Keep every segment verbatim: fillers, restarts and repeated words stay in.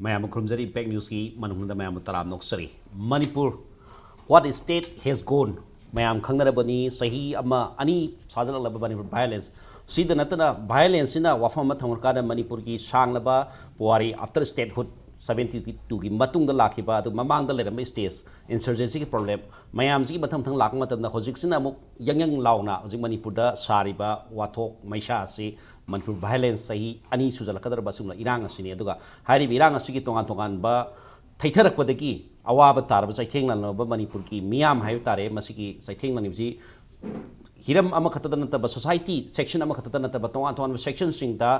ꯃꯌꯥꯝꯕꯨ ꯈꯨꯔꯨꯝꯖꯔꯤ꯫ ꯏꯝꯄꯦꯛ ꯅ꯭ꯌꯨꯁꯀꯤ ꯃꯅꯨꯡꯗ ꯃꯌꯥꯝꯕꯨ ꯇꯔꯥꯝꯅ ꯑꯣꯛꯆꯔꯤ꯫ Manipur, what state has gone? ꯃꯌꯥꯝ ꯈꯪꯅꯔꯕꯅꯤ, ꯆꯍꯤ ꯑꯃ ꯑꯅꯤ ꯁꯥꯖꯜꯂꯛꯂꯕ ꯃꯅꯤꯄꯨꯔ ꯚꯥꯏꯑꯣꯂꯦꯟꯁ꯫ ꯁꯤꯗ ꯅꯠꯇꯅ ꯚꯥꯏꯑꯣꯂꯦꯟꯁꯁꯤꯅ ꯋꯥꯐꯝ ꯑꯃ ꯊꯝꯈ꯭ꯔꯀꯥꯟꯗ ꯃꯅꯤꯄꯨꯔꯒꯤ ꯁꯥꯡꯂꯕ ꯄꯨꯋꯥꯔꯤ, after statehood seventy two ꯒꯤ ꯃꯇꯨꯡꯗ ꯂꯥꯛꯈꯤꯕ, ꯑꯗꯨ ꯃꯃꯥꯡꯗ ꯂꯩꯔꯝꯕ ꯏꯁꯇꯦꯖ ꯏꯟꯁꯔꯖꯦꯟꯁꯤꯒꯤ ꯄ꯭ꯔꯣꯕ꯭ꯂꯦꯝ ꯃꯌꯥꯝꯁꯤꯒꯤ ꯃꯊꯪ ꯃꯊꯪ ꯂꯥꯛꯄ ꯃꯇꯝꯗ, ꯍꯧꯖꯤꯛꯁꯤꯅ ꯑꯃꯨꯛ ꯌꯪ ꯌꯪ ꯂꯥꯎꯅ ꯍꯧꯖꯤꯛ ꯃꯅꯤꯄꯨꯔꯗ ꯁꯥꯔꯤꯕ ꯋꯥꯊꯣꯛ ꯃꯩꯁꯥ ꯑꯁꯤ ꯃꯅꯤꯄꯨꯔ ꯚꯥꯏꯑꯣꯂꯦꯟꯁ ꯆꯍꯤ ꯑꯅꯤ ꯁꯨꯖꯜꯂꯛꯀꯗꯧꯔꯕ ꯑꯁꯤꯒꯨꯝꯕ ꯏꯔꯥꯡ ꯑꯁꯤꯅꯤ꯫ ꯑꯗꯨꯒ ꯍꯥꯏꯔꯤꯕ ꯏꯔꯥꯡ ꯑꯁꯤꯒꯤ ꯇꯣꯉꯥꯟ ꯇꯣꯉꯥꯟꯕ ꯊꯩꯊꯔꯛꯄꯗꯒꯤ ꯑꯋꯥꯕ ꯇꯥꯔꯕ ꯆꯩꯊꯦꯡ ꯅꯪꯂꯕ ꯃꯅꯤꯄꯨꯔꯒꯤ ꯃꯤꯌꯥꯝ ꯍꯥꯏꯕ ꯇꯥꯔꯦ꯫ ꯃꯁꯤꯒꯤ ꯆꯩꯊꯦꯡ ꯅꯪꯂꯤꯕꯁꯤ ꯍꯤꯔꯝ ꯑꯃꯈꯛꯇꯗ ꯅꯠꯇꯕ, ꯁꯣꯁꯥꯏꯇꯤ ꯁꯦꯛꯁꯟ ꯑꯃꯈꯛꯇꯗ ꯅꯠꯇꯕ, ꯇꯣꯉꯥꯟ ꯇꯣꯉꯥꯟꯕ ꯁꯦꯛꯁꯟꯁꯤꯡꯗ,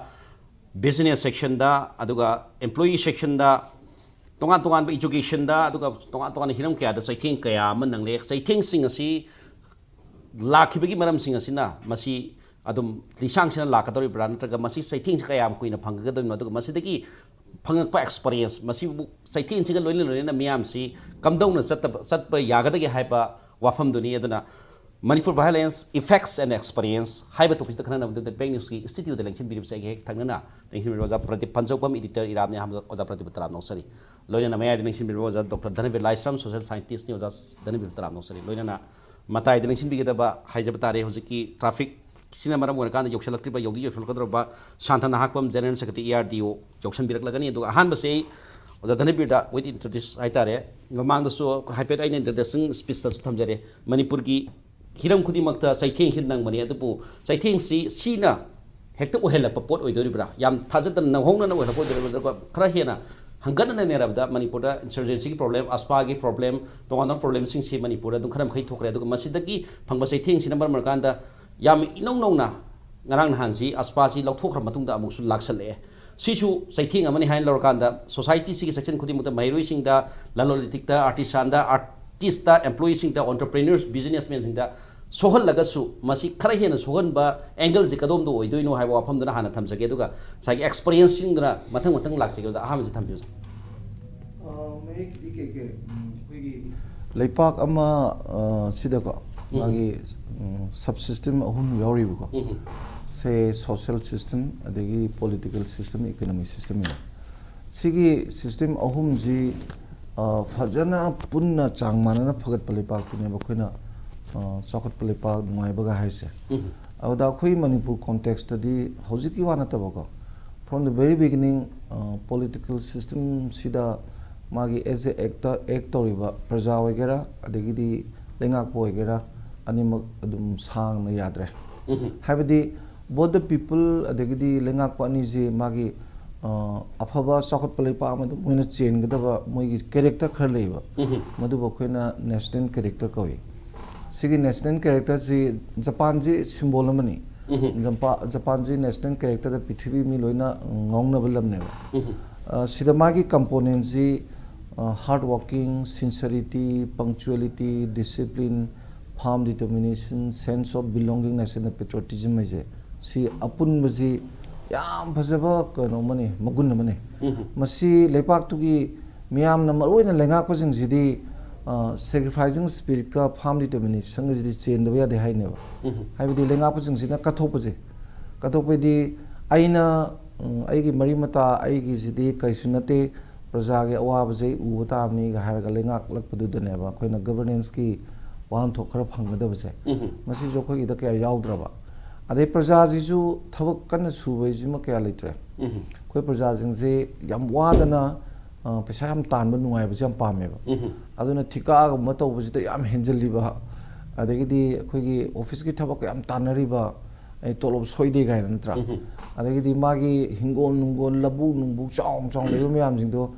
ꯕꯤꯖꯤꯅꯦꯁ ꯁꯦꯛꯁꯟꯗ, ꯑꯗꯨꯒ ꯑꯦꯝꯄ꯭ꯂꯣꯌꯤ ꯁꯦꯛꯁꯟꯗ, ꯇꯣꯉꯥꯟ ꯇꯣꯉꯥꯟꯕ ꯏꯖꯨꯀꯦꯁꯟꯗ, ꯑꯗꯨꯒ ꯇꯣꯉꯥꯟ ꯇꯣꯉꯥꯟꯕ ꯍꯤꯔꯝ ꯀꯌꯥꯗ ꯆꯩꯊꯦꯡ ꯀꯌꯥ ꯑꯃ ꯅꯪꯂꯦ꯫ ꯆꯩꯊꯦꯡꯁꯤꯡ ꯑꯁꯤ ꯂꯥꯛꯈꯤꯕꯒꯤ ꯃꯔꯝꯁꯤꯡ ꯑꯁꯤꯅ ꯃꯁꯤ ꯑꯗꯨꯝ ꯂꯤꯁꯥꯡꯁꯤꯅ ꯂꯥꯛꯀꯗꯧꯔꯤꯕ꯭ꯔꯥ, ꯅꯠꯇ꯭ꯔꯒ ꯃꯁꯤ ꯆꯩꯊꯦꯡꯁꯤ ꯀꯌꯥꯝ ꯀꯨꯏꯅ ꯐꯪꯒꯗꯧꯔꯤꯕꯅꯣ, ꯑꯗꯨꯒ ꯃꯁꯤꯗꯒꯤ ꯐꯪꯉꯛꯄ ꯑꯦꯛꯁꯄꯔꯤꯌꯦꯟꯁ, ꯃꯁꯤꯕꯨ ꯆꯩꯊꯦꯡꯁꯤꯒ ꯂꯣꯏꯅ ꯂꯣꯏꯅꯅ ꯃꯤꯌꯥꯝꯁꯤ ꯀꯝꯗꯧꯅ ꯆꯠꯇꯕ, ꯆꯠꯄ ꯌꯥꯒꯗꯒꯦ ꯍꯥꯏꯕ ꯋꯥꯐꯝꯗꯨꯅꯤ꯫ ꯑꯗꯨꯅ Manipur Violence Effects and Experience ꯍꯥꯏꯕ ꯇꯣꯄꯤꯛꯁꯤꯗ ꯈꯟꯅꯅꯕꯗꯨꯗ ꯕꯦꯡ ꯅ꯭ꯌꯨꯁꯀꯤ ꯏꯁꯇꯨꯗꯤꯑꯣꯗ ꯂꯦꯡꯁꯤꯟꯕꯤꯔꯤꯕꯁꯦ ꯑꯩꯒꯤ ꯍꯦꯛ ꯊꯪꯅꯅ ꯂꯦꯡꯁꯤꯟꯕꯤꯔꯤꯕ ꯑꯣꯖꯥ ꯄ꯭ꯔꯗꯤꯞ ꯄꯟꯖꯧꯕꯝ, ꯏꯗꯤꯇꯔ ꯏꯔꯥꯝꯅꯤ꯫ ꯑꯍꯥꯟꯕꯗ ꯑꯣꯖꯥ ꯄ꯭ꯔꯗꯤꯞꯄꯨ ꯇꯔꯥꯝꯅ ꯑꯣꯛꯆꯔꯤ꯫ ꯂꯣꯏꯅꯅ ꯃꯌꯥꯏꯗ ꯂꯦꯡꯁꯤꯟꯕꯤꯔꯤꯕ ꯑꯣꯖꯥ ꯗꯣꯛꯇꯔ ꯙꯅꯕꯤꯔ ꯂꯥꯏꯁ꯭ꯔꯝ, ꯁꯣꯁꯤꯌꯦꯜ ꯁꯥꯏꯟꯇꯤꯁ꯭ꯠꯅꯤ꯫ ꯑꯣꯖꯥ ꯙꯅꯕꯤꯔ ꯇꯔꯥꯝꯅ ꯑꯣꯛꯆꯔꯤ꯫ ꯂꯣꯏꯅꯅ ꯃꯇꯥꯏꯗ ꯂꯦꯡꯁꯤꯟꯕꯤꯒꯗꯕ ꯍꯥꯏꯖꯕ ꯇꯥꯔꯦ, ꯍꯧꯖꯤꯛꯀꯤ ꯇ꯭ꯔꯥꯐꯤꯛꯁꯤꯅ ꯃꯔꯝ ꯑꯣꯏꯔꯀꯥꯟꯗ ꯌꯧꯁꯤꯜꯂꯛꯇ꯭ꯔꯤꯕ, ꯌꯧꯗꯤ ꯌꯧꯁꯤꯜꯂꯛꯀꯗꯧꯔꯕ ꯁꯥꯟꯇꯅ ꯍꯥꯛꯄꯝ, general secretary, E R D O ꯌꯧꯁꯤꯟꯕꯤꯔꯛꯂꯒꯅꯤ꯫ ꯑꯗꯨꯒ ꯑꯍꯥꯟꯕꯁꯦ ꯑꯩ ꯑꯣꯖꯥ ꯙꯅꯕꯤꯔꯗ ꯋꯤꯠ ꯏꯟꯇ꯭ꯔꯣꯗ꯭ꯌꯨꯁ ꯍꯥꯏꯇꯥꯔꯦ, ꯃꯃꯥꯡꯗꯁꯨ ꯍꯥꯏꯐꯦꯠ ꯑꯩꯅ ꯏꯟꯇ꯭ꯔꯣꯗꯛꯁꯟ ꯁ꯭ꯄꯤꯆꯇꯁꯨ ꯊꯝꯖꯔꯦ, ꯃꯅꯤꯄꯨꯔꯒꯤ ꯍꯤꯔꯝ ꯈꯨꯗꯤꯡꯃꯛꯇ ꯆꯩꯊꯦꯡꯁꯤ ꯅꯪꯕꯅꯤ꯫ ꯑꯗꯨꯕꯨ ꯆꯩꯊꯦꯡꯁꯤ ꯁꯤꯅ ꯍꯦꯛꯇ ꯑꯣꯏꯍꯜꯂꯛꯄ ꯄꯣꯠ ꯑꯣꯏꯗꯣꯔꯤꯕ꯭ꯔꯥ? ꯌꯥꯝ ꯊꯥꯖꯗꯅ ꯅꯧꯍꯧꯅꯅ ꯑꯣꯏꯍꯜꯂꯛꯄ ꯑꯣꯏꯗꯣꯔꯤꯕ꯭ꯔꯥ? ꯑꯗꯨꯒ ꯈꯔ ꯍꯦꯟꯅ ꯍꯪꯒꯠꯅꯅ ꯅꯩꯅꯔꯕꯗ ꯃꯅꯤꯄꯨꯔꯗ ꯏꯟꯁꯔꯖꯦꯟꯁꯤꯒꯤ ꯄ꯭ꯔꯣꯕ꯭ꯂꯦꯝ, ꯑꯁꯄꯥꯒꯤ ꯄ꯭ꯔꯣꯕ꯭ꯂꯦꯝ, ꯇꯣꯉꯥꯟ ꯇꯣꯉꯥꯟꯕ ꯄ꯭ꯔꯣꯕ꯭ꯂꯦꯝꯁꯤꯡꯁꯤ ꯃꯅꯤꯄꯨꯔꯗ ꯑꯗꯨꯝ ꯈꯔ ꯃꯈꯩ ꯊꯣꯛꯈ꯭ꯔꯦ꯫ ꯑꯗꯨꯒ ꯃꯁꯤꯗꯒꯤ ꯐꯪꯕ ꯆꯩꯊꯦꯡꯁꯤꯅ ꯃꯔꯝ ꯑꯣꯏꯔꯀꯥꯟꯗ ꯌꯥꯝ ꯏꯅꯧ ꯅꯧꯅ ꯉꯔꯥꯡ ꯅꯍꯥꯟꯁꯤ ꯑꯁꯄꯥꯁꯤ ꯂꯧꯊꯣꯛꯈ꯭ꯔ ꯃꯇꯨꯡꯗ ꯑꯃꯨꯛꯁꯨ ꯂꯥꯛꯁꯜꯂꯛꯑꯦ꯫ ꯁꯤꯁꯨ ꯆꯩꯊꯦꯡ ꯑꯃꯅꯤ ꯍꯥꯏꯅ ꯂꯧꯔꯀꯥꯟꯗ ꯁꯣꯁꯥꯏꯇꯤꯁꯤꯒꯤ ꯁꯦꯛꯁꯟ ꯈꯨꯗꯤꯡꯃꯛꯇ, ꯃꯍꯩꯔꯣꯏꯁꯤꯡꯗ, ꯂꯂꯣꯟ ꯏꯇꯤꯛꯇ, ꯑꯥꯔꯇꯤꯁꯥꯟꯗ, ꯑꯥꯔꯇꯤꯁꯇ, ꯑꯦꯝꯄ꯭ꯂꯣꯌꯤꯁꯤꯡꯗ, ꯑꯣꯟꯇꯔꯄ꯭ꯔꯦꯅꯔꯁ, ꯕꯤꯖꯤꯅꯦꯁꯃꯦꯟꯁꯤꯡꯗ ꯁꯣꯛꯍꯜꯂꯒꯁꯨ ꯃꯁꯤ ꯈꯔ ꯍꯦꯟꯅ ꯁꯣꯛꯍꯟꯕ ꯑꯦꯡꯒꯜꯁꯤ ꯀꯗꯣꯝꯗ ꯑꯣꯏꯗꯣꯏꯅꯣ ꯍꯥꯏꯕ ꯋꯥꯐꯝꯗꯨꯅ ꯍꯥꯟꯅ ꯊꯝꯖꯒꯦ, ꯑꯗꯨꯒ ꯉꯁꯥꯏꯒꯤ ꯑꯦꯛꯁꯄꯔꯤꯌꯦꯟꯁꯁꯤꯡꯗꯨꯅ ꯃꯊꯪ ꯃꯊꯪ ꯂꯥꯛꯆꯒꯦ꯫ ꯑꯣꯖꯥ, ꯑꯍꯥꯟꯕꯁꯤ ꯊꯝꯕꯤꯌꯨ, ꯑꯣꯖꯥ꯫ ꯑ, ꯃꯌꯦꯛꯀꯤꯗꯤ ꯀꯩ ꯀꯩ, ꯎꯝ, ꯑꯩꯈꯣꯏꯒꯤ ꯂꯩꯄꯥꯛ ꯑꯃ ꯑ, ꯁꯤꯗꯀꯣ, ꯃꯥꯒꯤ ꯁꯕ ꯁꯤꯁꯇꯦꯝ ꯑꯍꯨꯝ ꯌꯥꯎꯔꯤꯕꯀꯣ꯫ ꯁꯦ, ꯁꯣꯁꯤꯌꯦꯜ ꯁꯤꯁꯇꯦꯝ, ꯑꯗꯒꯤ ꯄꯣꯂꯤꯇꯤꯀꯦꯜ ꯁꯤꯁꯇꯦꯝ, ꯏꯀꯣꯅꯣꯃꯤꯛ ꯁꯤꯁꯇꯦꯝ ꯏꯅ꯫ ꯁꯤꯒꯤ system ꯑꯍꯨꯝꯁꯤ, ꯑ, ꯐꯖꯅ ꯄꯨꯟꯅ ꯆꯥꯡ ꯃꯥꯟꯅꯅ ꯐꯒꯠꯄ ꯂꯩꯄꯥꯛꯇꯨꯅꯦꯕ ꯑꯩꯈꯣꯏꯅ, ꯑ, ꯆꯥꯎꯈꯠꯄ ꯂꯩꯄꯥꯛ ꯅꯨꯡꯉꯥꯏꯕꯒ ꯍꯥꯏꯁꯦ꯫ ꯑꯗꯨꯗ ꯑꯩꯈꯣꯏ ꯃꯅꯤꯄꯨꯔ contextꯇꯗꯤ ꯍꯧꯖꯤꯛꯀꯤ ꯋꯥ ꯅꯠꯇꯕꯀꯣ, from the very beginning, ꯑ, political systemꯁꯤꯗ ꯃꯥꯒꯤ as a actor act ꯇꯧꯔꯤꯕ ꯄ꯭ꯔꯖꯥ ꯑꯣꯏꯒꯦꯔꯥ, ꯑꯗꯒꯤꯗꯤ ꯂꯩꯉꯥꯛꯄ ꯑꯣꯏꯒꯦꯔꯥ, ꯑꯅꯤꯃꯛ ꯑꯗꯨꯝ ꯁꯥꯡꯅ ꯌꯥꯗ꯭ꯔꯦ꯫ ꯍꯥꯏꯕꯗꯤ both the people ꯑꯗꯒꯤꯗꯤ ꯂꯩꯉꯥꯛꯄ ꯑꯅꯤꯁꯤ ꯃꯥꯒꯤ, ꯑ, ꯑꯐꯕ ꯆꯥꯎꯈꯠꯄ ꯂꯩꯄꯥꯛ ꯑꯃꯗ ꯃꯣꯏꯅ ꯆꯦꯟꯒꯗꯕ ꯃꯣꯏꯒꯤ character ꯈꯔ ꯂꯩꯌꯦꯕ꯫ ꯃꯗꯨꯕꯨ ꯑꯩꯈꯣꯏꯅ national character ꯀꯧꯏ꯫ ꯁꯤꯒꯤ national characterꯁꯤ ꯖꯄꯥꯟꯁꯤ symbol ꯑꯃꯅꯤ꯫ ꯖꯝꯄꯥ-, ꯖꯄꯥꯟꯁꯤ national characterꯗ ꯄ꯭ꯔꯤꯊꯤꯕꯤ ꯃꯤ ꯂꯣꯏꯅ ꯉꯥꯎꯅꯕ ꯂꯝꯅꯦꯕ꯫ ꯑ, ꯁꯤꯗ ꯃꯥꯒꯤ componentꯁꯤ, ꯑ, hard working, sincerity, punctuality, discipline, firm determination, sense of belongingness and patriotism ꯍꯥꯏꯁꯦ, ꯁꯤ ꯑꯄꯨꯟꯕꯁꯤ ꯌꯥꯝ ꯐꯖꯕ ꯀꯩꯅꯣ ꯑꯃꯅꯤ, ꯃꯒꯨꯟ ꯑꯃꯅꯤ꯫ ꯃꯁꯤ ꯂꯩꯄꯥꯛꯇꯨꯒꯤ ꯃꯤꯌꯥꯝꯅ, ꯃꯔꯨꯑꯣꯏꯅ ꯂꯩꯉꯥꯛꯄꯁꯤꯡꯁꯤꯗꯤ, ꯑ, sacrificing spiritꯀ firm determinationꯒꯁꯤꯗꯤ ꯆꯦꯟꯗꯕ ꯌꯥꯗꯦ ꯍꯥꯏꯅꯦꯕ꯫ ꯍꯥꯏꯕꯗꯤ ꯂꯩꯉꯥꯛꯄꯁꯤꯡꯁꯤꯅ ꯀꯠꯊꯣꯛꯄꯁꯦ, ꯀꯠꯊꯣꯛꯄꯗꯤ ꯑꯩꯅ, ꯎꯝ, ꯑꯩꯒꯤ ꯃꯔꯤ ꯃꯇꯥ, ꯑꯩꯒꯤꯁꯤꯗꯤ ꯀꯔꯤꯁꯨ ꯅꯠꯇꯦ, ꯄ꯭ꯔꯖꯥꯒꯤ ꯑꯋꯥꯕꯁꯦ ꯑꯩ ꯎꯕ ꯇꯥꯕꯅꯤꯒ ꯍꯥꯏꯔꯒ ꯂꯩꯉꯥꯛꯂꯛꯄꯗꯨꯗꯅꯦꯕ ꯑꯩꯈꯣꯏꯅ governanceꯀꯤ ꯋꯥꯍꯟꯊꯣꯛ ꯈꯔ ꯐꯪꯒꯗꯕꯁꯦ꯫ ꯃꯁꯤꯁꯨ ꯑꯩꯈꯣꯏꯒꯤꯗ ꯀꯌꯥ ꯌꯥꯎꯗ꯭ꯔꯕ꯫ ꯑꯗꯩ ꯄ꯭ꯔꯖꯥꯁꯤꯁꯨ ꯊꯕꯛ ꯀꯟꯅ ꯁꯨꯕ ꯍꯥꯏꯁꯤꯃ ꯀꯌꯥ ꯂꯩꯇ꯭ꯔꯦ꯫ ꯑꯩꯈꯣꯏ ꯄ꯭ꯔꯖꯥꯁꯤꯡꯁꯦ ꯌꯥꯝ ꯋꯥꯗꯅ, ꯑ, ꯄꯩꯁꯥ ꯌꯥꯝ ꯇꯥꯟꯕ ꯅꯨꯡꯉꯥꯏꯕꯁꯦ ꯌꯥꯝ ꯄꯥꯝꯃꯦꯕ꯫ ꯑꯗꯨꯅ ꯊꯤꯀꯥꯒꯨꯝꯕ ꯇꯧꯕꯁꯤꯗ ꯌꯥꯝ ꯍꯦꯟꯖꯜꯂꯤꯕ, ꯑꯗꯒꯤꯗꯤ ꯑꯩꯈꯣꯏꯒꯤ officeꯀꯤ ꯊꯕꯛ ꯌꯥꯝ ꯇꯥꯟꯅꯔꯤꯕ, ꯑꯩ ꯇꯣꯂꯣꯞ ꯁꯣꯏꯗꯦ ꯀꯥꯏꯅ, ꯅꯠꯇ꯭ꯔꯥ? ꯑꯗꯒꯤꯗꯤ ꯃꯥꯒꯤ ꯍꯤꯡꯒꯣꯜ ꯅꯨꯡꯒꯣꯜ, ꯂꯧꯕꯨꯛ ꯅꯨꯡꯕꯨꯛ ꯆꯥꯎꯅ ꯆꯥꯎꯅ ꯂꯩꯕ ꯃꯌꯥꯝꯁꯤꯡꯗꯣ,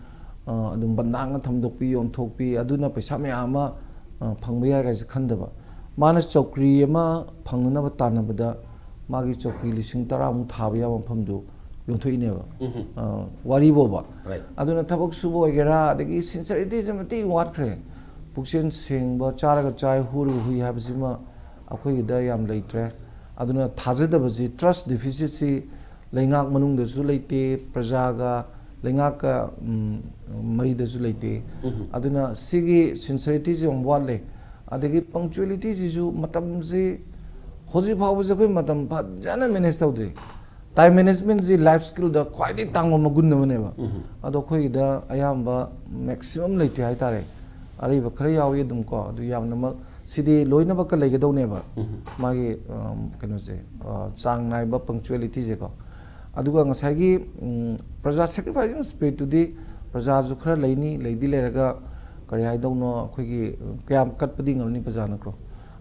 ꯑ, ꯑꯗꯨꯝ ꯕꯟꯗꯥꯡꯅ ꯊꯝꯗꯣꯛꯄꯤ, ꯌꯣꯟꯊꯣꯛꯄꯤ, ꯑꯗꯨꯅ ꯄꯩꯁꯥ ꯃꯌꯥꯝ ꯑꯃ, ꯑ, ꯐꯪꯕ ꯌꯥꯏ ꯀꯥꯏꯁꯦ ꯈꯟꯗꯕ꯫ ꯃꯥꯅ ꯆꯧꯀ꯭ꯔꯤ ꯑꯃ ꯐꯪꯅꯅꯕ ꯇꯥꯟꯅꯕꯗ ꯃꯥꯒꯤ ꯆꯧꯀ꯭ꯔꯤ ꯂꯤꯁꯤꯡ ꯇꯔꯥꯃꯨꯛ ꯊꯥꯕ ꯌꯥꯕ ꯃꯐꯝꯗꯨ ꯌꯣꯟꯊꯣꯛꯏꯅꯦꯕ꯫ ꯑ, ꯋꯥꯔꯤ ꯕꯣꯕ꯫ Right. ꯑꯗꯨꯅ ꯊꯕꯛ ꯁꯨꯕ ꯑꯣꯏꯒꯦꯔꯥ, ꯑꯗꯒꯤ sincerity ꯁꯦ ꯃꯇꯤꯛ ꯋꯥꯠꯈ꯭ꯔꯦ꯫ ꯄꯨꯛꯆꯦꯜ ꯁꯦꯡꯕ, ꯆꯥꯔꯒ ꯆꯥꯏ, ꯍꯨꯔꯒ ꯍꯨꯏ ꯍꯥꯏꯕꯁꯤꯃ ꯑꯩꯈꯣꯏꯒꯤꯗ ꯌꯥꯝ ꯂꯩꯇ꯭ꯔꯦ꯫ ꯑꯗꯨꯅ ꯊꯥꯖꯗꯕꯁꯤ, trust deficit ꯁꯤ ꯂꯩꯉꯥꯛ ꯃꯅꯨꯡꯗꯁꯨ ꯂꯩꯇꯦ, ꯄ꯭ꯔꯖꯥꯒ ꯂꯩꯉꯥꯛꯀ, ꯎꯝ, ꯃꯔꯤꯗꯁꯨ ꯂꯩꯇꯦ꯫ ꯑꯗꯨꯅ ꯁꯤꯒꯤ sincerity ꯁꯤ ꯌꯥꯝ ꯋꯥꯠꯂꯦ꯫ ꯑꯗꯒꯤ punctuality ꯁꯤꯁꯨ, ꯃꯇꯝꯁꯤ ꯍꯧꯖꯤꯛ ꯐꯥꯎꯕꯁꯦ ꯑꯩꯈꯣꯏ ꯃꯇꯝ ꯐꯖꯅ manage ꯇꯧꯗ꯭ꯔꯤ꯫ ꯇꯥꯏꯝ ꯃꯦꯅꯦꯖꯃꯦꯟꯁꯤ ꯂꯥꯏꯐ ꯁ꯭ꯀꯤꯜꯗ ꯈ꯭ꯋꯥꯏꯗꯒꯤ ꯇꯥꯡꯕ ꯃꯒꯨꯟ ꯑꯃꯅꯦꯕ꯫ ꯎꯝ꯫ ꯑꯗꯣ ꯑꯩꯈꯣꯏꯒꯤꯗ ꯑꯌꯥꯝꯕ ꯃꯦꯛꯁꯤꯃꯝ ꯂꯩꯇꯦ ꯍꯥꯏꯇꯥꯔꯦ꯫ ꯑꯔꯩꯕ ꯈꯔ ꯌꯥꯎꯏ ꯑꯗꯨꯝ ꯀꯣ, ꯑꯗꯨ ꯌꯥꯝꯅꯃꯛ ꯁꯤꯗꯤ ꯂꯣꯏꯅꯃꯛꯀ ꯂꯩꯒꯗꯧꯅꯦꯕ꯫ ꯎꯝ꯫ ꯃꯥꯒꯤ, ꯑꯝ, ꯀꯩꯅꯣꯁꯦ, ꯑ, ꯆꯥꯡ ꯅꯥꯏꯕ ꯄꯪꯆꯨꯋꯦꯂꯤꯇꯤꯁꯦꯀꯣ꯫ ꯑꯗꯨꯒ ꯉꯁꯥꯏꯒꯤ, ꯎꯝ, ꯄ꯭ꯔꯖꯥ ꯁꯦꯀ꯭ꯔꯤꯐꯥꯏꯁꯤꯡ ꯁ꯭ꯄꯤꯔꯤꯠꯇꯨꯗꯤ ꯄ꯭ꯔꯖꯥꯁꯨ ꯈꯔ ꯂꯩꯅꯤ, ꯂꯩꯗꯤ ꯂꯩꯔꯒ ꯀꯔꯤ ꯍꯥꯏꯗꯧꯅꯣ, ꯑꯩꯈꯣꯏꯒꯤ ꯀꯌꯥꯝ ꯀꯠꯄꯗꯤ ꯉꯝꯅꯤ ꯄ꯭ꯔꯖꯥꯅꯀꯣ꯫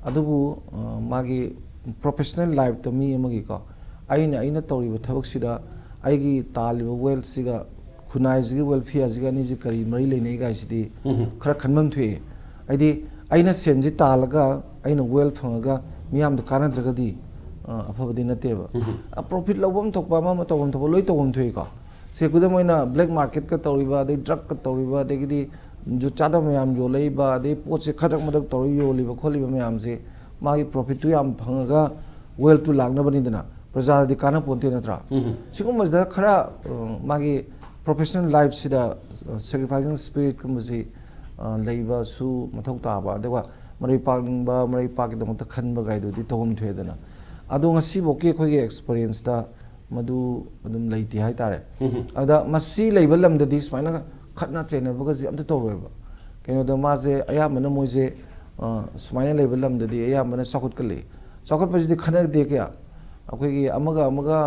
ꯑꯗꯨꯕꯨ, ꯑ, ꯃꯥꯒꯤ ꯄ꯭ꯔꯣꯐꯦꯁꯅꯦꯜ ꯂꯥꯏꯐꯇ ꯃꯤ ꯑꯃꯒꯤꯀꯣ, ꯑꯩꯅ, ꯑꯩꯅ ꯇꯧꯔꯤꯕ ꯊꯕꯛꯁꯤꯗ ꯑꯩꯒꯤ ꯇꯥꯜꯂꯤꯕ ꯋꯦꯜꯁꯤꯒ ꯈꯨꯟꯅꯥꯏꯁꯤꯒꯤ ꯋꯦꯜꯐꯤꯌꯔꯁꯤꯒ ꯑꯅꯤꯁꯤ ꯀꯔꯤ ꯃꯔꯤ ꯂꯩꯅꯩ ꯀꯥꯏꯁꯤꯗꯤ ꯎꯝ꯫ ꯈꯔ ꯈꯟꯐꯝ ꯊꯣꯛꯑꯦ꯫ ꯍꯥꯏꯗꯤ ꯑꯩꯅ ꯁꯦꯟꯁꯤ ꯇꯥꯜꯂꯒ ꯑꯩꯅ ꯋꯦꯜ ꯐꯪꯉꯒ ꯃꯤꯌꯥꯝꯗ ꯀꯥꯟꯅꯗ꯭ꯔꯒꯗꯤ, ꯑ, ꯑꯐꯕꯗꯤ ꯅꯠꯇꯦꯕ꯫ ꯎꯝ꯫ ꯑ, ꯄ꯭ꯔꯣꯐꯤꯠ ꯂꯧꯐꯝ ꯊꯣꯛꯄ ꯑꯃ, ꯑꯃ ꯇꯧꯐꯝ ꯊꯣꯛꯄ ꯂꯣꯏ ꯇꯧꯐꯝ ꯊꯣꯛꯏꯀꯣ꯫ ꯁꯦ, ꯈꯨꯗꯝ ꯑꯣꯏꯅ ꯕ꯭ꯂꯦꯛ ꯃꯥꯔꯀꯦꯠꯀ ꯇꯧꯔꯤꯕ, ꯑꯗꯩ ꯗ꯭ꯔꯒꯀ ꯇꯧꯔꯤꯕ, ꯑꯗꯒꯤꯗꯤ ꯖꯨꯠ ꯆꯥꯗꯕ ꯃꯌꯥꯝ ꯌꯣꯜꯂꯛꯏꯕ, ꯑꯗꯩ ꯄꯣꯠꯁꯦ ꯈꯗ꯭ꯔꯛ ꯃꯗ꯭ꯔꯛ ꯇꯧꯔꯒ ꯌꯣꯜꯂꯤꯕ ꯈꯣꯠꯂꯤꯕ ꯃꯌꯥꯝꯁꯦ ꯃꯥꯒꯤ ꯄ꯭ꯔꯣꯐꯤꯠꯇꯨ ꯌꯥꯝ ꯐꯪꯉꯒ ꯋꯦꯜꯇꯨ ꯂꯥꯛꯅꯕꯅꯤꯗꯅ, ꯄ꯭ꯔꯖꯥꯗꯗꯤ ꯀꯥꯟꯅ ꯄꯣꯟꯇꯦ ꯅꯠꯇ꯭ꯔꯥ? ꯎꯝ꯫ ꯁꯤꯒꯨꯝꯕꯁꯤꯗ ꯈꯔ, ꯑ, ꯃꯥꯒꯤ ꯄ꯭ꯔꯣꯐꯦꯁꯅꯦꯜ ꯂꯥꯏꯐꯁꯤꯗ, ꯑ, ꯁꯦꯀ꯭ꯔꯤꯐꯥꯏꯁꯤꯡ ꯁ꯭ꯄꯤꯔꯤꯠꯀꯨꯝꯕꯁꯤ, ꯑ, ꯂꯩꯕꯁꯨ ꯃꯊꯧ ꯇꯥꯕ, ꯑꯗꯨꯒ ꯃꯔꯩ ꯄꯥꯛꯅꯤꯡꯕ, ꯃꯔꯩ ꯄꯥꯛꯀꯤꯗꯃꯛꯇ ꯈꯟꯕ ꯀꯥꯏꯗꯨꯗꯤ ꯇꯧꯐꯝ ꯊꯣꯛꯑꯦꯗꯅ꯫ ꯑꯗꯣ ꯉꯁꯤꯐꯥꯎꯀꯤ ꯑꯩꯈꯣꯏꯒꯤ ꯑꯦꯛꯁꯄꯔꯤꯌꯦꯟꯁꯇ ꯃꯗꯨ ꯑꯗꯨꯝ ꯂꯩꯇꯦ ꯍꯥꯏꯇꯥꯔꯦ꯫ ꯎꯝ꯫ ꯑꯗ ꯃꯁꯤ ꯂꯩꯕ ꯂꯝꯗꯗꯤ ꯁꯨꯃꯥꯏꯅ ꯈꯠꯅ ꯆꯩꯅꯕꯒꯁꯦ ꯑꯝꯇ ꯇꯧꯔꯣꯏꯕ꯫ ꯀꯩꯅꯣꯗ ꯃꯥꯁꯦ ꯑꯌꯥꯝꯕꯅ ꯃꯣꯏꯁꯦ, ꯑ, ꯁꯨꯃꯥꯏꯅ ꯂꯩꯕ ꯂꯝꯗꯗꯤ ꯑꯌꯥꯝꯕꯅ ꯆꯥꯎꯈꯠꯀꯜꯂꯤ꯫ ꯆꯥꯎꯈꯠꯄꯁꯤꯗꯤ ꯈꯠꯅꯗꯦ ꯀꯌꯥ꯫ ꯑꯩꯈꯣꯏꯒꯤ ꯑꯃꯒ ꯑꯃꯒ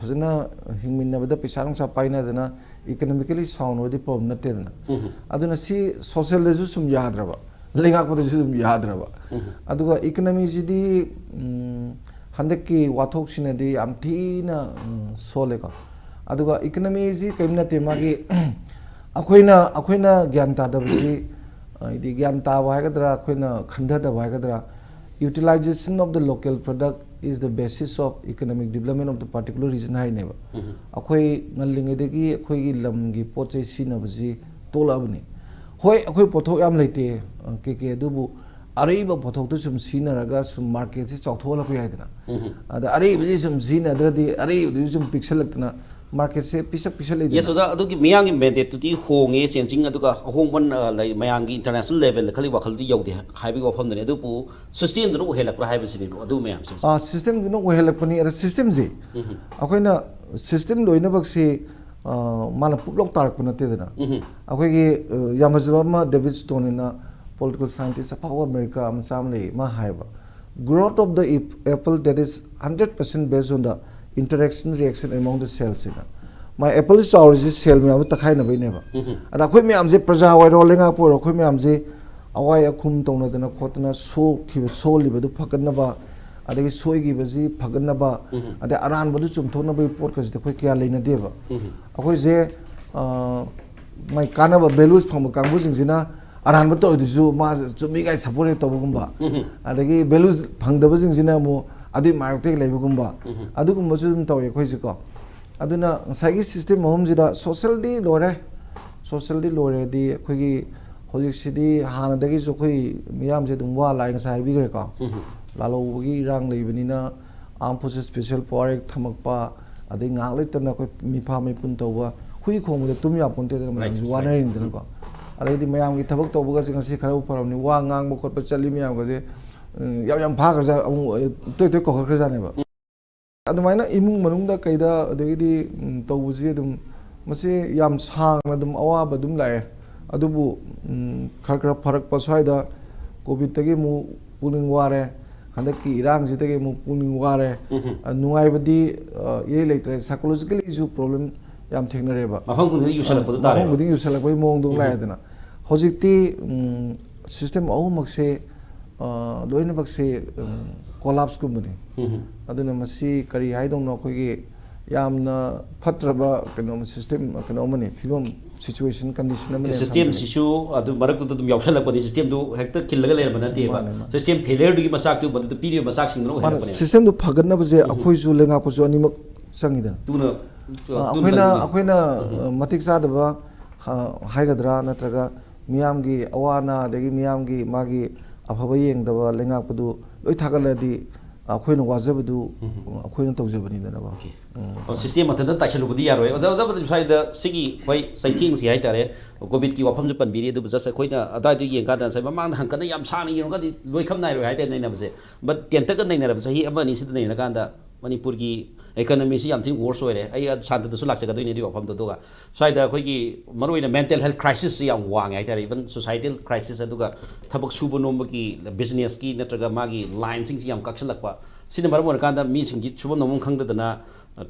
ꯐꯖꯅ ꯍꯤꯡꯃꯤꯟꯅꯕꯗ ꯄꯩꯁꯥ ꯅꯨꯡꯁꯥ ꯄꯥꯏꯅꯗꯅ ꯏꯀꯅꯣꯃꯤꯀꯦꯂꯤ ꯁꯥꯎꯟ ꯑꯣꯏꯔꯗꯤ ꯄ꯭ꯔꯣꯕ꯭ꯂꯦꯝ ꯅꯠꯇꯦꯗꯅ꯫ ꯎꯝ꯫ ꯑꯗꯨꯅ ꯁꯤ ꯁꯣꯁꯦꯜꯗꯁꯨ ꯁꯨꯝ ꯌꯥꯗ꯭ꯔꯕ, ꯂꯩꯉꯥꯛꯄꯗꯁꯨ ꯑꯗꯨꯝ ꯌꯥꯗ꯭ꯔꯕ꯫ ꯎꯝ꯫ ꯑꯗꯨꯒ ꯏꯀꯅꯃꯤꯁꯤꯗꯤ, ꯎꯝ, ꯍꯟꯗꯛꯀꯤ ꯋꯥꯊꯣꯛꯁꯤꯅꯗꯤ ꯌꯥꯝ ꯊꯤꯅ, ꯎꯝ, ꯁꯣꯜꯂꯦꯀꯣ꯫ ꯑꯗꯨꯒ ꯏꯀꯅꯃꯤꯁꯤ ꯀꯔꯤꯝ ꯅꯠꯇꯦ, ꯃꯥꯒꯤ ꯑꯩꯈꯣꯏꯅ, ꯑꯩꯈꯣꯏꯅ ꯒ꯭ꯌꯥꯟ ꯇꯥꯗꯕꯁꯤ, ꯍꯥꯏꯗꯤ ꯒ꯭ꯌꯥꯟ ꯇꯥꯕ ꯍꯥꯏꯒꯗ꯭ꯔꯥ, ꯑꯩꯈꯣꯏꯅ ꯈꯟꯊꯗꯕ ꯍꯥꯏꯒꯗ꯭ꯔꯥ, utilization of the local product is the basis of economic development of the particular region ꯍꯥꯏꯅꯦꯕ꯫ ꯎꯝ꯫ ꯑꯩꯈꯣꯏ ꯉꯜꯂꯤꯉꯩꯗꯒꯤ ꯑꯩꯈꯣꯏꯒꯤ ꯂꯝꯒꯤ ꯄꯣꯠ ꯆꯩ ꯁꯤꯖꯤꯟꯅꯕꯁꯤ ꯇꯣꯛꯂꯛꯑꯕꯅꯤ꯫ ꯍꯣꯏ, ꯑꯩꯈꯣꯏ ꯄꯣꯠꯊꯣꯛ ꯌꯥꯝ ꯂꯩꯇꯦ, ꯑ, ꯀꯦ ꯀꯦ, ꯑꯗꯨꯕꯨ ꯑꯔꯩꯕ ꯄꯣꯠꯊꯣꯛꯇꯨ ꯁꯨꯝ ꯁꯤꯖꯤꯟꯅꯔꯒ ꯁꯨꯝ ꯃꯥꯔꯀꯦꯠꯁꯤ ꯆꯥꯎꯊꯣꯛꯍꯜꯂꯛꯄ ꯌꯥꯏꯗꯅ꯫ ꯎꯝ꯫ ꯑꯗ ꯑꯔꯩꯕꯁꯤ ꯁꯨꯝ ꯁꯤꯖꯤꯟꯅꯗ꯭ꯔꯗꯤ ꯑꯔꯩꯕꯗꯨꯁꯨ ꯁꯨꯝ ꯄꯤꯛꯁꯜꯂꯛꯇꯅ ꯃꯥꯔꯀꯦꯠꯁꯦ ꯄꯤꯁꯛ ꯄꯤꯁꯛ ꯂꯩꯗꯅ꯫ ꯌꯦꯁ ꯑꯣꯖꯥ, ꯑꯗꯨꯒꯤ ꯃꯤꯌꯥꯝꯒꯤ ꯃꯦꯟꯗꯦꯠꯇꯨꯗꯤ ꯍꯣꯡꯉꯦ, ꯆꯦꯟꯖꯤꯡ, ꯑꯗꯨꯒ ꯑꯍꯣꯡꯕ, ꯑ, ꯂꯩ, ꯃꯌꯥꯝꯒꯤ ꯏꯟꯇꯔꯅꯦꯁꯅꯦꯜ ꯂꯦꯚꯦꯜꯗ ꯈꯜꯂꯤ ꯋꯥꯈꯜꯗꯤ ꯌꯧꯗꯦ ꯍꯥꯏꯕꯒꯤ ꯋꯥꯐꯝꯗꯨꯅꯤ꯫ ꯑꯗꯨꯕꯨ ꯁꯤꯁꯇꯦꯝꯗꯨꯅ ꯑꯣꯏꯍꯜꯂꯛꯄ꯭ꯔꯥ ꯍꯥꯏꯕꯁꯤꯅꯤ ꯑꯗꯨ ꯃꯌꯥꯝꯁꯦ꯫ ꯑꯥ, ꯁꯤꯁꯇꯦꯝꯗꯨꯅ ꯑꯣꯏꯍꯜꯂꯛꯄꯅꯤ꯫ ꯑꯗ ꯁꯤꯁꯇꯦꯝꯁꯦ ꯑꯩꯈꯣꯏꯅ ꯁꯤꯁꯇꯦꯝ ꯂꯣꯏꯅꯃꯛꯁꯤ, ꯑ, ꯃꯥꯅ ꯄꯨꯞ ꯂꯧ ꯇꯥꯔꯛꯄ ꯅꯠꯇꯦꯗꯅ꯫ ꯑꯩꯈꯣꯏꯒꯤ, ꯑ, ꯌꯥꯝ ꯐꯖꯕ ꯑꯃ ꯗꯦꯕꯤꯠ ꯁ꯭ꯇꯣꯟ ꯑꯅ ꯄꯣꯂꯤꯇꯤꯀꯦꯜ ꯁꯥꯏꯟꯇꯤꯁ ꯑꯐꯥꯎꯕ ꯑꯃꯦꯔꯤꯀꯥ ꯃꯆꯥ ꯑꯃ ꯂꯩ, ꯃꯥ ꯍꯥꯏꯌꯦꯕ, "Growth of the ap- apple that is hundred percent based on the interaction reaction among the cells" ꯍꯥꯏꯅ꯫ ꯃꯥ ꯑꯦꯄꯜ ꯆꯥꯎꯔꯤꯁꯦ ꯁꯦꯜ ꯃꯌꯥꯝꯗꯣ ꯇꯛꯈꯥꯏꯅꯕꯩꯅꯦꯕ꯫ ꯑꯗ ꯑꯩꯈꯣꯏ ꯃꯌꯥꯝꯁꯦ, ꯄ꯭ꯔꯖꯥ ꯑꯣꯏꯔꯣ, ꯂꯩꯉꯥꯛꯄ ꯑꯣꯏꯔꯣ, ꯑꯩꯈꯣꯏ ꯃꯌꯥꯝꯁꯦ ꯑꯋꯥꯏ ꯑꯈꯨꯝ ꯇꯧꯅꯗꯅ ꯈꯣꯠꯇꯅ, ꯁꯣꯛꯈꯤꯕ, ꯁꯣꯜꯂꯤꯕꯗꯨ ꯐꯒꯠꯅꯕ, ꯑꯗꯒꯤ ꯁꯣꯏꯈꯤꯕꯁꯤ ꯐꯒꯠꯅꯕ, ꯑꯗꯩ ꯑꯔꯥꯟꯕꯗꯨ ꯆꯨꯝꯊꯣꯛꯅꯕꯒꯤ ꯄꯣꯠꯀꯁꯤꯗꯤ ꯑꯩꯈꯣꯏ ꯀꯌꯥ ꯂꯩꯅꯗꯦꯕ꯫ ꯑꯩꯈꯣꯏꯁꯦ, ꯑ, ꯃꯥꯏ ꯀꯥꯟꯅꯕ ꯚꯦꯂꯨꯁ ꯐꯪꯕ ꯀꯥꯡꯕꯨꯁꯤꯡꯁꯤꯅ ꯑꯔꯥꯟꯕ ꯇꯧꯔꯤꯗꯨꯁꯨ ꯃꯥ ꯆꯨꯝꯃꯤ ꯀꯥꯏ ꯁꯞꯄꯣꯔꯠ ꯍꯦꯛ ꯇꯧꯕꯒꯨꯝꯕ, ꯑꯗꯒꯤ ꯚꯦꯂꯨꯁ ꯐꯪꯗꯕꯁꯤꯡꯁꯤꯅ ꯑꯃꯨꯛ ꯑꯗꯨꯒꯤ ꯃꯥꯌꯣꯛꯇ ꯍꯦꯛ ꯂꯩꯕꯒꯨꯝꯕ, ꯑꯗꯨꯒꯨꯝꯕꯁꯨ ꯑꯗꯨꯝ ꯇꯧꯋꯦ ꯑꯩꯈꯣꯏꯁꯦꯀꯣ꯫ ꯑꯗꯨꯅ ꯉꯁꯥꯏꯒꯤ ꯁꯤꯁꯇꯦꯝ ꯑꯍꯨꯝꯁꯤꯗ ꯁꯣꯁꯦꯜꯗꯤ ꯂꯣꯏꯔꯦ, ꯁꯣꯁꯦꯜꯗꯤ ꯂꯣꯏꯔꯦꯗꯤ ꯑꯩꯈꯣꯏꯒꯤ ꯍꯧꯖꯤꯛꯁꯤꯗꯤ ꯍꯥꯟꯅꯗꯒꯤꯁꯨ ꯑꯩꯈꯣꯏ ꯃꯤꯌꯥꯝꯁꯦ ꯑꯗꯨꯝ ꯋꯥ ꯂꯥꯛꯑꯦ, ꯉꯁꯥꯏ ꯍꯥꯏꯕꯤꯈ꯭ꯔꯦꯀꯣ꯫ ꯂꯥꯜꯍꯧꯕꯒꯤ ꯏꯔꯥꯡ ꯂꯩꯕꯅꯤꯅ ꯑꯥꯔꯝ ꯐꯣꯔꯁꯦꯁ ꯁ꯭ꯄꯦꯁꯦꯜ ꯄꯋꯥꯔ ꯍꯦꯛ ꯊꯝꯃꯛꯄ, ꯑꯗꯩ ꯉꯥꯏꯍꯥꯛ ꯂꯩꯇꯅ ꯑꯩꯈꯣꯏ ꯃꯤꯐꯥ ꯃꯤꯄꯨꯟ ꯇꯧꯕ, ꯍꯨꯏ ꯈꯣꯡꯕꯗ ꯇꯨꯝ ꯌꯥꯄꯣꯟꯇꯦꯗꯅ, ꯃꯌꯥꯝꯁꯨ ꯋꯥꯅꯔꯤꯅꯤꯗꯅꯀꯣ꯫ ꯑꯗꯩꯗꯤ ꯃꯌꯥꯝꯒꯤ ꯊꯕꯛ ꯇꯧꯕꯒꯁꯦ ꯉꯁꯤ ꯈꯔꯕꯨ ꯐꯔꯕꯅꯤ, ꯋꯥ ꯉꯥꯡꯕ ꯈꯣꯠꯄ ꯆꯠꯂꯤ ꯃꯌꯥꯝꯒꯁꯦ, ꯎꯝ, ꯌꯥꯝ ꯌꯥꯝ ꯐꯥꯈ꯭ꯔꯖꯥꯠ, ꯑꯃꯨꯛ ꯇꯣꯏ ꯇꯣꯏ ꯀꯧꯈꯠꯈ꯭ꯔꯖꯥꯠꯅꯦꯕ꯫ ꯑꯗꯨꯃꯥꯏꯅ ꯏꯃꯨꯡ ꯃꯅꯨꯡꯗ ꯀꯩꯗ, ꯑꯗꯒꯤꯗꯤ, ꯎꯝ, ꯇꯧꯕꯁꯤ ꯑꯗꯨꯝ, ꯃꯁꯤ ꯌꯥꯝ ꯁꯥꯡꯅ ꯑꯗꯨꯝ ꯑꯋꯥꯕ ꯑꯗꯨꯝ ꯂꯥꯛꯑꯦ꯫ ꯑꯗꯨꯕꯨ, ꯎꯝ, ꯈꯔ ꯈꯔ ꯐꯔꯛꯄ ꯁ꯭ꯋꯥꯏꯗ ꯀꯣꯚꯤꯗꯇꯒꯤ ꯑꯃꯨꯛ ꯄꯨꯛꯅꯤꯡ ꯋꯥꯔꯦ, ꯍꯟꯗꯛꯀꯤ ꯏꯔꯥꯡꯁꯤꯗꯒꯤ ꯑꯃꯨꯛ ꯄꯨꯛꯅꯤꯡ ꯋꯥꯔꯦ꯫ ꯑ, ꯅꯨꯡꯉꯥꯏꯕꯗꯤ, ꯑ, ꯏꯔꯩ ꯂꯩꯇ꯭ꯔꯦ꯫ ꯁꯥꯏꯀꯣꯂꯣꯖꯤꯀꯦꯂꯤꯁꯨ ꯄ꯭ꯔꯣꯕ꯭ꯂꯦꯝ ꯌꯥꯝ ꯊꯦꯡꯅꯔꯦꯕ꯫ ꯃꯐꯝ ꯈꯨꯗꯤꯡꯗ ꯌꯨꯁꯜꯂꯛꯄꯗꯣ ꯇꯥꯔꯦꯕ꯫ ꯃꯐꯝ ꯈꯨꯗꯤꯡ ꯌꯨꯁꯜꯂꯛꯄꯒꯤ ꯃꯑꯣꯡꯗ ꯑꯃꯨꯛ ꯂꯥꯛꯑꯦꯗꯅ꯫ ꯍꯧꯖꯤꯛꯇꯤ, ꯎꯝ, ꯁꯤꯁꯇꯦꯝ ꯑꯍꯨꯝꯃꯛꯁꯦ, ꯑ, ꯂꯣꯏꯅꯃꯛꯁꯦ, ꯎꯝ, ꯀꯣꯂꯥꯞꯁꯀꯨꯝꯕꯅꯤ꯫ ꯑꯗꯨꯅ ꯃꯁꯤ ꯀꯔꯤ ꯍꯥꯏꯗꯧꯅꯣ, ꯑꯩꯈꯣꯏꯒꯤ ꯌꯥꯝꯅ ꯐꯠꯇ꯭ꯔꯕ ꯀꯩꯅꯣ ꯁꯤꯁꯇꯦꯝ, ꯀꯩꯅꯣ ꯑꯃꯅꯤ, ꯐꯤꯕꯝ, ꯁꯤꯆꯨꯋꯦꯁꯟ, ꯀꯟꯗꯤꯁꯟ ꯑꯃꯅꯤ ꯍꯥꯏꯅ ꯊꯝꯖꯒꯦ꯫ ꯁꯤꯁꯇꯦꯝꯁꯤꯁꯨ ꯑꯗꯨ ꯃꯔꯛꯇꯨꯗ ꯑꯗꯨꯝ ꯌꯥꯎꯁꯜꯂꯛꯄꯅꯤ, ꯁꯤꯁꯇꯦꯝꯗꯨ ꯍꯦꯛꯇ ꯈꯤꯜꯂꯒ ꯂꯩꯔꯝꯕ ꯅꯠꯇꯦꯕ꯫ ꯃꯥꯅꯦ, ꯃꯥꯅꯦ꯫ ꯁꯤꯁꯇꯦꯝ ꯐꯦꯂꯤꯌꯔꯗꯨꯒꯤ ꯃꯆꯥꯛꯇꯨ ꯃꯗꯨꯗ ꯄꯤꯔꯤꯕ ꯃꯆꯥꯛꯁꯤꯡꯗꯨꯅ ꯃꯥꯅꯦ, ꯑꯣꯏꯍꯜꯂꯛꯄꯅꯦꯕ꯫ ꯁꯤꯁꯇꯦꯝꯗꯨ ꯐꯒꯠꯅꯕꯁꯦ ꯑꯩꯈꯣꯏꯁꯨ ꯂꯩꯉꯥꯛꯄꯁꯨ ꯑꯅꯤꯃꯛ ꯆꯪꯉꯤꯗꯅ꯫ ꯇꯨꯅ ꯑ, ꯑꯩꯈꯣꯏꯅ, ꯑꯩꯈꯣꯏꯅ, ꯑ, ꯃꯇꯤꯛ ꯆꯥꯗꯕ, ꯑ, ꯍꯥꯏꯒꯗ꯭ꯔꯥ, ꯅꯠꯇ꯭ꯔꯒ ꯃꯤꯌꯥꯝꯒꯤ ꯑꯋꯥ ꯑꯅꯥ, ꯑꯗꯒꯤ ꯃꯤꯌꯥꯝꯒꯤ ꯃꯥꯒꯤ ꯑꯐꯕ ꯌꯦꯡꯗꯕ ꯂꯩꯉꯥꯛꯄꯗꯨ ꯂꯣꯏ ꯊꯥꯒꯠꯂꯗꯤ, ꯑꯩꯈꯣꯏꯅ ꯋꯥꯖꯕꯗꯨ ꯑꯩꯈꯣꯏꯅ ꯇꯧꯖꯕꯅꯤꯗꯅꯀꯣ꯫ ꯑꯣ, ꯁꯤꯁꯇꯦꯝ ꯃꯊꯟꯇ ꯇꯥꯏꯁꯜꯂꯨꯕꯗꯤ ꯌꯥꯔꯣꯏ꯫ ꯑꯣꯖꯥ, ꯑꯣꯖꯥꯕꯨꯗꯤ ꯁ꯭ꯋꯥꯏꯗ ꯁꯤꯒꯤ, ꯍꯣꯏ, ꯆꯩꯊꯦꯡꯁꯤ ꯍꯥꯏꯇꯥꯔꯦ, ꯀꯣꯚꯤꯗꯀꯤ ꯋꯥꯐꯝꯁꯨ ꯄꯟꯕꯤꯔꯤ, ꯑꯗꯨꯕꯨ ꯖꯁ ꯑꯩꯈꯣꯏꯅ ꯑꯗꯥꯏꯗꯨ ꯌꯦꯡꯀꯥꯟꯗ ꯉꯁꯥꯏ ꯃꯃꯥꯡꯗ ꯍꯪꯀꯠꯅ ꯌꯥꯝ ꯁꯥꯡꯅ ꯌꯦꯡꯉꯒꯗꯤ ꯂꯣꯏꯈꯝ ꯅꯥꯏꯔꯣꯏ ꯍꯥꯏꯇꯥꯔꯦ ꯅꯩꯅꯕꯁꯦ꯫ ꯕꯠ ꯇꯦꯟꯇꯛꯅ ꯅꯩꯅꯔꯕ ꯆꯍꯤ ꯑꯃ ꯑꯅꯤꯁꯤꯗ ꯅꯩꯅꯔꯀꯥꯟꯗ ꯃꯅꯤꯄꯨꯔꯒꯤ ꯏꯀꯅꯃꯤꯁꯤ ꯌꯥꯝ ꯊꯤꯅ ꯋꯣꯔꯁ ꯑꯣꯏꯔꯦ꯫ ꯑꯩ ꯁꯥꯟꯇꯗꯁꯨ ꯂꯥꯛꯆꯒꯗꯣꯏꯅꯤ ꯑꯗꯨꯒꯤ ꯋꯥꯐꯝꯗꯣ꯫ ꯑꯗꯨꯒ ꯁ꯭ꯋꯥꯏꯗ ꯑꯩꯈꯣꯏꯒꯤ ꯃꯔꯨꯑꯣꯏꯅ ꯃꯦꯟꯇꯦꯜ ꯍꯦꯜꯊ ꯀ꯭ꯔꯥꯏꯁꯤꯁꯁꯤ ꯌꯥꯝ ꯋꯥꯡꯉꯦ ꯍꯥꯏꯇꯥꯔꯦ, ꯏꯚꯟ ꯁꯣꯁꯥꯏꯇꯦꯜ ꯀ꯭ꯔꯥꯏꯁꯤꯁ, ꯑꯗꯨꯒ ꯊꯕꯛ ꯁꯨꯕ ꯅꯣꯝꯕꯒꯤ ꯕꯤꯖꯤꯅꯦꯁꯀꯤ ꯅꯠꯇ꯭ꯔꯒ ꯃꯥꯒꯤ ꯂꯥꯏꯟꯁꯤꯡꯁꯤ ꯌꯥꯝ ꯀꯛꯁꯤꯜꯂꯛꯄ꯫ ꯁꯤꯅ ꯃꯔꯝ ꯑꯣꯏꯔꯀꯥꯟꯗ ꯃꯤꯁꯤꯡꯒꯤ ꯁꯨꯐꯝ ꯅꯣꯝꯐꯝ ꯈꯪꯗꯗꯅ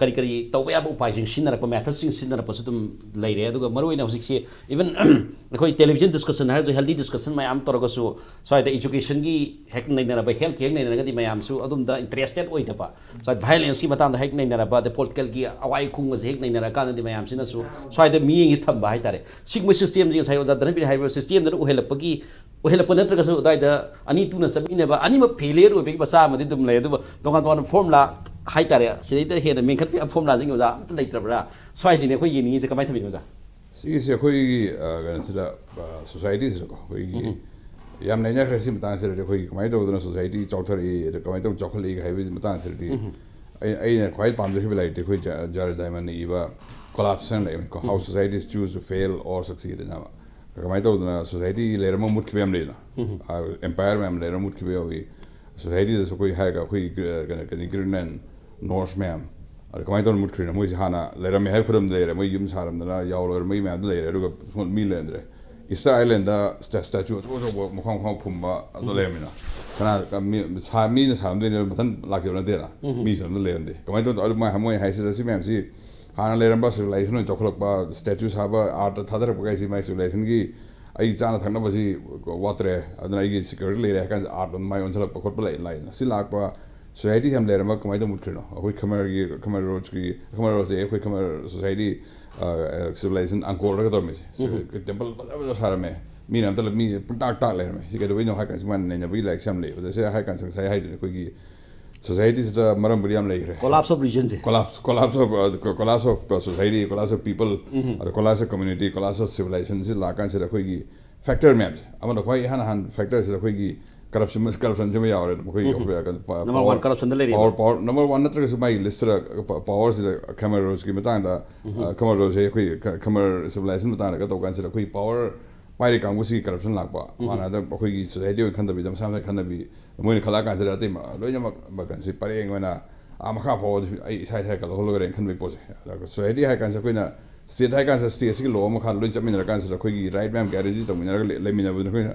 ꯀꯔꯤ ꯀꯔꯤ ꯇꯧꯕ ꯌꯥꯕ ꯎꯄꯥꯏꯁꯤꯡ ꯁꯤꯖꯤꯟꯅꯔꯛꯄ, ꯃꯦꯊꯠꯁꯤꯡ ꯁꯤꯖꯤꯟꯅꯔꯛꯄꯁꯨ ꯑꯗꯨꯝ ꯂꯩꯔꯦ꯫ ꯑꯗꯨꯒ ꯃꯔꯨꯑꯣꯏꯅ ꯍꯧꯖꯤꯛꯁꯤ ꯏꯚꯟ ꯑꯩꯈꯣꯏ ꯇꯦꯂꯤꯚꯤꯖꯟ ꯗꯤꯁꯀꯁꯟ ꯍꯥꯏꯔꯁꯨ, ꯍꯦꯜꯗꯤ ꯗꯤꯁꯀꯁꯟ ꯃꯌꯥꯝ ꯇꯧꯔꯒꯁꯨ, ꯁ꯭ꯋꯥꯏꯗ ꯏꯖꯨꯀꯦꯁꯟꯒꯤ ꯍꯦꯛ ꯅꯩꯅꯔꯕ, ꯍꯦꯜꯊꯀꯤ ꯍꯦꯛ ꯅꯩꯅꯔꯒꯗꯤ ꯃꯌꯥꯝꯁꯨ ꯑꯗꯨꯝꯗ ꯏꯟꯇꯔꯦꯁꯇꯦꯠ ꯑꯣꯏꯗꯕ, ꯁ꯭ꯋꯥꯏꯗ ꯚꯥꯏꯑꯣꯂꯦꯟꯁꯀꯤ ꯃꯇꯥꯡꯗ ꯍꯦꯛ ꯅꯩꯅꯔꯕ, ꯑꯗꯩ ꯄꯣꯂꯤꯇꯤꯀꯦꯜꯒꯤ ꯑꯋꯥꯏ ꯈꯨꯡꯒꯁꯦ ꯍꯦꯛ ꯅꯩꯅꯔꯀꯥꯟꯗꯗꯤ ꯃꯌꯥꯝꯁꯤꯅꯁꯨ ꯁ꯭ꯋꯥꯏꯗ ꯃꯤꯠꯌꯦꯡꯁꯤ ꯊꯝꯕ ꯍꯥꯏꯇꯥꯔꯦ꯫ ꯁꯤꯒꯨꯝꯕ ꯁꯤꯁꯇꯦꯝꯁꯤ ꯉꯁꯥꯏ ꯑꯣꯖꯥ ꯙꯅꯕꯤꯔ ꯍꯥꯏꯔꯤꯕ ꯁꯤꯁꯇꯦꯝꯗꯨꯅ ꯑꯣꯏꯍꯜꯂꯛꯄꯒꯤ, ꯑꯣꯏꯍꯜꯂꯛꯄ ꯅꯠꯇ꯭ꯔꯒꯁꯨ ꯑꯗꯨꯋꯥꯏꯗ ꯑꯅꯤ ꯇꯨꯅ ꯆꯠꯃꯤꯟꯅꯕ, ꯑꯅꯤꯃꯛ ꯐꯦꯂꯤꯌꯔ ꯑꯣꯏꯕꯒꯤ ꯃꯆꯥꯛ ꯑꯃꯗꯤ ꯑꯗꯨꯝ ꯂꯩ꯫ ꯑꯗꯨꯕꯨ ꯇꯣꯉꯥꯟ ꯇꯣꯉꯥꯟꯕ ꯐꯣꯔꯃꯨꯂꯥ ꯍꯥꯏꯇꯥꯔꯦ, ꯁꯤꯗꯩꯗ ꯍꯦꯟꯅ ꯃꯦꯟꯈꯠꯄ ꯌꯥꯕ ꯐꯣꯔꯃꯨꯂꯥꯁꯤꯡ ꯑꯣꯖꯥ ꯑꯝꯇ ꯂꯩꯇ꯭ꯔꯕ꯭ꯔꯥ? ꯁ꯭ꯋꯥꯏꯁꯤꯅꯦ ꯑꯩꯈꯣꯏ ꯌꯦꯡꯅꯤꯡꯉꯤꯁꯦ꯫ ꯀꯃꯥꯏꯅ ꯊꯝꯕꯤꯅꯣ ꯑꯣꯖꯥ? ꯁꯤꯒꯤꯁꯦ ꯑꯩꯈꯣꯏꯒꯤ, ꯑ, ꯀꯩꯅꯣꯁꯤꯗ, ꯑ, ꯁꯣꯁꯥꯏꯇꯤꯁꯤꯗꯀꯣ, ꯑꯩꯈꯣꯏꯒꯤ ꯌꯥꯝ ꯅꯩꯅꯈ꯭ꯔꯦ ꯁꯤ ꯃꯇꯥꯡꯁꯤꯗꯗꯤ꯫ ꯑꯩꯈꯣꯏꯒꯤ ꯀꯃꯥꯏꯅ ꯇꯧꯗꯅ ꯁꯣꯁꯥꯏꯇꯤ ꯆꯥꯎꯊꯔꯛꯏ, ꯑꯗ ꯀꯃꯥꯏꯅ ꯇꯧꯗꯅ ꯆꯥꯎꯈꯠꯂꯛꯏ ꯍꯥꯏꯕꯒꯤ ꯃꯇꯥꯡꯁꯤꯗꯗꯤ ꯑꯩ, ꯑꯩꯅ ꯈ꯭ꯋꯥꯏ ꯄꯥꯝꯖꯈꯤꯕ ꯂꯥꯏꯔꯤꯛꯇꯤ ꯑꯩꯈꯣꯏ ꯖ-, ꯖꯥꯔꯦꯗ ꯗꯥꯏꯃꯟꯅ ꯏꯕ ꯀꯣꯂꯥꯞꯁ ꯍꯥꯏꯅ ꯂꯩꯕꯅꯤꯀꯣ, How Societies Choose to Fail or Succeed ꯍꯥꯏꯅ꯫ ꯀꯃꯥꯏꯅ ꯇꯧꯗꯅ ꯁꯣꯁꯥꯏꯇꯤ ꯂꯩꯔꯝꯃ ꯃꯨꯠꯈꯤꯕ ꯌꯥꯝ ꯂꯩꯗꯅ, ꯑꯦꯝꯄꯥꯌꯔ ꯃꯌꯥꯝ ꯂꯩꯔꯝꯃ ꯃꯨꯠꯈꯤꯕ ꯌꯥꯎꯏ꯫ ꯁꯣꯁꯥꯏꯇꯤꯗꯁꯨ ꯑꯩꯈꯣꯏ ꯍꯥꯏꯔꯒ ꯑꯩꯈꯣꯏꯒꯤ ꯒ꯭ꯔ-, ꯀꯩꯅꯣ, ꯀꯩꯅꯣ, ꯒ꯭ꯔꯤꯟ ꯑꯦꯟ ꯅꯣꯔꯁ ꯃꯌꯥꯝ, ꯑꯗꯣ ꯀꯃꯥꯏꯅ ꯇꯧꯅ ꯃꯨꯠꯈ꯭ꯔꯤꯅꯣ? ꯃꯣꯏꯁꯦ ꯍꯥꯟꯅ ꯂꯩꯔꯝꯃꯦ ꯍꯥꯏꯕ ꯈꯨꯗꯝꯗ ꯂꯩꯔꯦ, ꯃꯣꯏ ꯌꯨꯝ ꯁꯥꯔꯝꯗꯅ ꯌꯥꯎ ꯂꯣꯏꯔꯦ, ꯃꯣꯏ ꯃꯌꯥꯝꯗꯣ ꯂꯩꯔꯦ, ꯑꯗꯨꯒ ꯁꯣꯝ ꯃꯤ ꯂꯩꯔꯝꯗ꯭ꯔꯦ꯫ ꯏꯁꯇꯔ ꯑꯥꯏꯂꯦꯟꯗ ꯁ꯭ꯇꯦ-, ꯁ꯭ꯇꯦꯆꯨ ꯑꯆꯧ ꯑꯆꯧꯕ ꯃꯈꯣꯡ ꯃꯈꯣꯡ ꯐꯨꯝꯕ ꯑꯗꯨ ꯂꯩꯔꯝꯃꯤꯅ ꯀꯅꯥ, ꯀ-, ꯃꯤ, ꯁꯥ-, ꯃꯤꯅ ꯁꯥꯔꯝꯗꯣꯏꯅꯦ, ꯃꯊꯟ ꯂꯥꯛꯆꯕ ꯅꯠꯇꯦꯅ꯫ ꯃꯤꯁꯨ ꯑꯝꯇ ꯂꯩꯔꯝꯗꯦ꯫ ꯀꯃꯥꯏꯅ ꯇꯧꯗꯅꯣ? ꯑꯗꯨ ꯃꯣꯏ, ꯃꯣꯏ ꯍꯥꯏꯁꯤꯗ ꯁꯤ ꯃꯌꯥꯝꯁꯤ ꯍꯥꯟꯅ ꯂꯩꯔꯝꯕ ꯁꯤꯚꯤꯂꯥꯏꯖꯦꯁꯟ ꯑꯣꯏꯅ ꯆꯥꯎꯈꯠꯂꯛꯄ, ꯁ꯭ꯇꯦꯆꯨ ꯁꯥꯕ, ꯑꯥꯔꯠꯇ ꯊꯥꯗꯔꯛꯄ ꯀꯥꯏꯁꯤ ꯃꯥꯏ ꯁꯤꯚꯤꯂꯥꯏꯖꯦꯁꯟꯒꯤ ꯑꯩ ꯆꯥꯅ ꯊꯛꯅꯕꯁꯤ ꯋꯥꯠꯇ꯭ꯔꯦ, ꯑꯗꯨꯅ ꯑꯩꯒꯤ ꯁꯦꯀ꯭ꯌꯨꯔꯤꯇꯤ ꯂꯩꯔꯦ ꯍꯥꯏ ꯀꯥꯟꯁꯤꯗ ꯑꯥꯔꯠ ꯂꯣꯝꯗ ꯃꯥꯏ ꯑꯣꯟꯁꯤꯜꯂꯛꯄ ꯈꯣꯠꯄ ꯂꯩ, ꯂꯥꯛꯏꯗꯅ꯫ ꯁꯤ ꯂꯥꯛꯄ ꯁꯣꯁꯥꯏꯇꯤꯁꯤ ꯌꯥꯝ ꯂꯩꯔꯝꯕ ꯀꯃꯥꯏꯅ ꯇꯧ ꯃꯨꯠꯈ꯭ꯔꯤꯅꯣ? ꯑꯩꯈꯣꯏ ꯈꯃꯔꯒꯤ, ꯈꯃꯔ ꯔꯣꯖꯀꯤ, ꯈꯃꯔ ꯔꯣꯖꯁꯦ ꯑꯩꯈꯣꯏ ꯈꯃꯔ ꯁꯣꯁꯥꯏꯇꯤ, ꯑ, ꯑ, ꯁꯤꯚꯤꯂꯥꯏꯖꯦꯁꯟ ꯑꯪꯀꯣꯔꯗꯒ ꯇꯧꯔꯝꯃꯤꯁꯦ꯫ ꯁꯤ ꯇꯦꯝꯄꯜ ꯐꯖ ꯐꯖ ꯁꯥꯔꯝꯃꯦ꯫ ꯃꯤꯅ ꯑꯝꯇ ꯂ-, ꯃꯤ ꯄꯨꯡꯇꯥꯛ ꯇꯥꯛ ꯂꯩꯔꯝꯃꯦ꯫ ꯁꯤ ꯀꯩꯗꯧꯕꯩꯅꯣ ꯍꯥꯏ ꯀꯥꯟꯗ ꯁꯨꯃꯥꯏꯅ ꯅꯩꯅꯕꯒꯤ ꯂꯥꯏꯔꯤꯛꯁꯦ ꯌꯥꯝ ꯂꯩ꯫ ꯑꯗ ꯁꯤ ꯍꯥꯏ ꯀꯥꯟꯗ ꯉꯁꯥꯏ ꯍꯥꯏꯗꯨꯅꯤ ꯑꯩꯈꯣꯏꯒꯤ ꯁꯣꯁꯥꯏꯇꯤꯁꯤꯗ ꯃꯔꯝꯕꯨꯗꯤ ꯌꯥꯝ ꯂꯩꯈ꯭ꯔꯦ꯫ Collapse of regionꯁꯦ꯫ Collapse, collapse of, uh, co-, collapse of, uh, society, collapse of people, ꯑꯗ collapse of community, collapse of civilization ꯁꯤ ꯂꯥꯛꯀꯥꯟꯁꯤꯗ ꯑꯩꯈꯣꯏꯒꯤ ꯐꯦꯛꯇꯔ ꯃꯌꯥꯝꯁꯦ, ꯑꯃꯅ ꯈ꯭ꯋꯥꯏ ꯏꯍꯥꯟ ꯍꯥꯟꯕ ꯐꯦꯛꯇꯔꯁꯤꯗ ꯑꯩꯈꯣꯏꯒꯤ ꯀꯔꯞꯁꯟ ꯀꯔꯞꯁꯟꯁꯤꯃ ꯌꯥꯎꯔꯦ ꯃꯈꯣꯏꯒꯤ ꯑꯩꯈꯣꯏ ꯀꯩꯅꯣ, ꯄ- Number power- one ꯀꯔꯞꯁꯟꯗ ꯂꯩꯔꯤꯕ꯫ Power power number one ꯅꯠꯇ꯭ꯔꯒꯁꯨ ꯃꯥꯒꯤ ꯂꯤꯁꯇꯗ ꯄ- ꯄꯥꯋꯔꯁꯤꯗ ꯈꯦꯃꯔ ꯔꯣꯖꯀꯤ ꯃꯇꯥꯡꯗ ꯑ, ꯈꯦꯃꯔ ꯔꯣꯖꯁꯦ ꯑꯩꯈꯣꯏ ꯈ- ꯈꯦꯃꯔ ꯁꯤꯚꯤꯂꯥꯏꯖꯦꯁꯟ ꯃꯇꯥꯡꯗꯒ ꯇꯧ ꯀꯥꯟꯁꯤꯗ ꯑꯩꯈꯣꯏ ꯄꯥꯋꯔ ꯄꯥꯏꯔꯤ ꯀꯥꯡꯕꯨꯁꯤꯒꯤ ꯀꯔꯞꯁꯟ ꯂꯥꯛꯄ ꯃꯥꯅ ꯑꯗ ꯑꯩꯈꯣꯏꯒꯤ ꯁꯣꯁꯥꯏꯇꯤ ꯑꯣꯏꯅ ꯈꯟꯗꯕꯤꯗ ꯃꯁꯥ ꯃꯁꯥ ꯈꯟꯅꯕꯤ ꯃꯣꯏꯅ ꯈꯜꯂꯛꯑ ꯀꯥꯟꯁꯤꯗ ꯑꯇꯩ ꯃ- ꯂꯣꯏꯅꯃꯛ ꯃ- ꯀꯩꯅꯣꯁꯤ ꯄꯔꯦꯡ ꯑꯣꯏꯅ ꯑꯥ ꯃꯈꯥ ꯐꯥꯎꯕ ꯑꯩ ꯏꯁꯥ ꯏꯁꯥ ꯀꯜꯍꯧ ꯂꯣꯏꯔꯦꯅ ꯈꯟꯕꯒꯤ ꯄꯣꯠꯁꯦ ꯑꯗ ꯁꯣꯁꯥꯏꯇꯤ ꯍꯥꯏ ꯀꯥꯟꯁꯤꯗ ꯑꯩꯈꯣꯏꯅ ꯁ꯭ꯇꯦꯠ ꯍꯥꯏ ꯀꯥꯟꯁꯤꯗ ꯁ꯭ꯇꯦꯠꯁꯤꯒꯤ ꯂꯣ ꯃꯈꯥꯗ ꯂꯣꯏ ꯆꯠꯃꯤꯟꯅꯔ ꯀꯥꯟꯁꯤꯗ ꯑꯩꯈꯣꯏꯒꯤ ꯔꯥꯏꯠ ꯃꯌꯥꯝ ꯒꯦꯔꯦꯟꯇꯤ ꯇꯧꯃꯤꯟꯅꯔꯒ ꯂꯩ- ꯂꯩꯃꯤꯟꯅꯕꯗꯨꯅ ꯑꯩꯈꯣꯏꯅ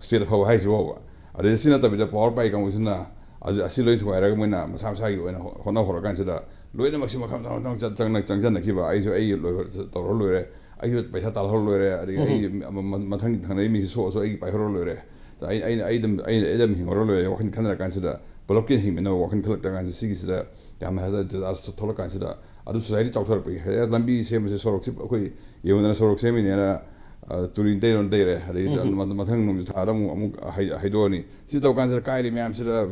ꯁ꯭ꯇꯦꯠ ꯑꯐꯕ ꯍꯥꯏꯁꯤ ꯐꯥꯎꯕ ꯑꯗꯩ ꯁꯤ ꯅꯠꯇꯕꯤꯗ ꯄꯥꯋꯔ ꯄꯥꯏ ꯀꯥꯡꯕꯨꯁꯤꯅ ꯑꯗꯨ ꯑꯁꯤ ꯂꯣꯏ ꯊꯨꯒꯥꯏꯔꯒ ꯃꯣꯏꯅ ꯃꯁꯥ ꯃꯁꯥꯒꯤ ꯑꯣꯏꯅ ꯍꯣ- ꯍꯣꯠꯅ ꯍꯧꯔꯀꯥꯟꯁꯤꯗ ꯂꯣꯏꯅꯃꯛꯁꯤ ꯃꯈꯜ ꯃꯊꯪ ꯃꯊꯪ ꯆꯪ- ꯆꯪꯅ- ꯆꯪꯁꯤꯟꯅꯈꯤꯕ ꯑꯩꯁꯨ ꯑꯩ ꯂꯣꯏ ꯇꯧꯔ ꯂꯣꯏꯔꯦ ꯑꯩꯁꯨ ꯄꯩꯁꯥ ꯇꯥꯜꯍꯧꯔ ꯂꯣꯏꯔꯦ ꯑꯗꯒꯤ ꯑꯩ ꯃ- ꯃ- ꯃꯊꯪ ꯊꯪꯅꯔꯤ ꯃꯤꯁꯤ ꯁꯣꯛꯑꯁꯨ ꯑꯩꯒꯤ ꯄꯥꯏꯍꯧꯔ ꯂꯣꯏꯔꯦ ꯑꯩ ꯑꯩꯅ ꯑꯩ ꯑꯗꯨꯝ ꯑꯩ ꯑꯩ ꯑꯗꯨꯝ ꯍꯤꯡꯍꯧꯔ ꯂꯣꯏꯔꯦ ꯋꯥꯈꯜ ꯈꯟꯅꯔ ꯀꯥꯟꯁꯤꯗ ꯄꯨꯂꯞꯀꯤ ꯍꯤꯡꯃꯤꯟꯅꯕ ꯋꯥꯈꯜ ꯈꯜꯂꯛꯇ ꯀꯥꯟꯁꯤꯗ ꯁꯤꯒꯤꯁꯤꯗ ꯌꯥꯝꯅ ꯍꯦꯛꯇ ꯗꯤꯖꯥꯁꯇꯔ ꯊꯣꯛꯂꯛ ꯀꯥꯟꯁꯤꯗ ꯑꯗꯨ ꯁꯣꯁꯥꯏꯇꯤ ꯆꯥꯎꯊꯔꯛꯄꯒꯤ ꯍꯦꯛ ꯂꯝꯕꯤ ꯁꯦꯝꯕꯁꯦ ꯁꯣꯔꯣꯛꯁꯤ ꯑꯩꯈꯣꯏ ꯌꯦꯡꯉꯨꯗꯅ ꯁꯣꯔꯣꯛ ꯁꯦꯝꯃꯤꯅꯦꯅ ꯑ, ꯇꯨꯔꯤ ꯇꯩꯔꯣꯟ ꯇꯩꯔꯦ ꯑꯗꯩ ꯃ- ꯃꯊꯪ ꯅꯣꯡꯖꯨ ꯊꯥꯗ ꯑꯃꯨꯛ ꯑꯃꯨꯛ ꯍꯩ- ꯍꯩꯗꯣꯛꯑꯅꯤ ꯁꯤ ꯇꯧ ꯀꯥꯟꯁꯤꯗ ꯀꯥꯏꯔꯤ ꯃꯌꯥꯝꯁꯤꯗ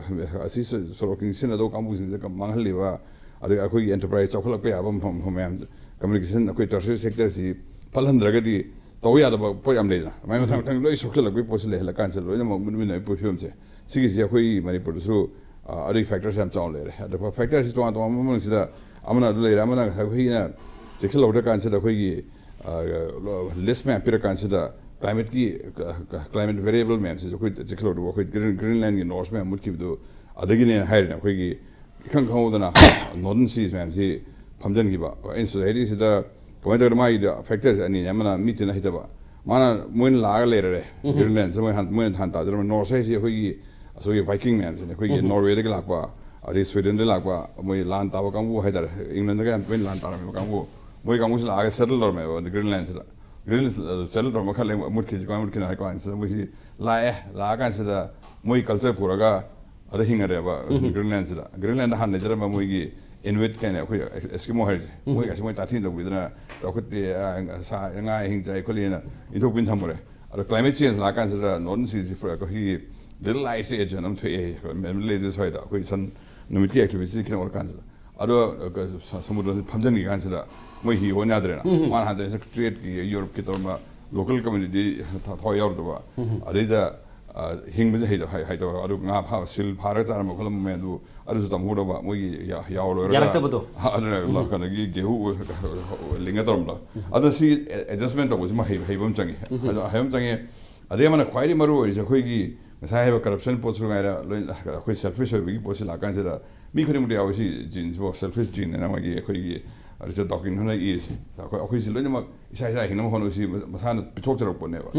ꯑꯁꯤ ꯁꯣ- ꯁꯣꯔꯣꯛꯀꯤ ꯁꯤꯖꯤꯟꯅꯗꯧꯕ ꯀꯥꯡꯕꯨꯁꯤꯡꯁꯤꯗ ꯀ- ꯃꯥꯡꯍꯜꯂꯤꯕ ꯑꯗꯒꯤ ꯑꯩꯈꯣꯏꯒꯤ ꯑꯦꯟꯇꯔꯄ꯭ꯔꯥꯏꯁ ꯆꯥꯎꯈꯠꯂꯛꯄ ꯌꯥꯕ ꯃꯐꯝ ꯃꯐꯝ ꯃꯌꯥꯝ ꯀꯝꯃꯨꯅꯤꯀꯦꯁꯟ ꯑꯩꯈꯣꯏ ꯇꯔꯁꯤꯌꯔꯤ ꯁꯦꯛꯇꯔꯁꯤ ꯐꯠꯍꯟꯗ꯭ꯔꯒꯗꯤ ꯇꯧꯕ ꯌꯥꯗꯕ ꯄꯣꯠ ꯌꯥꯝ ꯂꯩꯗꯅ ꯑꯗꯨꯃꯥꯏꯅ ꯃꯊꯪ ꯃꯊꯪ ꯂꯣꯏ ꯁꯣꯛꯆꯜꯂꯛꯄꯒꯤ ꯄꯣꯠꯁꯤ ꯂꯩꯍꯜꯂ ꯀꯥꯟꯁꯤꯗ ꯂꯣꯏꯅꯃꯛ ꯃꯨꯠꯃꯤꯟꯅꯕꯒꯤ ꯐꯤꯕꯝꯁꯦ ꯁꯤꯒꯤꯁꯤ ꯑꯩꯈꯣꯏ ꯃꯅꯤꯄꯨꯔꯗꯁꯨ ꯑ, ꯑꯗꯨꯒꯤ ꯐꯦꯛꯇꯔꯁꯦ ꯌꯥꯝ ꯆꯥꯎꯅ ꯂꯩꯔꯦ ꯑꯗꯨꯒ ꯐꯦꯛꯇꯔꯁꯤ ꯇꯣꯉꯥꯟ ꯇꯣꯉꯥꯟꯕ ꯃꯐꯝꯁꯤꯗ ꯑꯃꯅ ꯑꯗꯨ ꯂꯩꯔꯦ ꯑꯃꯅ ꯉꯁꯥꯏ ꯑꯩꯈꯣꯏꯅ ꯆꯦꯛꯁꯤꯜꯍꯧꯗ꯭ꯔ ꯀꯥꯟꯁꯤꯗ ꯑꯩꯈꯣꯏꯒꯤ ꯂꯤꯁ ꯃꯌꯥꯝ ꯄꯤꯔ ꯀꯥꯟꯁꯤꯗ ꯀ꯭ꯂꯥꯏꯃꯦꯠꯀꯤ ꯀ꯭ꯂꯥꯏꯃꯦꯠ ꯚꯦꯔꯤꯌꯦꯕꯜ ꯃꯌꯥꯝꯁꯤꯁꯨ ꯑꯩꯈꯣꯏ ꯆꯦꯛꯁꯤꯜꯍꯧꯗꯕ ꯑꯩꯈꯣꯏ ꯒ꯭ꯔꯤꯟ ꯒ꯭ꯔꯤꯟꯂꯦꯟꯒꯤ ꯅꯣꯔꯁ ꯃꯌꯥꯝ ꯃꯨꯠꯈꯤꯕꯗꯨ ꯑꯗꯒꯤꯅꯦꯅ ꯍꯥꯏꯔꯤꯅꯦ ꯑꯩꯈꯣꯏꯒꯤ ꯏꯈꯪ ꯈꯪꯍꯧꯗꯅ ꯅꯣꯔꯗꯟ ꯁꯤꯁ ꯃꯌꯥꯝꯁꯤ ꯐꯝꯖꯤꯟꯈꯤꯕ ꯑꯩꯅ ꯁꯣꯁꯥꯏꯇꯤꯁꯤꯗ ꯀꯃꯥꯏꯅ ꯇꯧꯒꯦ ꯃꯥꯒꯤꯗ ꯐꯦꯛꯇꯔꯁꯦ ꯑꯅꯤꯅꯦ ꯑꯃꯅ ꯃꯤ ꯇꯤꯟꯅ ꯍꯩꯇꯕ ꯃꯥꯅ ꯃꯣꯏꯅ ꯂꯥꯛꯑꯒ ꯂꯩꯔꯦ ꯒ꯭ꯔꯤꯟꯂꯦꯟꯁꯦ ꯃꯣꯏ ꯍꯥꯟ- ꯃꯣꯏꯅ ꯍꯥꯟ ꯇꯥꯖꯔꯝꯃꯦ ꯅꯣꯔꯠꯁ ꯍꯥꯏꯁꯤ ꯑꯩꯈꯣꯏꯒꯤ ꯑꯩꯈꯣꯏꯒꯤ ꯚꯥꯏꯀꯤꯡ ꯃꯌꯥꯝꯁꯤꯅꯦ ꯑꯩꯈꯣꯏꯒꯤ ꯅꯣꯔꯋꯦꯗꯒꯤ ꯂꯥꯛꯄ ꯑꯗꯩ ꯁ꯭ꯋꯤꯗꯟꯗꯒꯤ ꯂꯥꯛꯄ ꯃꯣꯏ ꯂꯥꯟ ꯇꯥꯕ ꯀꯥꯡꯕꯨ ꯍꯥꯏꯇꯥꯔꯦ ꯏꯪꯂꯦꯟꯗꯒ ꯌꯥꯝ ꯇꯣꯏꯅ ꯂꯥꯟ ꯇꯥꯔꯝꯃꯦꯕ ꯀꯥꯡꯕꯨ ꯃꯣꯏ ꯀꯥꯡꯕꯨꯁꯤ ꯂꯥꯛꯑꯒ ꯁꯦꯇꯜ ꯇꯧꯔꯝꯃꯦꯕ ꯒ꯭ꯔꯤꯟꯂꯦꯟꯁꯤꯗ ꯒ꯭ꯔꯤꯟ ꯁꯦꯇꯜ ꯇꯧꯔꯝꯕ ꯈꯔ ꯂꯩ ꯃꯨꯠꯈꯤꯁꯤ ꯀꯃꯥꯏꯅ ꯃꯨꯠꯈꯤꯅꯣ ꯍꯥꯏ ꯀꯥꯟꯁꯤꯗ ꯃꯣꯏꯁꯤ ꯂꯥꯛꯑꯦ ꯂꯥꯛꯑ ꯀꯥꯟꯁꯤꯗ ꯃꯣꯏ ꯀꯜꯆꯔ ꯄꯨꯔꯒ ꯑꯗ ꯍꯤꯡꯅꯔꯦꯕ ꯒ꯭ꯔꯤꯟꯂꯦꯟꯁꯤꯗ ꯒ꯭ꯔꯤꯟꯂꯦꯟꯗ ꯍꯥꯟꯅ ꯂꯩꯖꯔꯝꯕ ꯃꯣꯏꯒꯤ ꯏꯟꯋꯤꯠ ꯀꯩꯅ ꯑꯩꯈꯣꯏ ꯑꯦꯁꯀꯤꯃꯣ ꯍꯥꯏꯔꯤꯁꯦ ꯃꯣꯏ ꯑꯁꯤ ꯃꯣꯏ ꯇꯥꯊꯤ ꯇꯧꯕꯤꯗꯅ ꯆꯥꯎꯈꯠꯇꯦ ꯑ, ꯁꯥ ꯉꯥ ꯍꯤꯡ ꯆꯥꯏ ꯈꯣꯠꯂꯤꯅ ꯏꯟꯊꯣꯛꯄꯤꯅ ꯊꯝꯃꯨꯔꯦ ꯑꯗꯣ ꯀ꯭ꯂꯥꯏꯃꯦꯠ ꯆꯦꯟꯖ ꯂꯥꯛꯀꯥꯟꯁꯤꯗ ꯅꯣꯔꯠ ꯏꯁ ꯁꯤꯁꯤ ꯑꯩꯈꯣꯏꯒꯤ ꯂꯤꯇꯜ ꯑꯥꯏꯁ ꯑꯦꯖ ꯑꯅ ꯑꯃ ꯊꯣꯛꯑꯦ ꯃꯦꯝ ꯂꯩꯖꯦ ꯁ꯭ꯋꯥꯏꯗ ꯑꯩꯈꯣꯏ ꯁꯟ ꯅꯨꯃꯤꯠꯀꯤ ꯑꯦꯛꯇꯤꯚꯤꯇꯤꯁꯤ ꯈꯤꯇꯪ ꯑꯣꯏꯔꯀꯥꯟꯁꯤꯗ ꯑꯗꯣ ꯑ, ꯀ- ꯁ- ꯁꯃꯨꯗ꯭ꯔꯁꯤ ꯐꯝꯖꯤꯟꯈꯤ ꯀꯥꯟꯁꯤꯗ ꯃꯣꯏ ꯍꯤ ꯍꯣꯟ ꯌꯥꯗ꯭ꯔꯦꯅ ꯃꯥꯅ ꯍꯥꯟꯅ ꯇ꯭ꯔꯦꯠꯀꯤ ꯌꯨꯔꯞꯀꯤ ꯇꯧꯔꯝꯕ ꯂꯣꯀꯦꯜ ꯀꯝꯃ꯭ꯌꯨꯅꯤꯇꯤ ꯊꯋꯥꯏ ꯌꯥꯎꯔꯗꯕ ꯑꯗꯩꯗ ꯍꯤꯡꯕꯁꯦ ꯍꯩꯇꯕ, ꯍꯩꯇꯕ, ꯑꯗꯨ ꯉꯥ ꯐꯥꯕ, ꯁꯤꯜ ꯐꯥꯔꯒ ꯆꯥꯔꯝꯕ ꯈꯣꯠꯂꯝꯕ ꯃꯌꯥꯝꯗꯨ ꯑꯗꯨꯁꯨ ꯇꯝꯍꯧꯗꯕ, ꯃꯣꯏꯒꯤ ꯌꯥ-, ꯌꯥꯎꯔꯣꯏꯔꯒ ꯌꯥꯔꯛꯇꯕꯗꯣ꯫ ꯑꯗꯨꯅ ꯀꯩꯅꯣꯒꯤ ꯒꯦꯍꯨ ꯂꯤꯡꯉ ꯇꯧꯔꯝꯕ꯫ ꯑꯗꯣ ꯁꯤ adjustment ꯇꯧꯕꯁꯤꯃ ꯍꯩ-, ꯍꯩꯕ ꯑꯃ ꯆꯪꯉꯤ꯫ ꯑꯗꯣ ꯍꯩꯕ ꯑꯃ ꯆꯪꯉꯤ꯫ ꯑꯗꯩ ꯑꯃꯅ ꯈ꯭ꯋꯥꯏꯗꯒꯤ ꯃꯔꯨ ꯑꯣꯏꯔꯤꯁꯦ ꯑꯩꯈꯣꯏꯒꯤ ꯉꯁꯥꯏ ꯍꯥꯏꯕ corruption ꯄꯣꯠꯁꯨ ꯉꯥꯏꯔꯦ, ꯂꯣꯏꯅ ꯑꯩꯈꯣꯏ selfish ꯑꯣꯏꯕꯒꯤ ꯄꯣꯠꯁꯤ ꯂꯥꯛꯀꯥꯟꯁꯤꯗ ꯃꯤ ꯈꯨꯗꯤꯡꯃꯛꯇ ꯌꯥꯎꯋꯤ ꯁꯤ geneꯁꯤꯕꯨ, selfish gene ꯍꯥꯏꯅ ꯃꯥꯒꯤ ꯑꯩꯈꯣꯏꯒꯤ ꯔꯤꯆꯥꯔꯗ ꯗꯣꯀꯤꯟ ꯍꯣꯏꯅ ꯏꯔꯤꯁꯤ꯫ ꯑꯩꯈꯣꯏ, ꯑꯩꯈꯣꯏꯁꯤ ꯂꯣꯏꯅꯃꯛ ꯏꯁꯥ ꯏꯁꯥ ꯍꯤꯡꯅꯕ ꯍꯣꯠꯅꯕꯁꯤ ꯃꯁꯥꯅ ꯄꯤꯊꯣꯛꯆꯔꯛꯄꯅꯦꯕ꯫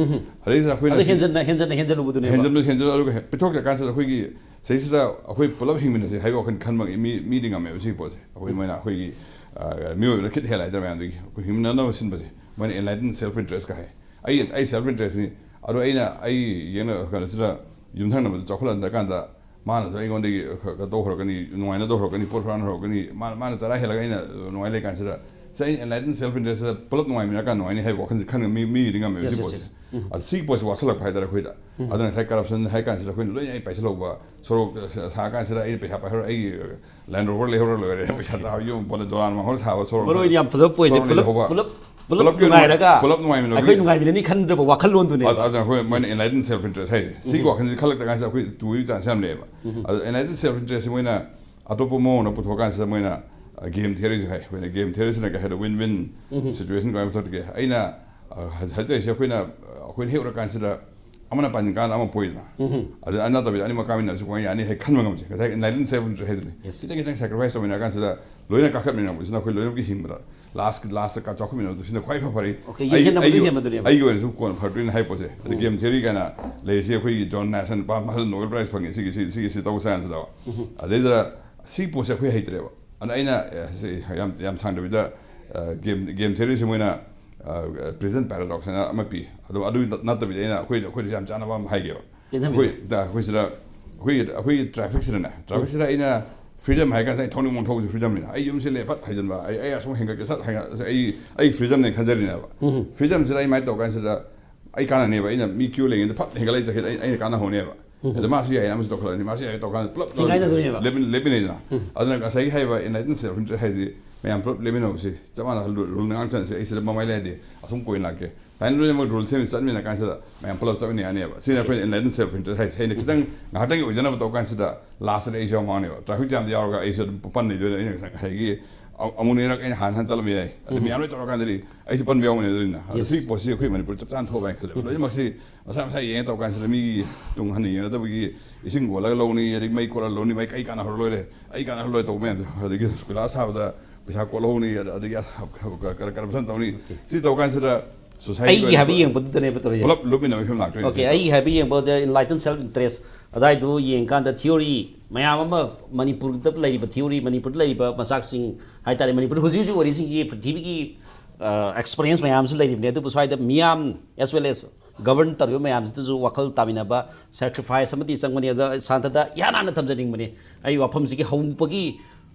ꯑꯗꯩꯁꯤꯗ ꯑꯩꯈꯣꯏꯅ ꯑꯗꯨ ꯁꯤ ꯍꯦꯟꯖꯟꯅ ꯍꯦꯟꯖꯟꯅ ꯍꯦꯟꯖꯜꯂꯨꯕꯗꯨꯅꯦꯕ꯫ ꯍꯦꯟꯖꯟꯕ ꯍꯦꯟꯖꯜ ꯑꯗꯨꯒ ꯍꯦ-, ꯄꯤꯊꯣꯛꯆꯔꯀꯥꯟꯁꯤꯗ ꯑꯩꯈꯣꯏꯒꯤ ꯁꯤꯗꯩꯁꯤꯗ ꯑꯩꯈꯣꯏ ꯄꯨꯂꯞ ꯍꯤꯡꯃꯤꯟꯅꯁꯦ ꯍꯥꯏꯕ ꯋꯥꯈꯜ ꯈꯟꯕ ꯃꯤ, ꯃꯤꯗꯤ ꯉꯝꯃꯦꯕ ꯁꯤꯒꯤ ꯄꯣꯠꯁꯦ꯫ ꯑꯩꯈꯣꯏ ꯃꯣꯏꯅ ꯑꯩꯈꯣꯏꯒꯤ, ꯑ, ꯃꯤꯑꯣꯏꯕꯅ ꯈꯤꯠ ꯍꯦꯜꯂꯦ ꯍꯥꯏꯇꯥꯔꯦ ꯃꯌꯥꯝꯗꯒꯤ꯫ ꯑꯩꯈꯣꯏ ꯍꯤꯡꯃꯤꯟꯅꯅꯕ ꯁꯤꯟꯕꯁꯦ ꯃꯣꯏꯅ enlightened self interest ꯀ ꯍꯥꯏ꯫ ꯑꯩ, ꯑꯩ self interest ꯅꯤ꯫ ꯑꯗꯣ ꯑꯩꯅ, ꯑꯩ ꯌꯦꯡꯅ ꯀꯩꯅꯣꯁꯤꯗ ꯌꯨꯝꯊꯪꯅꯕꯗ ꯆꯥꯎꯈꯠꯂꯛꯑꯀꯥꯟꯗ ꯃꯥꯅꯁꯨ ꯑꯩꯉꯣꯟꯗꯒꯤ ꯈ-, ꯈ-, ꯇꯧ ꯍꯧꯔꯛꯀꯅꯤ, ꯅꯨꯡꯉꯥꯏꯅꯗꯧ ꯍꯧꯔꯛꯀꯅꯤ, ꯄꯣꯠ ꯍꯨꯔꯥꯟ ꯍꯧꯔꯛꯀꯅꯤ, ꯃꯥꯅ, ꯃꯥꯅ ꯆꯔꯥ ꯍꯦꯜꯂꯒ ꯑꯩꯅ ꯅꯨꯡꯉꯥꯏ ꯂꯩꯀꯥꯟꯁꯤꯗ, ꯁꯤ ꯑꯩ enlightened self interest ꯁꯤꯗ ꯄꯨꯂꯞ ꯅꯨꯡꯉꯥꯏꯃꯤꯟꯅꯔꯀꯥꯟꯗ ꯅꯨꯡꯉꯥꯏꯅꯤ ꯍꯥꯏꯕ ꯋꯥꯈꯜꯁꯦ ꯈꯟꯕ ꯃꯤ, ꯃꯤꯒꯤꯗꯤ ꯉꯝꯃꯦꯕ Yes, ꯁꯤ yes, ꯄꯣꯠꯁꯦ꯫ yes. ꯎꯝ. ꯑꯗ ꯁꯤꯒꯤ ꯄꯣꯠꯁꯦ ꯋꯥꯠꯁꯜꯂꯛꯄ ꯍꯥꯏꯇꯥꯔꯦ ꯑꯩꯈꯣꯏꯗ꯫ ꯑꯗꯨꯅ ꯉꯁꯥꯏ corruption ꯍꯥꯏ ꯀꯥꯟꯁꯤꯗ ꯑꯩꯈꯣꯏꯅ ꯂꯣꯏꯅ ꯑꯩ ꯄꯥꯏꯁꯜꯍꯧꯕ, ꯁꯣꯔꯣꯛ ꯁꯥ-, ꯁꯥ ꯀꯥꯟꯁꯤꯗ ꯑꯩꯅ ꯄꯩꯁꯥ ꯄꯥꯏꯍꯧꯔ, ꯑꯩꯒꯤ Land Rover ꯂꯩꯍꯧꯔ ꯂꯣꯏꯔꯦ, ꯄꯩꯁꯥ ꯆꯥꯕ ꯌꯨꯝ ꯄꯣꯠ ꯗꯣꯂꯥꯟ ꯃꯥꯡꯍꯧꯔ ꯁꯥꯕ ꯁꯣꯔꯣꯛ, ꯃꯔꯨ ꯑꯣꯏꯅ ꯌꯥꯝ ꯐꯖꯕ point ꯁꯦ, ꯁꯣꯔꯣꯛ ꯄꯨꯂꯞ, ꯂꯩꯍꯧꯕ꯫ ꯄꯨꯂꯞ, ꯄꯨꯂꯞ ꯄꯨꯂꯞꯀꯤ ꯅꯨꯡꯉꯥꯏꯔꯒ ꯄꯨꯂꯞ ꯅꯨꯡꯉꯥꯏꯃꯤꯟꯅꯕꯒꯤ꯫ ꯑꯩꯈꯣꯏ ꯅꯨꯡꯉꯥꯏꯃꯤꯟꯅꯅꯤ ꯈꯟꯗ꯭ꯔꯕ ꯋꯥꯈꯜꯂꯣꯟꯗꯨꯅꯦꯕ꯫ ꯑꯗ, ꯑꯗ ꯑꯩꯈꯣꯏ ꯃꯣꯏꯅ enlightened self interest ꯍꯥꯏꯁꯦ, ꯁꯤꯒꯤ ꯋꯥꯈꯜꯁꯦ ꯈꯜꯂꯛꯇ ꯀꯥꯟꯁꯤꯗ ꯑꯩꯈꯣꯏ ꯇꯨꯕꯒꯤ chance ꯌꯥꯝ ꯂꯩꯌꯦꯕ꯫ ꯑꯗꯣ enlightened self interest ꯁꯤ ꯃꯣꯏꯅ ꯑꯇꯣꯞꯄ ꯃꯑꯣꯡ ꯑꯃ ꯄꯨꯊꯣꯛꯑꯀꯥꯟꯁꯤꯗ ꯃꯣꯏꯅ, ꯑ, game theory ꯁꯨ ꯍꯥꯏ꯫ ꯑꯩꯈꯣꯏꯅ game theory ꯁꯤꯅ ꯀꯩ ꯍꯥꯏꯗꯣ, win win situation ꯀꯃꯥꯏꯅ ꯄꯨꯊꯣꯛꯀꯦ? ꯑꯩꯅ, ꯑ, ꯍ-, ꯍꯥꯏꯖꯔꯤꯁꯦ ꯑꯩꯈꯣꯏꯅ, ꯑ, ꯑꯩꯈꯣꯏꯅ ꯍꯦꯛ ꯎꯔꯀꯥꯟꯁꯤꯗ ꯑꯃꯅ ꯄꯥꯟꯖꯤꯟ ꯀꯥꯟꯗ ꯑꯃ ꯄꯣꯏꯗꯅ꯫ ꯑꯗ ꯅꯠꯇꯕꯤꯗ ꯑꯅꯤꯃꯛ ꯀꯥꯃꯤꯟꯅꯔꯁꯨ ꯀꯃꯥꯏꯅ ꯌꯥꯅꯤ ꯍꯥꯏ ꯈꯟꯕ ꯉꯝꯁꯦ꯫ ꯉꯁꯥꯏ enlightened self interest ꯍꯥꯏꯗꯨꯅꯤ꯫ Yes. ꯈꯤꯇꯪ ꯈꯤꯇꯪ sacrifice ꯇꯧꯃꯤꯟꯅꯔ ꯀꯥꯟꯁꯤꯗ ꯂꯣꯏꯅ ꯀꯥꯈꯠꯃꯤꯟꯅꯔꯛꯄꯁꯤꯅ ꯑꯩꯈꯣꯏ ꯂꯣꯏꯅꯃꯛꯀꯤ ꯍꯤꯡꯕꯗ last, last ꯆꯥꯎꯈꯠꯃꯤꯟꯅꯔꯛꯄꯁꯤꯅ ꯈ꯭ꯋꯥꯏ ꯐ-, ꯐꯔꯤ꯫ Okay, ꯑꯩ-, ꯌꯦꯡꯈꯠꯅꯕꯗꯤ ꯑꯩꯒꯤ-, ꯍꯦꯟꯕꯗꯨꯅꯦꯕ꯫ ꯑꯩꯒꯤ ꯑꯣꯏꯅꯁꯨ ꯀꯣꯟꯅ ꯐꯔꯛꯇꯣꯏꯅꯦ ꯍꯥꯏ ꯄꯣꯠꯁꯦ꯫ ꯑꯗ game theory ꯀꯥꯏꯅ ꯂꯩꯔꯤꯁꯤ ꯑꯩꯈꯣꯏꯒꯤ John Nash ꯍꯥꯏꯅ ꯅꯨꯄꯥ ꯃꯁꯛ Nobel Prize ꯐꯪꯉꯦ ꯁꯤꯒꯤ, ꯁꯤ, ꯁꯤ ꯇꯧꯕ science ꯇ꯫ ꯑꯗꯩꯗ ꯁꯤ ꯄꯣꯠꯁꯦ ꯑꯩꯈꯣꯏ ꯍꯩꯇ꯭ꯔꯦꯕ꯫ ꯑꯗ ꯑꯩꯅ, ꯑꯦ, ꯁꯤ ꯌꯥꯝ, ꯌꯥꯝ ꯁꯥꯡꯗꯕꯤꯗ, ꯑ, game, game theory ꯁꯤ ꯃꯣꯏꯅ, ꯑ, present paradox ꯍꯥꯏꯅ ꯑꯃ ꯄꯤ꯫ ꯑꯗꯣ ꯑꯗꯨ ꯅꯠꯇꯕꯤꯗ ꯑꯩꯅ ꯑꯩꯈꯣꯏꯗ, ꯑꯩꯈꯣꯏꯗꯁꯨ ꯌꯥꯝ ꯆꯥꯟꯅꯕ ꯑꯃ ꯍꯥꯏꯒꯦꯕ꯫ ꯀꯩꯅꯣ ꯍꯥꯏꯕꯤꯌꯨ꯫ ꯑꯩꯈꯣꯏ, ꯗ-, ꯑꯩꯈꯣꯏ ꯁꯤꯗ, ꯑꯩꯈꯣꯏꯒꯤ, ꯑꯩꯈꯣꯏꯒꯤ traffic ꯁꯤꯗꯅꯦ, traffic ꯁꯤꯗ ꯑꯩꯅ freedom ꯍꯥꯏ ꯀꯥꯟꯁꯤꯗ ꯑꯩ ꯊꯧꯅꯤꯡꯕ ꯊꯧꯕꯁꯤ freedom ꯅꯤꯅ꯫ ꯑꯩ ꯌꯨꯝꯁꯤ ꯂꯩ ꯐꯠ ꯍꯥꯏꯖꯤꯟꯕ, ꯑꯩ, ꯑꯩ ꯑꯁꯨꯝ ꯍꯦꯟꯒꯠꯀꯦ ꯁꯠ ꯍꯦꯟꯒꯠ-, ꯑꯩ, ꯑꯩ freedom ꯅꯦ ꯈꯟꯖꯔꯤꯅꯦꯕ꯫ Freedom ꯁꯤꯗ ꯑꯩ ꯃꯥꯏ ꯇꯧ ꯀꯥꯟꯁꯤꯗ ꯑꯩ ꯀꯥꯟꯅꯅꯦꯕ꯫ ꯑꯩꯅ ꯃꯤ queue ꯂꯩꯉꯩꯗ ꯐꯠ ꯍꯦꯟꯒꯠꯂ ꯆꯠꯈꯤꯗ ꯑꯩ, ꯑꯩꯅ ꯀꯥꯟꯅꯍꯧꯅꯦꯕ꯫ ꯑꯗ ꯃꯥꯁꯨ ꯌꯥꯏ, ꯑꯃꯁꯨ ꯇꯧꯈꯠꯂꯅꯤ, ꯃꯥꯁꯨ ꯌꯥꯏ ꯇꯧ ꯀꯥꯟꯗ ꯄꯨꯂꯞ ꯊꯤꯡꯒꯥꯏꯅꯗꯣꯏꯅꯦꯕ꯫ ꯂꯦꯞꯃꯤꯟ-, ꯂꯦꯞꯃꯤꯟꯅꯩꯗꯅ꯫ ꯑꯗꯨꯅ ꯉꯁꯥꯏꯒꯤ ꯍꯥꯏꯔꯤꯕ enlightened self interest ꯍꯥꯏꯁꯤ ꯃꯌꯥꯝ ꯄꯨꯂꯞ ꯂꯦꯞꯃꯤꯟꯅꯕꯁꯤ ꯆꯞ ꯃꯥꯟꯅ ꯔꯨꯜ, ꯔꯨꯜ ꯉꯥꯛ ꯆꯠꯅꯁꯤ꯫ ꯑꯩ ꯁꯤꯗ ꯃꯃꯥꯏ ꯂꯩꯔꯗꯤ ꯑꯁꯨꯝ ꯀꯣꯏ ꯂꯥꯛꯀꯦ꯫ ꯐꯥꯏꯅꯦꯜ ꯂꯣꯏꯅꯃꯛ ꯔꯨꯜ ꯁꯦꯝꯃꯤ ꯆꯠꯃꯤꯟꯅ ꯀꯥꯟꯁꯤꯗ ꯃꯌꯥꯝ ꯄꯨꯂꯞ ꯆꯠꯃꯤꯟꯅ ꯌꯥꯅꯦꯕ꯫ ꯁꯤꯅ ꯑꯩꯈꯣꯏ enlightened self interest ꯍꯥꯏꯁꯦ꯫ ꯑꯩꯅ ꯈꯤꯇꯪ ꯉꯥꯏꯍꯥꯛꯇꯪꯒꯤ ꯑꯣꯏꯖꯅꯕ ꯇꯧ ꯀꯥꯟꯁꯤꯗ ꯂꯥꯁꯇꯗꯤ ꯑꯩꯁꯨ ꯌꯥꯝ ꯉꯥꯡꯅꯦꯕ꯫ ꯇ꯭ꯔꯥꯐꯤꯛ ꯖꯥꯝꯗ ꯌꯥꯎꯔꯒ ꯑꯩꯁꯨ ꯑꯗꯨꯝ ꯄꯟꯅꯩꯗꯣꯏꯅꯦ꯫ ꯑꯩꯅ ꯉꯁꯥꯏ ꯉꯁꯥꯏꯒꯤ ꯑ- ꯑꯃꯨꯛ ꯅꯤꯔꯛ ꯑꯩꯅ ꯍꯥꯟ ꯍꯟ ꯆꯠꯂꯝꯕ ꯌꯥꯏ꯫ ꯑꯗꯨ ꯃꯌꯥꯝ ꯂꯣꯏ ꯇꯧꯔꯀꯥꯟꯗꯗꯤ ꯑꯩꯁꯨ ꯄꯟꯕ ꯌꯥꯎꯕꯅꯦ꯫ ꯑꯗꯨꯅ ꯑꯗꯣ ꯁꯤꯒꯤ ꯄꯣꯠꯁꯤ ꯑꯩꯈꯣꯏ ꯃꯅꯤꯄꯨꯔ ꯆꯞ ꯆꯥꯅ ꯊꯣꯛꯑꯕ ꯍꯥꯏꯅ ꯈꯜꯂꯦꯕ꯫ ꯂꯣꯏꯅꯃꯛꯁꯤ ꯃꯁꯥ ꯃꯁꯥ ꯌꯦꯡꯉ ꯇꯧ ꯀꯥꯟꯁꯤꯗ ꯃꯤꯒꯤ ꯇꯨꯡ ꯍꯟꯅ ꯌꯦꯡꯅꯗꯕꯒꯤ ꯏꯁꯤꯡ ꯀꯣꯜꯂꯒ ꯂꯧꯅꯤ, ꯑꯗꯒꯤ ꯃꯩ ꯀꯣꯜꯂꯒ ꯂꯧꯅꯤ, ꯃꯩ ꯀꯩ ꯀꯥꯟꯅꯍꯧꯔ ꯂꯣꯏꯔꯦ, ꯑꯩ ꯀꯥꯟꯅꯍꯧꯔ ꯂꯣꯏꯔꯦ ꯇꯧꯕ ꯃꯌꯥꯝꯗꯣ꯫ ꯑꯗꯒꯤ ꯁ꯭ꯀꯨꯂꯥ ꯁꯥꯕꯗ ꯄꯩꯁꯥ ꯀꯣꯠꯍꯧꯅꯤ, ꯑꯗꯒꯤ corruption ꯇꯧꯅꯤ꯫ ꯁꯤ ꯇꯧ ꯀꯥꯟꯁꯤꯗ society ꯑꯩꯒꯤ ꯍꯥꯏꯕ ꯌꯦꯡꯕꯗꯨꯗꯅꯦꯕ ꯇꯧꯔꯤꯁꯦ꯫ ꯄꯨꯂꯞ ꯂꯨꯞꯃꯤꯟꯅꯕꯒꯤ ꯐꯤꯕꯝ ꯂꯥꯛꯇꯣꯏꯅꯦ꯫ Okay, ꯑꯩꯒꯤ ꯍꯥꯏꯕ ꯌꯦꯡꯕꯗ enlightened self interest ꯑꯗꯥꯏꯗꯨ ꯌꯦꯡꯀꯥꯟꯗ theory ꯃꯌꯥꯝ ꯑꯃ ꯃꯅꯤꯄꯨꯔꯗ ꯂꯩꯔꯤꯕ theory, ꯃꯅꯤꯄꯨꯔꯗ ꯂꯩꯔꯤꯕ ꯃꯆꯥꯛꯁꯤꯡ ꯍꯥꯏꯇꯥꯔꯦ, ꯃꯅꯤꯄꯨꯔꯗ ꯍꯧꯖꯤꯛ ꯍꯧꯖꯤꯛ ꯑꯣꯏꯔꯤꯁꯤꯡꯒꯤ ꯄ꯭ꯔꯤꯊꯤꯕꯤꯒꯤ experience ꯃꯌꯥꯝꯁꯨ ꯂꯩꯔꯤꯕꯅꯦ꯫ ꯑꯗꯨꯕꯨ ꯁ꯭ꯋꯥꯏꯗ ꯃꯤꯌꯥꯝ as well as govern ꯇꯧꯔꯤꯕ ꯃꯌꯥꯝꯁꯤꯗꯁꯨ ꯋꯥꯈꯜ ꯇꯥꯃꯤꯟꯅꯕ, sacrifice ꯑꯃꯗꯤ ꯆꯪꯕꯅꯤ꯫ ꯑꯗ ꯁꯥꯟꯇꯗ ꯏꯍꯥꯟ ꯍꯥꯟꯅ ꯊꯝꯖꯅꯤꯡꯕꯅꯤ, ꯑꯩ ꯋꯥꯐꯝꯁꯤꯒꯤ ꯍꯧꯕꯒꯤ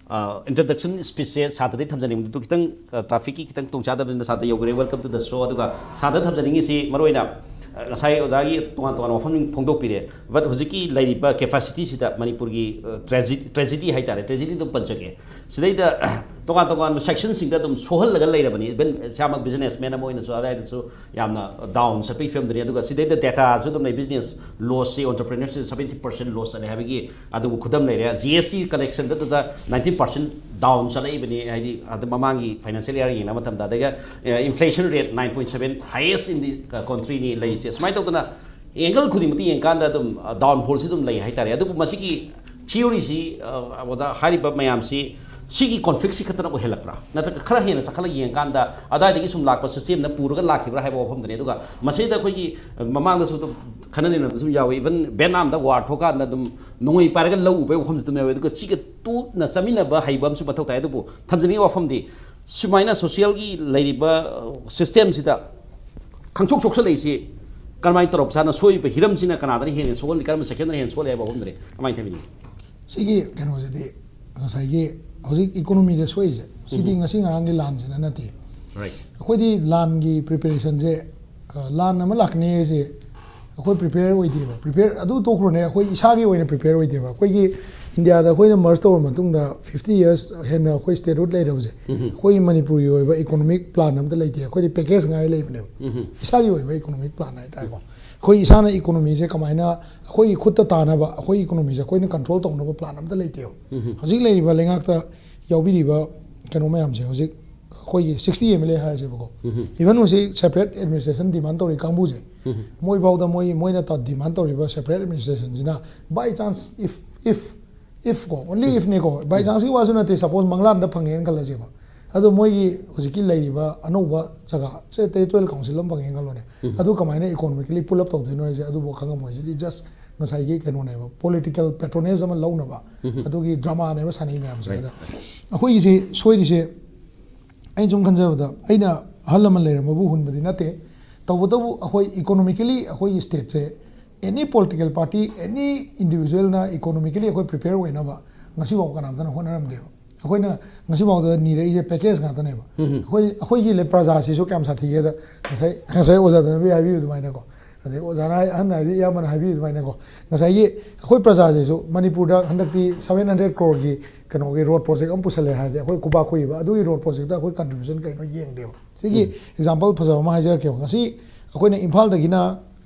introduction speechꯁꯦ ꯁꯥꯟꯇꯗꯒꯤ ꯊꯝꯖꯅꯤꯡꯕꯗꯨ ꯈꯤꯇꯪ trafficꯀꯤ ꯈꯤꯇꯪ ꯈꯨꯗꯣꯡꯆꯥꯗꯕꯅꯤꯅ ꯁꯥꯟꯇ ꯌꯧꯈ꯭ꯔꯦ, welcome to the show꯫ ꯑꯗꯨꯒ ꯁꯥꯟꯇ ꯊꯝꯖꯅꯤꯡꯉꯤꯁꯤ ꯃꯔꯨꯑꯣꯏꯅ ꯉꯁꯥꯏ ꯑꯣꯖꯥꯒꯤ ꯇꯣꯉꯥꯟ ꯇꯣꯉꯥꯟꯕ ꯋꯥꯐꯝ ꯐꯣꯡꯗꯣꯛꯄꯤꯔꯦ꯫ But ꯍꯧꯖꯤꯛꯀꯤ ꯂꯩꯔꯤꯕ capacityꯁꯤꯗ ꯃꯅꯤꯄꯨꯔꯒꯤ tragedy ꯍꯥꯏꯇꯥꯔꯦ, tragedy ꯑꯗꯨꯝ ꯄꯟꯖꯒꯦ꯫ ꯁꯤꯗꯩꯗ ꯇꯣꯉꯥꯟ ꯇꯣꯉꯥꯟꯕ sectionꯁꯤꯡꯗ ꯑꯗꯨꯝ ꯁꯣꯛꯍꯜꯂꯒ ꯂꯩꯔꯕꯅꯤ꯫ Even ꯏꯁꯥꯃꯛ businessman ꯑꯃ ꯑꯣꯏꯅꯁꯨ ꯑꯗꯥꯏꯗꯁꯨ ꯌꯥꯝꯅ down ꯆꯠꯄꯒꯤ ꯐꯤꯕꯝꯗꯅꯤ꯫ ꯑꯗꯨꯒ ꯁꯤꯗꯩꯗ dataꯁꯨ ꯑꯗꯨꯝ ꯂꯩ, business lossꯁꯤ entrepreneurꯁꯤ seventy percent loss ꯆꯠꯂꯦ ꯍꯥꯏꯕꯒꯤ ꯑꯗꯨꯕꯨ ꯈꯨꯗꯝ ꯂꯩꯔꯦ꯫ GST collectionꯗ ninety percent down ꯆꯠꯂꯛꯏꯕꯅꯤ, ꯍꯥꯏꯗꯤ ꯑꯗꯨ ꯃꯃꯥꯡꯒꯤ financial year ꯌꯦꯡꯅꯕ ꯃꯇꯝꯗ꯫ ꯑꯗꯨꯒ inflation rate nine point seven, highest in the countryꯅꯤ ꯂꯩꯔꯤꯁꯦ꯫ ꯁꯨꯃꯥꯏꯅ ꯇꯧꯗꯅ angle ꯈꯨꯗꯤꯡꯃꯛꯇ ꯌꯦꯡꯀꯥꯟꯗ ꯑꯗꯨꯝ downfallꯁꯤ ꯑꯗꯨꯝ ꯂꯩ ꯍꯥꯏꯇꯥꯔꯦ꯫ ꯑꯗꯨꯕꯨ ꯃꯁꯤꯒꯤ theoryꯁꯤ ꯑꯣꯖꯥ ꯍꯥꯏꯔꯤꯕ ꯃꯌꯥꯝꯁꯤ ꯁꯤꯒꯤ conflictꯁꯤ ꯈꯛꯇꯅ ꯑꯣꯏꯍꯜꯂꯛꯄ꯭ꯔꯥ, ꯅꯠꯇ꯭ꯔꯒ ꯈꯔ ꯍꯦꯟꯅ ꯆꯈꯠꯂ ꯌꯦꯡꯀꯥꯟꯗ ꯑꯗꯥꯏꯗꯒꯤ ꯁꯨꯝ ꯂꯥꯛꯄ systemꯅ ꯄꯨꯔꯒ ꯂꯥꯛꯈꯤꯕ꯭ꯔꯥ ꯍꯥꯏꯕ ꯋꯥꯐꯝꯗꯅꯤ꯫ ꯑꯗꯨꯒ ꯃꯁꯤꯗ ꯑꯩꯈꯣꯏꯒꯤ ꯃꯃꯥꯡꯗꯁꯨ ꯑꯗꯨꯝ ꯈꯟꯅ ꯅꯩꯅꯕꯁꯨ ꯌꯥꯎꯏ꯫ Even Vietnamꯗ war ꯊꯣꯛꯀꯥꯟꯗ ꯑꯗꯨꯝ ꯅꯣꯡꯃꯩ ꯄꯥꯏꯔꯒ ꯂꯧ ꯎꯕꯒꯤ ꯋꯥꯐꯝꯁꯨ ꯑꯗꯨꯝ ꯌꯥꯎꯏ꯫ ꯑꯗꯨꯒ ꯁꯤꯒ ꯇꯨꯠꯅ ꯆꯥꯃꯤꯟꯅꯕ ꯍꯩꯕ ꯑꯃꯁꯨ ꯃꯊꯧ ꯇꯥꯏ꯫ ꯑꯗꯨꯕꯨ ꯊꯝꯖꯅꯤꯡꯉꯤ ꯋꯥꯐꯝꯗꯤ ꯁꯨꯃꯥꯏꯅ socialꯒꯤ ꯂꯩꯔꯤꯕ systemꯁꯤꯗ ꯈꯪꯁꯣꯛ ꯁꯣꯛꯆꯜꯂꯛꯏꯁꯤ ꯀꯔꯝꯍꯥꯏꯅ ꯇꯧꯔꯕ ꯁꯥꯅ ꯁꯣꯛꯏꯕ ꯍꯤꯔꯝꯁꯤꯅ ꯀꯅꯥꯗꯅ ꯍꯦꯟꯅ ꯁꯣꯛꯍꯜꯂꯤ, ꯀꯔꯝꯕ sectorꯅ ꯍꯦꯟꯅ ꯁꯣꯛꯍꯜꯂꯤ ꯍꯥꯏꯕ ꯋꯥꯐꯝꯗꯅꯤ꯫ ꯀꯃꯥꯏꯅ ꯊꯝꯕꯤꯅꯤ? ꯁꯤꯒꯤ ꯀꯩꯅꯣꯁꯤꯗꯤ ꯉꯁꯥꯏꯒꯤ ꯍꯧꯖꯤꯛ economyꯗ ꯁꯣꯛꯏꯁꯦ ꯁꯤꯗꯤ ꯉꯁꯤ ꯉꯔꯥꯡꯒꯤ ꯂꯥꯟꯁꯤꯅ ꯅꯠꯇꯦ꯫ ꯑꯩꯈꯣꯏꯗꯤ ꯂꯥꯟꯒꯤ preparationꯁꯦ ꯂꯥꯟ ꯑꯃ ꯂꯥꯛꯀꯅꯤ ꯍꯥꯏꯁꯦ ꯑꯩꯈꯣꯏ prepare ꯑꯣꯏꯗꯦꯕ꯫ Prepare ꯑꯗꯨ ꯇꯣꯛꯈ꯭ꯔꯣꯅꯦ, ꯑꯩꯈꯣꯏ ꯏꯁꯥꯒꯤ ꯑꯣꯏꯅ prepare ꯑꯣꯏꯗꯦꯕ꯫ ꯑꯩꯈꯣꯏꯒꯤ ꯏꯟꯗꯤꯌꯥꯗ ꯑꯩꯈꯣꯏꯅ ꯃꯔꯁ ꯇꯧꯔꯕ ꯃꯇꯨꯡꯗ ꯐꯤꯐꯇꯤ ꯌꯔꯁ ꯍꯦꯟꯅ ꯑꯩꯈꯣꯏ ꯁ꯭ꯇꯦꯠꯍꯨꯗ ꯂꯩꯔꯕꯁꯦ, ꯑꯩꯈꯣꯏ ꯃꯅꯤꯄꯨꯔꯒꯤ ꯑꯣꯏꯕ ꯏꯀꯣꯅꯣꯃꯤꯛ ꯄ꯭ꯂꯥꯟ ꯑꯝꯇ ꯂꯩꯇꯦ꯫ ꯑꯩꯈꯣꯏꯗꯤ ꯄꯦꯀꯦꯖ ꯉꯥꯏꯔ ꯂꯩꯕꯅꯦꯕ꯫ ꯏꯁꯥꯒꯤ ꯑꯣꯏꯕ ꯏꯀꯣꯅꯣꯃꯤꯛ ꯄ꯭ꯂꯥꯟ ꯍꯥꯏꯇꯥꯔꯦꯀꯣ, ꯑꯩꯈꯣꯏ ꯏꯁꯥꯅ ꯏꯀꯣꯅꯣꯃꯤꯁꯦ ꯀꯃꯥꯏꯅ ꯑꯩꯈꯣꯏꯒꯤ ꯈꯨꯠꯇ ꯇꯥꯅꯕ, ꯑꯩꯈꯣꯏ ꯏꯀꯣꯅꯣꯃꯤꯁꯦ ꯑꯩꯈꯣꯏꯅ ꯀꯟꯇ꯭ꯔꯣꯜ ꯇꯧꯅꯕ ꯄ꯭ꯂꯥꯟ ꯑꯝꯇ ꯂꯩꯇꯦꯕ꯫ ꯍꯧꯖꯤꯛ ꯂꯩꯔꯤꯕ ꯂꯩꯉꯥꯛꯇ ꯌꯥꯎꯕꯤꯔꯤꯕ ꯀꯩꯅꯣ ꯃꯌꯥꯝꯁꯦ, ꯍꯧꯖꯤꯛ ꯑꯩꯈꯣꯏꯒꯤ ꯁꯤꯛꯁꯇꯤ ꯑꯦꯝ ꯑꯦꯜ ꯑꯦ ꯍꯥꯏꯔꯁꯦꯕꯀꯣ, ꯏꯚꯟ ꯍꯧꯖꯤꯛ ꯁꯦꯄꯔꯦꯠ ꯑꯦꯗꯃꯤꯅꯤꯁꯇ꯭ꯔꯦꯁꯟ ꯗꯤꯃꯥꯟ ꯇꯧꯔꯤ ꯀꯥꯡꯕꯨꯁꯦ, ꯃꯣꯏ ꯐꯥꯎꯗ ꯃꯣꯏ, ꯃꯣꯏꯅ ꯗꯤꯃꯥꯟ ꯇꯧꯔꯤꯕ ꯁꯦꯄꯔꯦꯠ ꯑꯦꯗꯃꯤꯅꯤꯁꯇ꯭ꯔꯦꯁꯟꯁꯤꯅ, by chance, if, if, if ꯀꯣ, only if ꯅꯦꯀꯣ, by chanceꯀꯤ ꯋꯥꯁꯨ ꯅꯠꯇꯦ, ꯁꯄꯣꯁ ꯃꯪꯂꯥꯟꯗ ꯐꯪꯉꯦꯅ ꯈꯜꯂꯁꯦꯕ, ꯑꯗꯣ ꯃꯣꯏꯒꯤ ꯍꯧꯖꯤꯛꯀꯤ ꯂꯩꯔꯤꯕ ꯑꯅꯧꯕ ꯖꯒꯥ ꯁꯦ, ꯇꯦꯔꯤꯇꯣꯔꯤꯌꯦꯜ ꯀꯥꯎꯟꯁꯤꯜ ꯑꯃ ꯐꯪꯉꯦꯅ ꯈꯜꯂꯣꯅꯦ, ꯑꯗꯨ ꯀꯃꯥꯏꯅ ꯏꯀꯣꯅꯣꯃꯤꯀꯦꯂꯤ ꯄꯨꯜ ꯑꯞ ꯇꯧꯗꯣꯏꯅꯣ ꯍꯥꯏꯁꯦ, ꯑꯗꯨꯕꯨ ꯈꯪꯉꯝꯃꯣꯏ꯫ ꯁꯤꯗꯤ ꯖꯁ ꯉꯁꯥꯏꯒꯤ ꯀꯩꯅꯣꯅꯦꯕ, ꯄꯣꯂꯤꯇꯤꯀꯦꯜ ꯄꯦꯇ꯭ꯔꯣꯅꯦꯖ ꯑꯃ ꯂꯧꯅꯕ, ꯑꯗꯨꯒꯤ ꯗ꯭ꯔꯃꯥꯅꯦꯕ ꯁꯥꯟꯅꯩ ꯃꯌꯥꯝꯁꯦ꯫ ꯑꯗ ꯑꯩꯈꯣꯏꯒꯤꯁꯤ ꯁꯣꯏꯔꯤꯁꯦ, ꯑꯩꯅ ꯁꯨꯝ ꯈꯟꯖꯕꯗ, ꯑꯩꯅ ꯑꯍꯜ ꯂꯃꯟ ꯂꯩꯔꯝꯕꯕꯨ ꯍꯨꯟꯕꯗꯤ ꯅꯠꯇꯦ, ꯇꯧꯕꯇꯕꯨ ꯑꯩꯈꯣꯏ ꯏꯀꯣꯅꯣꯃꯤꯀꯦꯂꯤ ꯑꯩꯈꯣꯏꯒꯤ ꯁ꯭ꯇꯦꯠꯁꯦ, ꯑꯦꯅꯤ ꯄꯣꯂꯤꯇꯤꯀꯦꯜ ꯄꯥꯔꯇꯤ, ꯑꯦꯅꯤ ꯏꯟꯗꯤꯕꯤꯖꯨꯋꯦꯜꯅ ꯏꯀꯣꯅꯣꯃꯤꯀꯦꯂꯤ ꯑꯩꯈꯣꯏ ꯄ꯭ꯔꯤꯄꯦꯌꯔ ꯑꯣꯏꯅꯕ ꯉꯁꯤꯐꯥꯎ ꯀꯅꯥꯝꯇꯅ ꯍꯣꯠꯅꯔꯝꯗꯦꯕ꯫ ꯑꯩꯈꯣꯏꯅ ꯉꯁꯤꯐꯥꯎꯗ ꯅꯤꯔꯛꯏꯁꯦ ꯄꯦꯀꯦꯖ ꯉꯥꯛꯇꯅꯦꯕ꯫ ꯑꯩꯈꯣꯏ, ꯑꯩꯈꯣꯏꯒꯤ ꯂꯩ-, ꯄ꯭ꯔꯖꯥꯁꯤꯁꯨ ꯀꯌꯥꯝ ꯁꯥꯊꯤꯒꯦꯗ, ꯉꯁꯥꯏ, ꯉꯁꯥꯏ ꯑꯣꯖꯥ ꯗꯅꯕꯤ ꯍꯥꯏꯕꯤꯌꯨ ꯑꯗꯨꯃꯥꯏꯅꯀꯣ, ꯑꯗꯩ ꯑꯣꯖꯥꯅ ꯍꯥꯏ-, ꯑꯍꯟꯅ ꯍꯥꯏꯕꯤ, ꯏꯌꯥꯝꯕꯅ ꯍꯥꯏꯕꯤꯌꯨ ꯑꯗꯨꯃꯥꯏꯅꯀꯣ, ꯉꯁꯥꯏꯒꯤ ꯑꯩꯈꯣꯏ ꯄ꯭ꯔꯖꯥꯁꯤꯁꯨ ꯃꯅꯤꯄꯨꯔꯗ ꯍꯟꯗꯛꯇꯤ ꯁꯚꯦꯟ ꯍꯟꯗ꯭ꯔꯦꯠ ꯀ꯭ꯔꯣꯔꯒꯤ ꯀꯩꯅꯣꯒꯤ ꯔꯣꯗ ꯄ꯭ꯔꯣꯖꯦꯛ ꯑꯃ ꯄꯨꯁꯜꯂꯦ ꯍꯥꯏꯔꯗꯤ, ꯑꯩꯈꯣꯏ ꯈꯨꯕꯥꯛ ꯈꯨꯏꯕ, ꯑꯗꯨꯒꯤ ꯔꯣꯗ ꯄ꯭ꯔꯣꯖꯦꯛꯇ ꯑꯩꯈꯣꯏ ꯀꯟꯇ꯭ꯔꯤꯕ꯭ꯌꯨꯁꯟ ꯀꯩꯅꯣ ꯌꯦꯡꯗꯦꯕ꯫ ꯁꯤꯒꯤ ꯑꯦꯛꯖꯥꯝꯄꯜ ꯐꯖꯕ ꯑꯃ ꯍꯥꯏꯖꯔꯛꯀꯦꯕ꯫ ꯉꯁꯤ ꯑꯩꯈꯣꯏꯅ ꯏꯝꯐꯥꯜꯗꯒꯤꯅ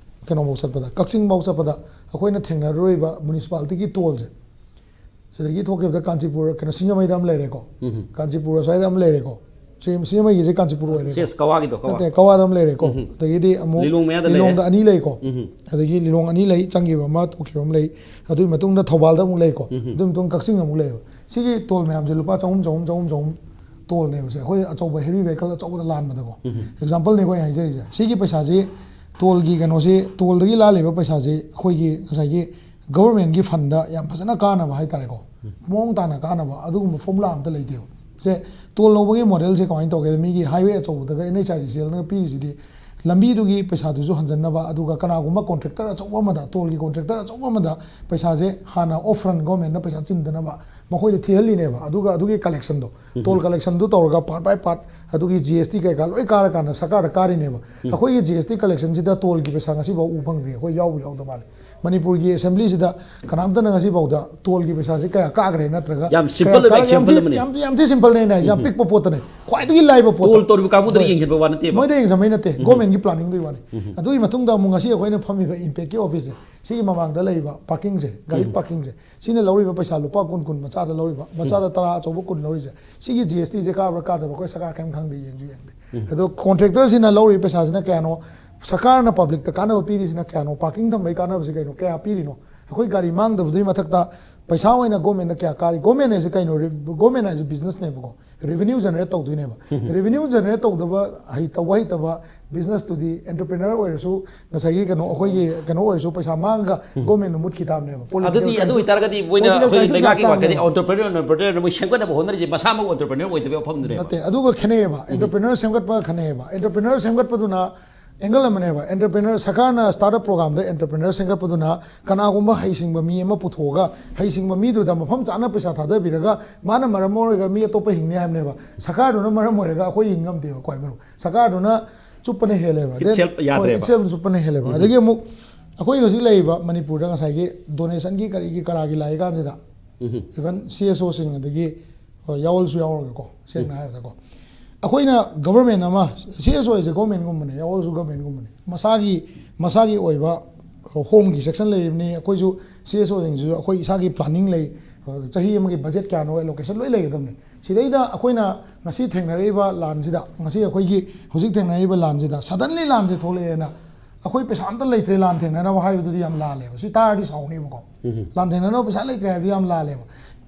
ꯀꯩꯅꯣꯐꯥꯎ ꯆꯠꯄꯗ, ꯀꯛꯆꯤꯡꯐꯥꯎ ꯆꯠꯄꯗ ꯑꯩꯈꯣꯏꯅ ꯊꯦꯡꯅꯔꯨꯔꯤꯕ ꯃ꯭ꯌꯨꯅꯤꯁꯤꯄꯥꯂꯤꯇꯤꯒꯤ ꯇꯣꯜꯁꯦ, ꯁꯤꯗꯒꯤ ꯊꯣꯛꯈꯤꯕꯗ ꯀꯥꯟꯆꯤꯄꯨꯔ, ꯀꯩꯅꯣ, ꯁꯤꯡꯖꯃꯩꯗ ꯑꯃ ꯂꯩꯔꯦꯀꯣ, ꯀꯥꯟꯆꯤꯄꯨꯔ ꯑꯁ꯭ꯋꯥꯏꯗ ꯑꯃ ꯂꯩꯔꯦꯀꯣ, ꯁꯤ-, ꯁꯤꯡꯖꯃꯩꯒꯤꯁꯦ ꯀꯥꯟꯆꯤꯄꯨꯔ ꯑꯣꯏꯔꯦꯀꯣ꯫ ꯁꯦꯁ, ꯀꯋꯥꯒꯤꯗꯣ, ꯀꯋꯥ꯫ ꯅꯠꯇꯦ, ꯀꯋꯥꯗ ꯑꯃ ꯂꯩꯔꯦꯀꯣ꯫ ꯑꯗꯒꯤꯗꯤ ꯑꯃꯨꯛ ꯂꯤꯂꯣꯡ ꯃꯌꯥꯗ ꯂꯩꯔꯦ꯫ ꯂꯤꯂꯣꯡꯗ ꯑꯅꯤ ꯂꯩꯀꯣ꯫ ꯑꯗꯒꯤ ꯂꯤꯂꯣꯡ ꯑꯅꯤ ꯂꯩ, ꯆꯪꯈꯤꯕ ꯑꯃ, ꯊꯣꯛꯈꯤꯕ ꯑꯃ ꯂꯩ꯫ ꯑꯗꯨꯒꯤ ꯃꯇꯨꯡꯗ ꯊꯧꯕꯥꯜꯗ ꯑꯃꯨꯛ ꯂꯩꯀꯣ꯫ ꯑꯗꯨꯒꯤ ꯃꯇꯨꯡ ꯀꯛꯆꯤꯡ ꯑꯃꯨꯛ ꯂꯩꯌꯦꯕ꯫ ꯁꯤꯒꯤ ꯇꯣꯜ ꯃꯌꯥꯝꯁꯦ ꯂꯨꯄꯥ ꯆꯍꯨꯝ, ꯆꯍꯨꯝ, ꯆꯍꯨꯝ, ꯆꯍꯨꯝ ꯇꯣꯜꯅꯦꯕꯁꯦ꯫ ꯑꯩꯈꯣꯏ ꯑꯆꯧꯕ ꯍꯦꯚꯤ ꯚꯦꯍꯤꯀꯜ ꯑꯆꯧꯕꯗ ꯂꯥꯟꯕꯗꯀꯣ꯫ ꯑꯦꯛꯖꯥꯝꯄꯜꯅꯦ ꯑꯩꯈꯣꯏ ꯍꯥꯏꯖꯔꯤꯁꯦ꯫ ꯁꯤꯒꯤ ꯄꯩꯁꯥꯁꯤ, ꯇꯣꯜꯒꯤ ꯀꯩꯅꯣꯁꯤ, ꯇꯣꯜꯗꯒꯤ ꯂꯥꯜꯂꯤꯕ ꯄꯩꯁꯥꯁꯤ ꯑꯩꯈꯣꯏꯒꯤ ꯉꯁꯥꯏꯒꯤ ꯒꯚꯔꯟꯃꯦꯟꯠꯀꯤ ꯐꯟꯗ ꯌꯥꯝ ꯐꯖꯅ ꯀꯥꯟꯅꯕ ꯍꯥꯏꯇꯥꯔꯦꯀꯣ, ꯃꯑꯣꯡ ꯇꯥꯅ ꯀꯥꯟꯅꯕ ꯑꯗꯨꯒꯨꯝꯕ ꯐꯣꯔꯃꯨꯂꯥ ꯑꯝꯇ ꯂꯩꯇꯦꯕ꯫ ꯁꯦ, ꯇꯣꯜ ꯂꯧꯕꯒꯤ ꯃꯣꯗꯦꯜꯁꯦ ꯀꯃꯥꯏꯅ ꯇꯧꯒꯦ? ꯃꯤꯒꯤ ꯍꯥꯏꯋꯦ ꯑꯆꯧꯕꯗꯒ N H I D C ꯑꯦꯜꯅꯒ ꯄꯤꯔꯤꯁꯤꯗꯤ ꯂꯝꯕꯤꯗꯨꯒꯤ ꯄꯩꯁꯥꯗꯨꯁꯨ ꯍꯟꯖꯟꯅꯕ, ꯑꯗꯨꯒ ꯀꯅꯥꯒꯨꯝꯕ ꯀꯣꯟꯇ꯭ꯔꯦꯛꯇꯔ ꯑꯆꯧꯕ ꯑꯃꯗ, ꯇꯣꯜꯒꯤ ꯀꯣꯟꯇ꯭ꯔꯦꯛꯇꯔ ꯑꯆꯧꯕ ꯑꯃꯗ ꯄꯩꯁꯥꯁꯦ ꯍꯥꯟꯅ ꯑꯣꯐ ꯔꯟ ꯒꯣꯔꯃꯦꯟꯠꯅ ꯄꯩꯁꯥ ꯆꯤꯟꯗꯅꯕ ꯃꯈꯣꯏꯗ ꯊꯤꯍꯜꯂꯤꯅꯦꯕ꯫ ꯑꯗꯨꯒ ꯑꯗꯨꯒꯤ ꯀꯂꯦꯛꯁꯟꯗꯣ, ꯇꯣꯜ ꯀꯂꯦꯛꯁꯟꯗꯨ ꯇꯧꯔꯒ ꯄꯥꯔꯠ ꯕꯥꯏ ꯄꯥꯔꯠ ꯑꯗꯨꯒꯤ ꯖꯤ ꯑꯦꯁ ꯇꯤ ꯀꯩꯀꯥ ꯂꯣꯏ ꯀꯥꯔꯀꯥꯟꯗ ꯁꯔꯀꯥꯔꯗ ꯀꯥꯔꯤꯅꯦꯕ꯫ ꯑꯩꯈꯣꯏꯒꯤ ꯖꯤ ꯑꯦꯁ ꯇꯤ ꯀꯂꯦꯛꯁꯟꯁꯤꯗ ꯇꯣꯜꯒꯤ ꯄꯩꯁꯥ ꯉꯁꯤꯐꯥꯎ ꯎ ꯐꯪꯗ꯭ꯔꯤ꯫ ꯑꯩꯈꯣꯏ ꯌꯥꯎꯕ ꯌꯥꯎꯗ ꯃꯥꯜꯂꯦ꯫ ꯃꯅꯤꯄꯨꯔꯒꯤ ꯑꯦꯁꯦꯝꯕ꯭ꯂꯤꯁꯤꯗ ꯀꯅꯥꯝꯇꯅ ꯉꯁꯤꯐꯥꯎꯗ ꯇꯣꯜꯒꯤ ꯄꯩꯁꯥꯁꯦ ꯀꯌꯥ ꯀꯥꯈ꯭ꯔꯦ ꯅꯠꯇ꯭ꯔꯒ ꯌꯥꯝ simple ꯀꯌꯥ ꯑꯣꯏꯕ ꯀꯥ- ꯌꯥꯝ example ꯊꯤ- ꯑꯃꯅꯦ꯫ ꯌꯥꯝ ꯌꯥꯝ ꯊꯤ ꯁꯤꯝꯄꯜꯅꯦ ꯑꯩꯅ ꯍꯥꯏꯁꯦ, ꯌꯥꯝ ꯄꯤꯛꯄ ꯄꯣꯠꯇꯅꯦ, ꯈ꯭ꯋꯥꯏꯗꯒꯤ ꯂꯥꯏꯕ ꯄꯣꯠꯇꯣ꯫ ꯇꯣꯜ ꯇꯧꯔꯤꯕ ꯀꯥꯡꯕꯨꯗꯨꯗꯤ ꯍꯣꯏ꯫ ꯌꯦꯡꯁꯤꯟꯕ ꯋꯥ ꯅꯠꯇꯦꯕ꯫ ꯃꯣꯏꯗ ꯌꯦꯡꯁꯤꯟꯕꯩ ꯅꯠꯇꯦ, ꯒꯣꯔꯃꯦꯟꯒꯤ ꯄ꯭ꯂꯥꯅꯤꯡꯗꯨꯒꯤ ꯋꯥꯅꯤ꯫ ꯑꯗꯨꯒꯤ ꯃꯇꯨꯡꯗ ꯑꯃꯨꯛ ꯉꯁꯤ ꯑꯩꯈꯣꯏꯅ ꯐꯝꯃꯤꯕ ꯏꯝꯄꯦꯛꯀꯤ ꯑꯣꯐꯤꯁꯁꯦ, ꯁꯤꯒꯤ ꯃꯃꯥꯡꯗ ꯂꯩꯔꯤꯕ ꯄꯥꯔꯀꯤꯡꯁꯦ, ꯒꯥꯔꯤ ꯄꯥꯔꯀꯤꯡꯁꯦ, ꯁꯤꯅ ꯂꯧꯔꯤꯕ ꯄꯩꯁꯥ ꯂꯨꯄꯥ ꯀꯨꯟ, ꯀꯨꯟ ꯃꯆꯥꯗ ꯂꯧꯔꯤꯕ, ꯃꯆꯥꯗ ꯇꯔꯥ, ꯑꯆꯧꯕ ꯀꯨꯟ ꯂꯧꯔꯤꯁꯦ, ꯁꯤꯒꯤ ꯖꯤ ꯑꯦꯁ ꯇꯤꯁꯦ ꯀꯥꯕ꯭ꯔꯥ ꯀꯥꯗꯕ꯭ꯔꯥ ꯑꯩꯈꯣꯏ ꯁꯔꯀꯥꯔ ꯀꯔꯤꯝ ꯈꯪꯗꯦ, ꯌꯦꯡꯁꯨ ꯌꯦꯡꯗꯦ꯫ ꯑꯗꯣ ꯀꯣꯟꯇ꯭ꯔꯦꯛꯇꯔꯁꯤꯅ ꯂꯧꯔꯤꯕ ꯄꯩꯁꯥꯁꯤꯅ ꯀꯌꯥꯅꯣ, ꯁꯔꯀꯥꯔꯅ ꯄꯕ꯭ꯂꯤꯛꯇ ꯀꯥꯟꯅꯕ ꯄꯤꯔꯤꯁꯤꯅ ꯀꯌꯥꯅꯣ, ꯄꯥꯔꯀꯤꯡ ꯊꯝꯕꯒꯤ ꯀꯥꯟꯅꯕꯁꯤ ꯀꯩꯅꯣ, ꯀꯌꯥ ꯄꯤꯔꯤꯅꯣ, ꯑꯩꯈꯣꯏ ꯒꯥꯔꯤ ꯃꯥꯡꯗꯕꯗꯨꯒꯤ ꯃꯊꯛꯇ ꯄꯩꯁꯥ ꯑꯣꯏꯅ ꯒꯣꯔꯃꯦꯟꯗ ꯀꯌꯥ ꯀꯥꯔꯤ? ꯒꯣꯔꯃꯦꯟ ꯍꯥꯏꯁꯦ ꯀꯩꯅꯣ? ꯒꯣꯔꯃꯦꯟ ꯍꯥꯏꯁꯦ ꯕꯤꯖꯤꯅꯦꯁꯅꯦꯕꯀꯣ, ꯔꯦꯚꯤꯅ꯭ꯌꯨ ꯖꯦꯅꯔꯦꯠ ꯇꯧꯗꯣꯏꯅꯦꯕ꯫ ꯔꯦꯚꯤꯅ꯭ꯌꯨ ꯖꯦꯅꯔꯦꯠ ꯇꯧꯗꯕ, ꯍꯩ- ꯇꯧꯕ ꯍꯩꯇꯕ ꯕꯤꯖꯤꯅꯦꯁꯇꯨꯗꯤ ꯑꯦꯟꯇꯔꯄ꯭ꯔꯤꯅꯔ ꯑꯣꯏꯔꯁꯨ, ꯉꯁꯥꯏꯒꯤ ꯀꯩꯅꯣ, ꯑꯩꯈꯣꯏꯒꯤ ꯀꯩꯅꯣ ꯑꯣꯏꯔꯁꯨ, ꯄꯩꯁꯥ ꯃꯥꯡꯉꯒ ꯒꯣꯔꯃꯦꯟꯅ ꯃꯨꯠꯈꯤ ꯇꯥꯕꯅꯦꯕ꯫ Political ꯑꯗꯨꯗꯤ ꯑꯗꯨ crisis- ꯑꯣꯏꯇꯥꯔꯒꯗꯤ ꯃꯣꯏꯅ political ꯑꯩꯈꯣꯏꯒꯤ crisis ꯂꯩꯉꯥꯛꯀꯤ ꯂꯥꯛꯇꯥꯕꯅꯦꯕ꯫ ꯋꯥꯈꯜꯗꯤ entrepreneur, entrepreneur ꯃꯣꯏ ꯁꯦꯝꯒꯠꯅꯕ ꯍꯣꯠꯅꯔꯤꯁꯦ ꯃꯁꯥꯃꯛ entrepreneur ꯑꯣꯏꯗꯕꯒꯤ ꯋꯥꯐꯝꯗꯨꯅꯦꯕ꯫ ꯅꯠꯇꯦ, ꯑꯗꯨꯒ ꯈꯦꯠꯅꯩꯌꯦꯕ꯫ ꯑꯦꯟꯇꯔꯄ꯭ꯔꯤꯅꯔ ꯁꯦꯝꯒꯠꯄ ꯈꯦꯠꯅꯩꯌꯦꯕ꯫ ꯑꯦꯟꯇꯔꯄ꯭ꯔꯤꯅꯔ ꯁꯦꯝꯒꯠꯄꯗꯨꯅ ꯑꯦꯡꯒꯜ ꯑꯃꯅꯦꯕ꯫ ꯑꯦꯟꯇꯔꯄ꯭ꯔꯤꯅꯔ, ꯁꯔꯀꯥꯔꯅ ꯁ꯭ꯇꯥꯔꯠ ꯑꯞ ꯄ꯭ꯔꯣꯒ꯭ꯔꯥꯝꯗ ꯑꯦꯟꯇꯔꯄ꯭ꯔꯤꯅꯔ ꯁꯦꯝꯒꯠꯄꯗꯨꯅ ꯀꯅꯥꯒꯨꯝꯕ ꯍꯩꯁꯤꯡꯕ ꯃꯤ ꯑꯃ ꯄꯨꯊꯣꯛꯑꯒ, ꯍꯩꯁꯤꯡꯕ ꯃꯤꯗꯨꯗ ꯃꯐꯝ ꯆꯥꯅ ꯄꯩꯁꯥ ꯊꯥꯗꯕꯤꯔꯒ, ꯃꯥꯅ ꯃꯔꯝ ꯑꯣꯏꯔꯒ ꯃꯤ ꯑꯇꯣꯞꯄ ꯍꯤꯡꯅꯤ ꯍꯥꯏꯕꯅꯦꯕ꯫ ꯁꯔꯀꯥꯔꯗꯨꯅ ꯃꯔꯝ ꯑꯣꯏꯔꯒ ꯑꯩꯈꯣꯏ ꯍꯤꯡ ꯉꯝꯗꯦꯕ, ꯈ꯭ꯋꯥꯏ ꯃꯔꯨ꯫ ꯁꯔꯀꯥꯔꯗꯨꯅ ꯆꯨꯞꯄꯅ ꯍꯦꯜꯂꯦꯕ꯫ Then- Itself ꯌꯥꯗ꯭ꯔꯦꯕ꯫ ꯍꯣꯏ, itself ꯆꯨꯞꯄꯅ ꯍꯦꯜꯂꯦꯕ꯫ ꯑꯗꯒꯤ ꯑꯃꯨꯛ ꯑꯩꯈꯣꯏ ꯍꯧꯖꯤꯛ ꯂꯩꯔꯤꯕ ꯃꯅꯤꯄꯨꯔꯗ ꯉꯁꯥꯏꯒꯤ ꯗꯣꯅꯦꯁꯟꯒꯤ ꯀꯔꯤꯒꯤ ꯀꯔꯥꯒꯤ ꯂꯥꯛꯏ ꯀꯥꯟꯁꯤꯗ, even ꯁꯤ ꯑꯦꯁ ꯑꯣꯁꯤꯡ, ꯑꯗꯒꯤ, ꯍꯣꯏ, ꯌꯥꯑꯣꯜꯁꯨ ꯌꯥꯎꯔꯒꯀꯣ, ꯁꯦꯡꯅ ꯍꯥꯏꯔꯕꯗꯀꯣ, ꯑꯩꯈꯣꯏꯅ ꯒꯚꯔꯟꯃꯦꯟ ꯑꯃ, ꯁꯤ ꯑꯦꯁ ꯑꯣ ꯍꯥꯏꯁꯦ ꯒꯚꯔꯟꯃꯦꯟꯒꯨꯝꯕꯅꯦ, ꯌꯥꯑꯣꯜꯁꯨ ꯒꯚꯔꯟꯃꯦꯟꯒꯨꯝꯕꯅꯦ, ꯃꯁꯥꯒꯤ, ꯃꯁꯥꯒꯤ ꯑꯣꯏꯕ ꯍꯣꯝꯒꯤ ꯁꯦꯛꯁꯟ ꯂꯩꯔꯤꯕꯅꯤ, ꯑꯩꯈꯣꯏꯁꯨ ꯁꯤ ꯑꯦꯁ ꯑꯣꯁꯤꯡꯁꯤꯁꯨ ꯑꯩꯈꯣꯏ ꯏꯁꯥꯒꯤ ꯄ꯭ꯂꯥꯅꯤꯡ ꯂꯩ, ꯆꯍꯤ ꯑꯃꯒꯤ ꯕꯖꯦꯠ ꯀꯌꯥꯅꯣ ꯑꯦꯂꯣꯀꯦꯁꯟ ꯂꯣꯏ ꯂꯩꯒꯗꯕꯅꯤ꯫ ꯁꯤꯗꯩꯗ ꯑꯩꯈꯣꯏꯅ ꯉꯁꯤ ꯊꯦꯡꯅꯔꯛꯏꯕ ꯂꯥꯟꯁꯤꯗ, ꯉꯁꯤ ꯑꯩꯈꯣꯏꯒꯤ ꯍꯧꯖꯤꯛ ꯊꯦꯡꯅꯔꯛꯏꯕ ꯂꯥꯟꯁꯤꯗ, ꯁꯗꯟꯂꯤ ꯂꯥꯟꯁꯦ ꯊꯣꯛꯂꯛꯑꯦꯅ ꯑꯩꯈꯣꯏ ꯄꯩꯁꯥ ꯑꯝꯇ ꯂꯩꯇ꯭ꯔꯦ ꯂꯥꯟ ꯊꯦꯡꯅꯅꯕ ꯍꯥꯏꯕꯗꯨꯗꯤ ꯌꯥꯝ ꯂꯥꯜꯂꯦꯕ꯫ ꯁꯤ ꯇꯥꯔꯗꯤ ꯁꯥꯎꯅꯦꯕꯀꯣ꯫ ꯂꯥꯟ ꯊꯦꯡꯅꯅꯕ ꯄꯩꯁꯥ ꯂꯩꯇ꯭ꯔꯦ ꯍꯥꯏꯕꯗꯤ ꯌꯥꯝ ꯂꯥꯜꯂꯦꯕ꯫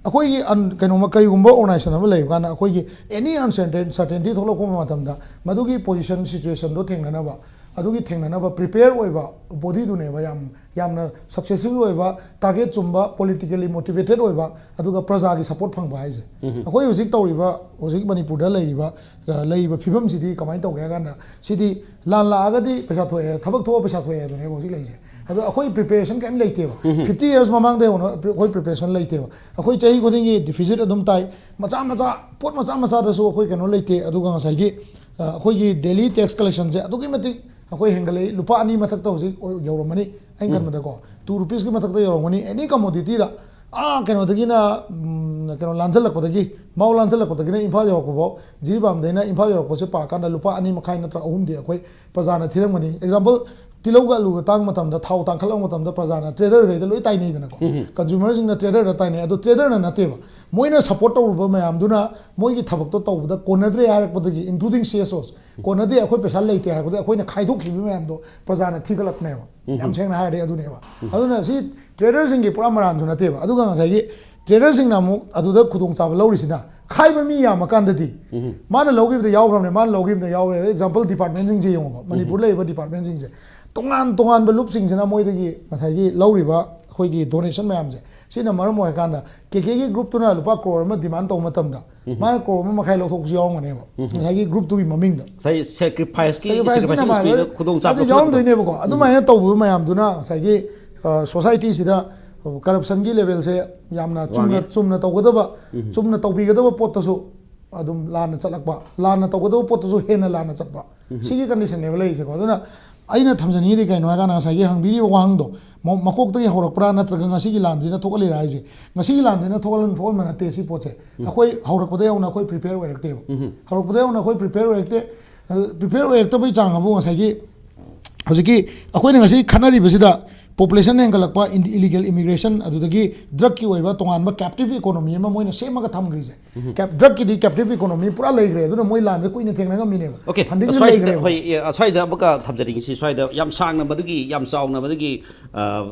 ꯑꯩꯈꯣꯏꯒꯤ ꯑꯟ- ꯀꯩꯅꯣꯃ, ꯀꯔꯤꯒꯨꯝꯕ ꯑꯣꯔꯒꯅꯥꯏꯖꯦꯁꯟ ꯑꯃ ꯂꯩꯕ ꯀꯥꯟꯗ ꯑꯩꯈꯣꯏꯒꯤ ꯑꯦꯅꯤ ꯑꯟꯁꯔꯇꯦꯟ- ꯁꯔꯇꯦꯟꯇꯤ ꯊꯣꯛꯂꯛꯄ ꯃꯇꯝꯗ ꯃꯗꯨꯒꯤ ꯄꯣꯖꯤꯁꯟ ꯁꯤꯆꯨꯋꯦꯁꯟꯗꯣ ꯊꯦꯡꯅꯅꯕ, ꯑꯗꯨꯒꯤ ꯊꯦꯡꯅꯅꯕ ꯄ꯭ꯔꯤꯄꯦꯌꯔ ꯑꯣꯏꯕ ꯕꯣꯗꯤꯗꯨꯅꯦꯕ ꯌꯥꯝ, ꯌꯥꯝꯅ ꯁꯛꯁꯦꯁꯐꯨꯜ ꯑꯣꯏꯕ, ꯇꯥꯔꯒꯦꯠ ꯆꯨꯝꯕ, ꯄꯣꯂꯤꯇꯤꯀꯦꯜꯂꯤ ꯃꯣꯇꯤꯚꯦꯇꯦꯠ ꯑꯣꯏꯕ, ꯑꯗꯨꯒ ꯄ꯭ꯔꯖꯥꯒꯤ ꯁꯄꯣꯔꯠ ꯐꯪꯕ ꯍꯥꯏꯁꯦ꯫ ꯑꯩꯈꯣꯏ ꯍꯧꯖꯤꯛ ꯇꯧꯔꯤꯕ, ꯍꯧꯖꯤꯛ ꯃꯅꯤꯄꯨꯔꯗ ꯂꯩꯔꯤꯕ, ꯑ, ꯂꯩꯔꯤꯕ ꯐꯤꯕꯝꯁꯤꯗꯤ ꯀꯃꯥꯏꯅ ꯇꯧꯒꯦ ꯍꯥꯏ ꯀꯥꯟꯗ, ꯁꯤꯗꯤ ꯂꯥꯟ ꯂꯥꯛꯑꯒꯗꯤ ꯄꯩꯁꯥ ꯊꯣꯛꯑꯦ, ꯊꯕꯛ ꯊꯣꯛꯑ ꯄꯩꯁꯥ ꯊꯣꯛꯑꯦ ꯑꯗꯨꯅꯦꯕ ꯍꯧꯖꯤꯛ ꯂꯩꯔꯤꯁꯦ꯫ ꯑꯗꯣ ꯑꯩꯈꯣꯏ ꯄ꯭ꯔꯤꯄꯦꯔꯦꯁꯟ ꯀꯔꯤꯝ ꯂꯩꯇꯦꯕ꯫ ꯐꯤꯐꯇꯤ ꯌꯔꯁ ꯃꯃꯥꯡꯗ ꯍꯧꯅ ꯑꯩꯈꯣꯏ ꯄ꯭ꯔꯤꯄꯦꯔꯦꯁꯟ ꯂꯩꯇꯦꯕ꯫ ꯑꯩꯈꯣꯏ ꯆꯍꯤ ꯈꯨꯗꯤꯡꯒꯤ ꯗꯤꯐꯤꯁꯤꯠ ꯑꯗꯨꯝ ꯇꯥꯏ, ꯃꯆꯥ ꯃꯆꯥ, ꯄꯣꯠ ꯃꯆꯥ ꯃꯆꯥꯗꯁꯨ ꯑꯩꯈꯣꯏ ꯀꯩꯅꯣ ꯂꯩꯇꯦ꯫ ꯑꯗꯨꯒ ꯉꯁꯥꯏꯒꯤ, ꯑ, ꯑꯩꯈꯣꯏꯒꯤ ꯗꯦꯂꯤ ꯇꯦꯛꯁ ꯀꯂꯦꯛꯁꯟꯁꯦ ꯑꯗꯨꯛꯀꯤ ꯃꯇꯤꯛ ꯑꯩꯈꯣꯏ ꯍꯦꯟꯒꯠꯂꯛꯏ, ꯂꯨꯄꯥ ꯑꯅꯤ ꯃꯊꯛꯇ ꯍꯧꯖꯤꯛ ꯌꯧꯔꯝꯃꯅꯤ꯫ ꯑꯩꯅ ꯈꯟꯕꯗꯀꯣ, ꯇꯨ ꯔꯨꯄꯤꯁꯀꯤ ꯃꯊꯛꯇ ꯌꯧꯔꯝꯒꯅꯤ ꯑꯦꯅꯤ ꯀꯃꯣꯗꯤꯇꯤꯗ꯫ ꯑꯥ ꯀꯩꯅꯣꯗꯒꯤꯅ ꯎꯝ, ꯀꯩꯅꯣ ꯂꯥꯟꯖꯜꯂꯛꯄꯗꯒꯤ, ꯃꯥꯎ ꯂꯥꯟꯖꯜꯂꯛꯄꯗꯒꯤꯅ ꯏꯝꯐꯥꯜ ꯌꯧꯔꯛꯄꯐꯥꯎ, ꯖꯤꯔꯤꯕꯥꯝꯗꯩꯅ ꯏꯝꯐꯥꯜ ꯌꯧꯔꯛꯄꯁꯦ ꯄꯥꯀꯥꯟꯗ ꯂꯨꯄꯥ ꯑꯅꯤ ꯃꯈꯥꯏ ꯅꯠꯇ꯭ꯔꯒ ꯑꯍꯨꯝꯗꯤ ꯑꯩꯈꯣꯏ ꯄ꯭ꯔꯖꯥꯅ ꯊꯤꯔꯝꯒꯅꯤ꯫ ꯑꯦꯛꯖꯥꯝꯄꯜ, ꯇꯤꯜꯍꯧꯒ ꯑꯂꯨꯒ ꯇꯥꯡꯕ ꯃꯇꯝꯗ, ꯊꯥꯎ ꯇꯥꯡꯈꯠꯂꯛꯄ ꯃꯇꯝꯗ ꯄ꯭ꯔꯖꯥꯅ ꯇ꯭ꯔꯦꯗꯔꯈꯩꯗ ꯂꯣꯏ ꯇꯥꯏꯅꯩꯗꯅꯀꯣ꯫ ꯀꯟꯖꯨꯃꯔꯁꯤꯡꯅ ꯇ꯭ꯔꯦꯗꯔꯗ ꯇꯥꯏꯅꯩ꯫ ꯑꯗꯣ ꯇ꯭ꯔꯦꯗꯔꯅ ꯅꯠꯇꯦꯕ, ꯃꯣꯏꯅ ꯁꯞꯄꯣꯔꯠ ꯇꯧꯔꯨꯕ ꯃꯌꯥꯝꯗꯨꯅ ꯃꯣꯏꯒꯤ ꯊꯕꯛꯇꯣ ꯇꯧꯕꯗ ꯀꯣꯟꯅꯗ꯭ꯔꯦ ꯍꯥꯏꯔꯛꯄꯗꯒꯤ, including C S Os, ꯀꯣꯟꯅꯗꯦ, ꯑꯩꯈꯣꯏ ꯄꯩꯁꯥ ꯂꯩꯇꯦ ꯍꯥꯏꯔꯛꯄꯗꯒꯤ ꯑꯩꯈꯣꯏꯅ ꯈꯥꯏꯗꯣꯛꯈꯤꯕ ꯃꯌꯥꯝꯗꯣ ꯄ꯭ꯔꯖꯥꯅ ꯊꯤꯒꯠꯂꯛꯄꯅꯦꯕ꯫ ꯌꯥꯝ ꯁꯦꯡꯅ ꯍꯥꯏꯔꯗꯤ ꯑꯗꯨꯅꯦꯕ꯫ ꯑꯗꯨꯅ ꯁꯤ ꯇ꯭ꯔꯦꯗꯔꯁꯤꯡꯒꯤ ꯄꯨꯔꯥ ꯃꯔꯥꯟꯁꯨ ꯅꯠꯇꯦꯕ꯫ ꯑꯗꯨꯒ ꯉꯁꯥꯏꯒꯤ ꯇ꯭ꯔꯦꯗꯔꯁꯤꯡꯅ ꯑꯃꯨꯛ ꯑꯗꯨꯗ ꯈꯨꯗꯣꯡꯆꯥꯕ ꯂꯧꯔꯤꯁꯤꯅ, ꯈꯥꯏꯕ ꯃꯤ ꯌꯥꯝꯃꯀꯥꯟꯗꯗꯤ, ꯃꯥꯅ ꯂꯧꯈꯤꯕꯗ ꯌꯥꯎꯈ꯭ꯔꯕꯅꯦ, ꯃꯥꯅ ꯂꯧꯈꯤꯕꯗ ꯌꯥꯎꯈ꯭ꯔꯦ꯫ ꯑꯦꯛꯖꯥꯝꯄꯜ, ꯗꯤꯄꯥꯔꯠꯃꯦꯟꯁꯤꯡꯁꯦ ꯌꯦꯡꯉꯣꯕ, ꯃꯅꯤꯄꯨꯔ ꯂꯩꯔꯤꯕ ꯗꯤꯄꯥꯔꯠꯃꯦꯟꯁꯤꯡꯁꯦ, ꯇꯣꯉꯥꯟ ꯇꯣꯉꯥꯟꯕ ꯂꯨꯞꯁꯤꯡꯁꯤꯅ ꯃꯣꯏꯗꯒꯤ ꯉꯁꯥꯏꯒꯤ ꯂꯧꯔꯤꯕ ꯑꯩꯈꯣꯏꯒꯤ ꯗꯣꯅꯦꯁꯟ ꯃꯌꯥꯝꯁꯦ, ꯁꯤꯅ ꯃꯔꯝ ꯑꯣꯏꯔꯀꯥꯟꯗ ꯀꯦ ꯀꯦꯒꯤ ꯒ꯭ꯔꯨꯞꯇꯨꯅ ꯂꯨꯄꯥ ꯀ꯭ꯔꯣꯔ ꯑꯃ ꯗꯤꯃꯥꯟ ꯇꯧꯕ ꯃꯇꯝꯗ, ꯃꯥꯅ ꯀ꯭ꯔꯣꯔ ꯑꯃ ꯃꯈꯥꯏ ꯂꯧꯊꯣꯛꯄꯁꯨ ꯌꯥꯎꯔꯝꯒꯅꯦꯕ, ꯉꯁꯥꯏꯒꯤ ꯒ꯭ꯔꯨꯞꯇꯨꯒꯤ ꯃꯃꯤꯡꯗ꯫ ꯉꯁꯥꯏ ꯁꯦꯀ꯭ꯔꯤꯐꯥꯏꯁꯀꯤ, ꯁꯦꯀ꯭ꯔꯤꯐꯥꯏꯁ ꯁꯦꯀ꯭ꯔꯤꯐꯥꯏꯁꯀꯤ ꯃꯌꯥꯝ ꯁ꯭ꯄꯤꯔꯤꯠꯇ ꯍꯥꯏꯕ ꯈꯨꯗꯣꯡꯆꯥꯕ ꯑꯗꯨ ꯊꯣꯛꯄ ꯌꯥꯎꯔꯝꯗꯣꯏꯅꯦꯕꯀꯣ꯫ ꯑꯗꯨꯃꯥꯏꯅ ꯇꯧꯕ ꯃꯌꯥꯝꯗꯨꯅ ꯉꯁꯥꯏꯒꯤ, ꯑ, ꯁꯣꯁꯥꯏꯇꯤꯁꯤꯗ ꯀꯔꯞꯁꯟꯒꯤ ꯂꯦꯚꯦꯜꯁꯦ ꯌꯥꯝꯅ ꯆꯨꯝꯅ, ꯋꯥꯡꯉꯦ꯫ ꯆꯨꯝꯅ ꯇꯧꯒꯗꯕ, ꯆꯨꯝꯅ ꯇꯧꯕꯤꯒꯗꯕ ꯄꯣꯠꯇꯁꯨ ꯑꯗꯨꯝ ꯂꯥꯟꯅ ꯆꯠꯂꯛꯄ, ꯂꯥꯟꯅ ꯇꯧꯒꯗꯕ ꯄꯣꯠꯇꯁꯨ ꯍꯦꯟꯅ ꯂꯥꯟꯅ ꯆꯠꯄ, ꯁꯤꯒꯤ ꯀꯟꯗꯤꯁꯟꯅꯦꯕ ꯂꯩꯔꯤꯁꯦꯀꯣ꯫ ꯑꯗꯨꯅ ꯑꯩꯅ ꯊꯝꯖꯅꯤꯡꯉꯤꯗꯤ ꯀꯩꯅꯣ ꯍꯥꯏꯀꯥꯟꯗ, ꯉꯁꯥꯏꯒꯤ ꯍꯪꯕꯤꯔꯤꯕ ꯋꯥꯍꯪꯗꯣ ꯃ-, ꯃꯀꯣꯛꯇꯒꯤ ꯍꯧꯔꯛꯄ꯭ꯔꯥ ꯅꯠꯇ꯭ꯔꯒ ꯉꯁꯤꯒꯤ ꯂꯥꯟꯁꯤꯅ ꯊꯣꯛꯍꯜꯂꯤꯔꯥ ꯍꯥꯏꯁꯦ, ꯉꯁꯤꯒꯤ ꯂꯥꯟꯁꯤꯅ ꯊꯣꯛꯍꯟ-, ꯊꯣꯛꯍꯟꯕ ꯅꯠꯇꯦ꯫ ꯁꯤ ꯄꯣꯠꯁꯦ ꯑꯩꯈꯣꯏ ꯍꯧꯔꯛꯄꯗ ꯌꯧꯅ ꯑꯩꯈꯣꯏ ꯄ꯭ꯔꯤꯄꯦꯌꯔ ꯑꯣꯏꯔꯛꯇꯦꯕ꯫ ꯍꯧꯔꯛꯄꯗ ꯌꯧꯅ ꯑꯩꯈꯣꯏ ꯄ꯭ꯔꯤꯄꯦꯌꯔ ꯑꯣꯏꯔꯛꯇꯦ꯫ ꯄ꯭ꯔꯤꯄꯦꯌꯔ ꯑꯣꯏꯔꯛꯇꯕꯒꯤ ꯆꯥꯡ ꯑꯕꯨ ꯉꯁꯥꯏꯒꯤ ꯍꯧꯖꯤꯛꯀꯤ ꯑꯩꯈꯣꯏꯅ ꯉꯁꯤ ꯈꯟꯅꯔꯤꯕꯁꯤꯗ ꯄꯣꯄꯨꯂꯦꯁꯟ ꯍꯦꯟꯒꯠꯂꯛꯄ, ꯏꯟ-, ꯏꯂꯤꯒꯦꯜ ꯏꯃꯤꯒ꯭ꯔꯦꯁꯟ, ꯑꯗꯨꯗꯒꯤ ꯗ꯭ꯔꯒꯀꯤ ꯑꯣꯏꯕ ꯇꯣꯉꯥꯟꯕ ꯀꯦꯞꯇꯤꯞ ꯏꯀꯣꯅꯣꯃꯤ ꯑꯃ ꯃꯣꯏꯅ ꯁꯦꯝꯃꯒ ꯊꯝꯈ꯭ꯔꯤꯁꯦ꯫ ꯀꯦꯞ-, ꯗ꯭ꯔꯒꯀꯤꯗꯤ ꯀꯦꯞꯇꯤꯞ ꯏꯀꯣꯅꯣꯃꯤ ꯄꯨꯔꯥ ꯂꯩꯈ꯭ꯔꯦ, ꯑꯗꯨꯅ ꯃꯣꯏ ꯂꯥꯟꯁꯦ ꯀꯨꯏꯅ ꯊꯦꯡꯅ ꯉꯝꯃꯤꯅꯦꯕ꯫ ꯑꯣꯀꯦ, ꯐꯟꯗꯤꯡꯁꯨ ꯑꯁ꯭ꯋꯥꯏꯁꯤꯗ ꯂꯩꯈ꯭ꯔꯦꯕ꯫ ꯍꯣꯏ, ꯑꯦ, ꯑꯁ꯭ꯋꯥꯏꯗ ꯑꯃꯨꯛꯀ ꯊꯝꯖꯅꯤꯡꯉꯤꯁꯤ, ꯁ꯭ꯋꯥꯏꯗ ꯌꯥꯝ ꯁꯥꯡꯅ ꯃꯗꯨꯒꯤ, ꯌꯥꯝ ꯆꯥꯎꯅ ꯃꯗꯨꯒꯤ, ꯑ,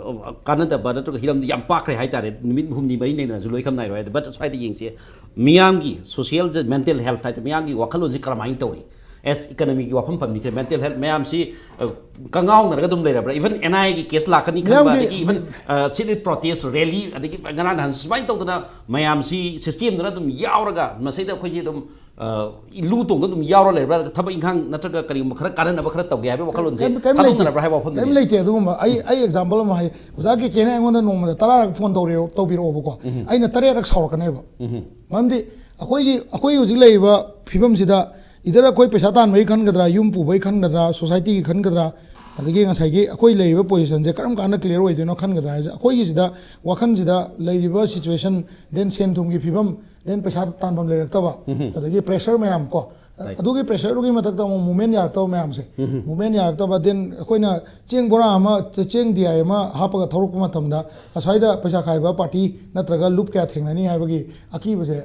ꯀꯥꯟꯅꯗꯕ ꯅꯠꯇ꯭ꯔꯒ ꯍꯤꯔꯝꯗꯤ ꯌꯥꯝ ꯄꯥꯛꯈ꯭ꯔꯦ ꯍꯥꯏꯇꯥꯔꯦ, ꯅꯨꯃꯤꯠ ꯍꯨꯝꯅꯤ ꯃꯔꯤ ꯅꯩꯅꯔꯁꯨ ꯂꯣꯏ ꯈꯝ ꯅꯥꯏꯔꯣꯏ꯫ ꯑꯗ, but ꯑꯁ꯭ꯋꯥꯏꯗ ꯌꯦꯡꯁꯤ, ꯃꯤꯌꯥꯝꯒꯤ ꯁꯣꯁꯤꯌꯦꯜ ꯃꯦꯟꯇꯦꯜ ꯍꯦꯜꯊ ꯍꯥꯏꯗꯤ ꯃꯤꯌꯥꯝꯒꯤ ꯋꯥꯈꯜꯂꯣꯟꯁꯤ ꯀꯔꯝꯍꯥꯏꯅ ꯇꯧꯔꯤ? ꯑꯦꯁ, ꯏꯀꯅꯃꯤꯒꯤ ꯋꯥꯐꯝ ꯄꯟꯕꯤꯈ꯭ꯔꯦ, ꯃꯦꯟꯇꯦꯜ ꯍꯦꯜꯊ ꯃꯌꯥꯝꯁꯤ, ꯑ, ꯀꯉꯥꯎꯅꯔꯒ ꯑꯗꯨꯝ ꯂꯩꯔꯕ꯭ꯔꯥ? ꯏꯚꯟ ꯑꯦꯟ ꯑꯥꯏ ꯑꯦꯒꯤ ꯀꯦꯁ ꯂꯥꯛꯀꯅꯤ ꯈꯟꯕ, ꯃꯤꯌꯥꯝꯒꯤ ꯑꯗꯒꯤ ꯏꯚꯟ, ꯑ, ꯁꯤꯠ ꯄ꯭ꯔꯣꯇꯦꯁ ꯔꯦꯂꯤ, ꯑꯗꯒꯤ ꯉꯔꯥꯡ ꯅꯍꯥꯟ ꯁꯨꯃꯥꯏꯅ ꯇꯧꯗꯅ ꯃꯌꯥꯝꯁꯤ ꯁꯤꯁꯇꯦꯝꯗꯨꯅ ꯑꯗꯨꯝ ꯌꯥꯎꯔꯒ ꯃꯁꯤꯗ ꯑꯩꯈꯣꯏꯒꯤ ꯑꯗꯨꯝ, ꯑ, ꯂꯨ ꯇꯣꯡꯗ ꯑꯗꯨꯝ ꯌꯥꯎꯔ ꯂꯩꯕ꯭ꯔꯥ? ꯊꯕꯛ ꯏꯪꯈꯥꯡ ꯅꯠꯇ꯭ꯔꯒ ꯀꯔꯤꯒꯨꯝꯕ ꯈꯔ ꯀꯥꯟꯅꯅꯕ ꯈꯔ ꯇꯧꯒꯦ ꯍꯥꯏꯕ ꯋꯥꯈꯜꯂꯣꯟꯁꯦ ꯀꯩꯝ, ꯀꯩꯝ ꯂꯩꯇꯦ꯫ ꯊꯥꯗꯣꯛꯅꯔꯕ꯭ꯔꯥ ꯍꯥꯏꯕ ꯋꯥꯐꯝꯗꯨꯅꯤ꯫ ꯀꯩꯝ ꯂꯩꯇꯦ ꯑꯗꯨꯒꯨꯝꯕ꯫ ꯑꯩ, ꯑꯩ ꯑꯦꯛꯖꯥꯝꯄꯜ ꯑꯃ ꯍꯥꯏ, ꯑꯣꯖꯥ ꯀꯦ ꯀꯦꯅ ꯑꯩꯉꯣꯟꯗ ꯅꯣꯡꯃꯗ ꯇꯔꯥꯔꯛ ꯐꯣꯟ ꯇꯧꯔꯛꯑꯦꯕ, ꯇꯧꯕꯤꯔꯛꯑꯣꯕꯀꯣ꯫ ꯑꯩꯅ ꯇꯔꯦꯠꯔꯛ ꯁꯥꯎꯔꯛꯀꯅꯦꯕ꯫ ꯃꯔꯝꯗꯤ ꯑꯩꯈꯣꯏꯒꯤ, ꯑꯩꯈꯣꯏ ꯍꯧꯖꯤꯛ ꯂꯩꯔꯤꯕ ꯐꯤꯕꯝꯁꯤꯗ ꯏꯗꯔ ꯑꯩꯈꯣꯏ ꯄꯩꯁꯥ ꯇꯥꯟꯕꯒꯤ ꯈꯟꯒꯗ꯭ꯔꯥ, ꯌꯨꯝ ꯄꯨꯕꯒꯤ ꯈꯟꯒꯗ꯭ꯔꯥ, ꯁꯣꯁꯥꯏꯇꯤꯒꯤ ꯈꯟꯒꯗ꯭ꯔꯥ, ꯑꯗꯒꯤ ꯉꯁꯥꯏꯒꯤ ꯑꯩꯈꯣꯏ ꯂꯩꯔꯤꯕ ꯄꯣꯖꯤꯁꯟꯁꯦ ꯀꯔꯝ ꯀꯥꯟꯗ ꯀ꯭ꯂꯤꯌꯥꯔ ꯑꯣꯏꯗꯣꯏꯅꯣ ꯈꯟꯒꯗ꯭ꯔꯥ ꯍꯥꯏꯁꯦ, ꯑꯩꯈꯣꯏꯒꯤꯁꯤꯗ ꯋꯥꯈꯜꯁꯤꯗ ꯂꯩꯔꯤꯕ ꯁꯤꯆꯨꯋꯦꯁꯟ, ꯗꯦꯟ ꯁꯦꯟ ꯊꯨꯝꯒꯤ ꯐꯤꯕꯝ, ꯗꯦꯟ ꯄꯩꯁꯥ ꯇꯥꯟꯐꯝ ꯂꯩꯔꯛꯇꯕ, ꯑꯗꯒꯤ ꯄ꯭ꯔꯦꯁꯔ ꯃꯌꯥꯝ ꯀꯣ, ꯑꯗꯨꯒꯤ ꯄ꯭ꯔꯦꯁꯔꯗꯨꯒꯤ ꯃꯊꯛꯇ ꯑꯃꯨꯛ ꯃꯨꯞꯃꯦꯟ ꯌꯥꯔꯛꯇꯕ ꯃꯌꯥꯝꯁꯦ, ꯃꯨꯞꯃꯦꯟ ꯌꯥꯔꯛꯇꯕ, ꯗꯦꯟ ꯑꯩꯈꯣꯏꯅ ꯆꯦꯡ ꯕꯣꯔꯥ ꯑꯃ, ꯆꯦꯡ ꯗꯤ ꯑꯥꯏ ꯑꯃ ꯍꯥꯞꯄꯒ ꯊꯧꯔꯛꯄ ꯃꯇꯝꯗ ꯑꯁ꯭ꯋꯥꯏꯗ ꯄꯩꯁꯥ ꯈꯥꯏꯕ ꯄꯥꯔꯇꯤ ꯅꯠꯇ꯭ꯔꯒ ꯂꯨꯞ ꯀꯌꯥ ꯊꯦꯡꯅꯅꯤ ꯍꯥꯏꯕꯒꯤ ꯑꯀꯤꯕꯁꯦ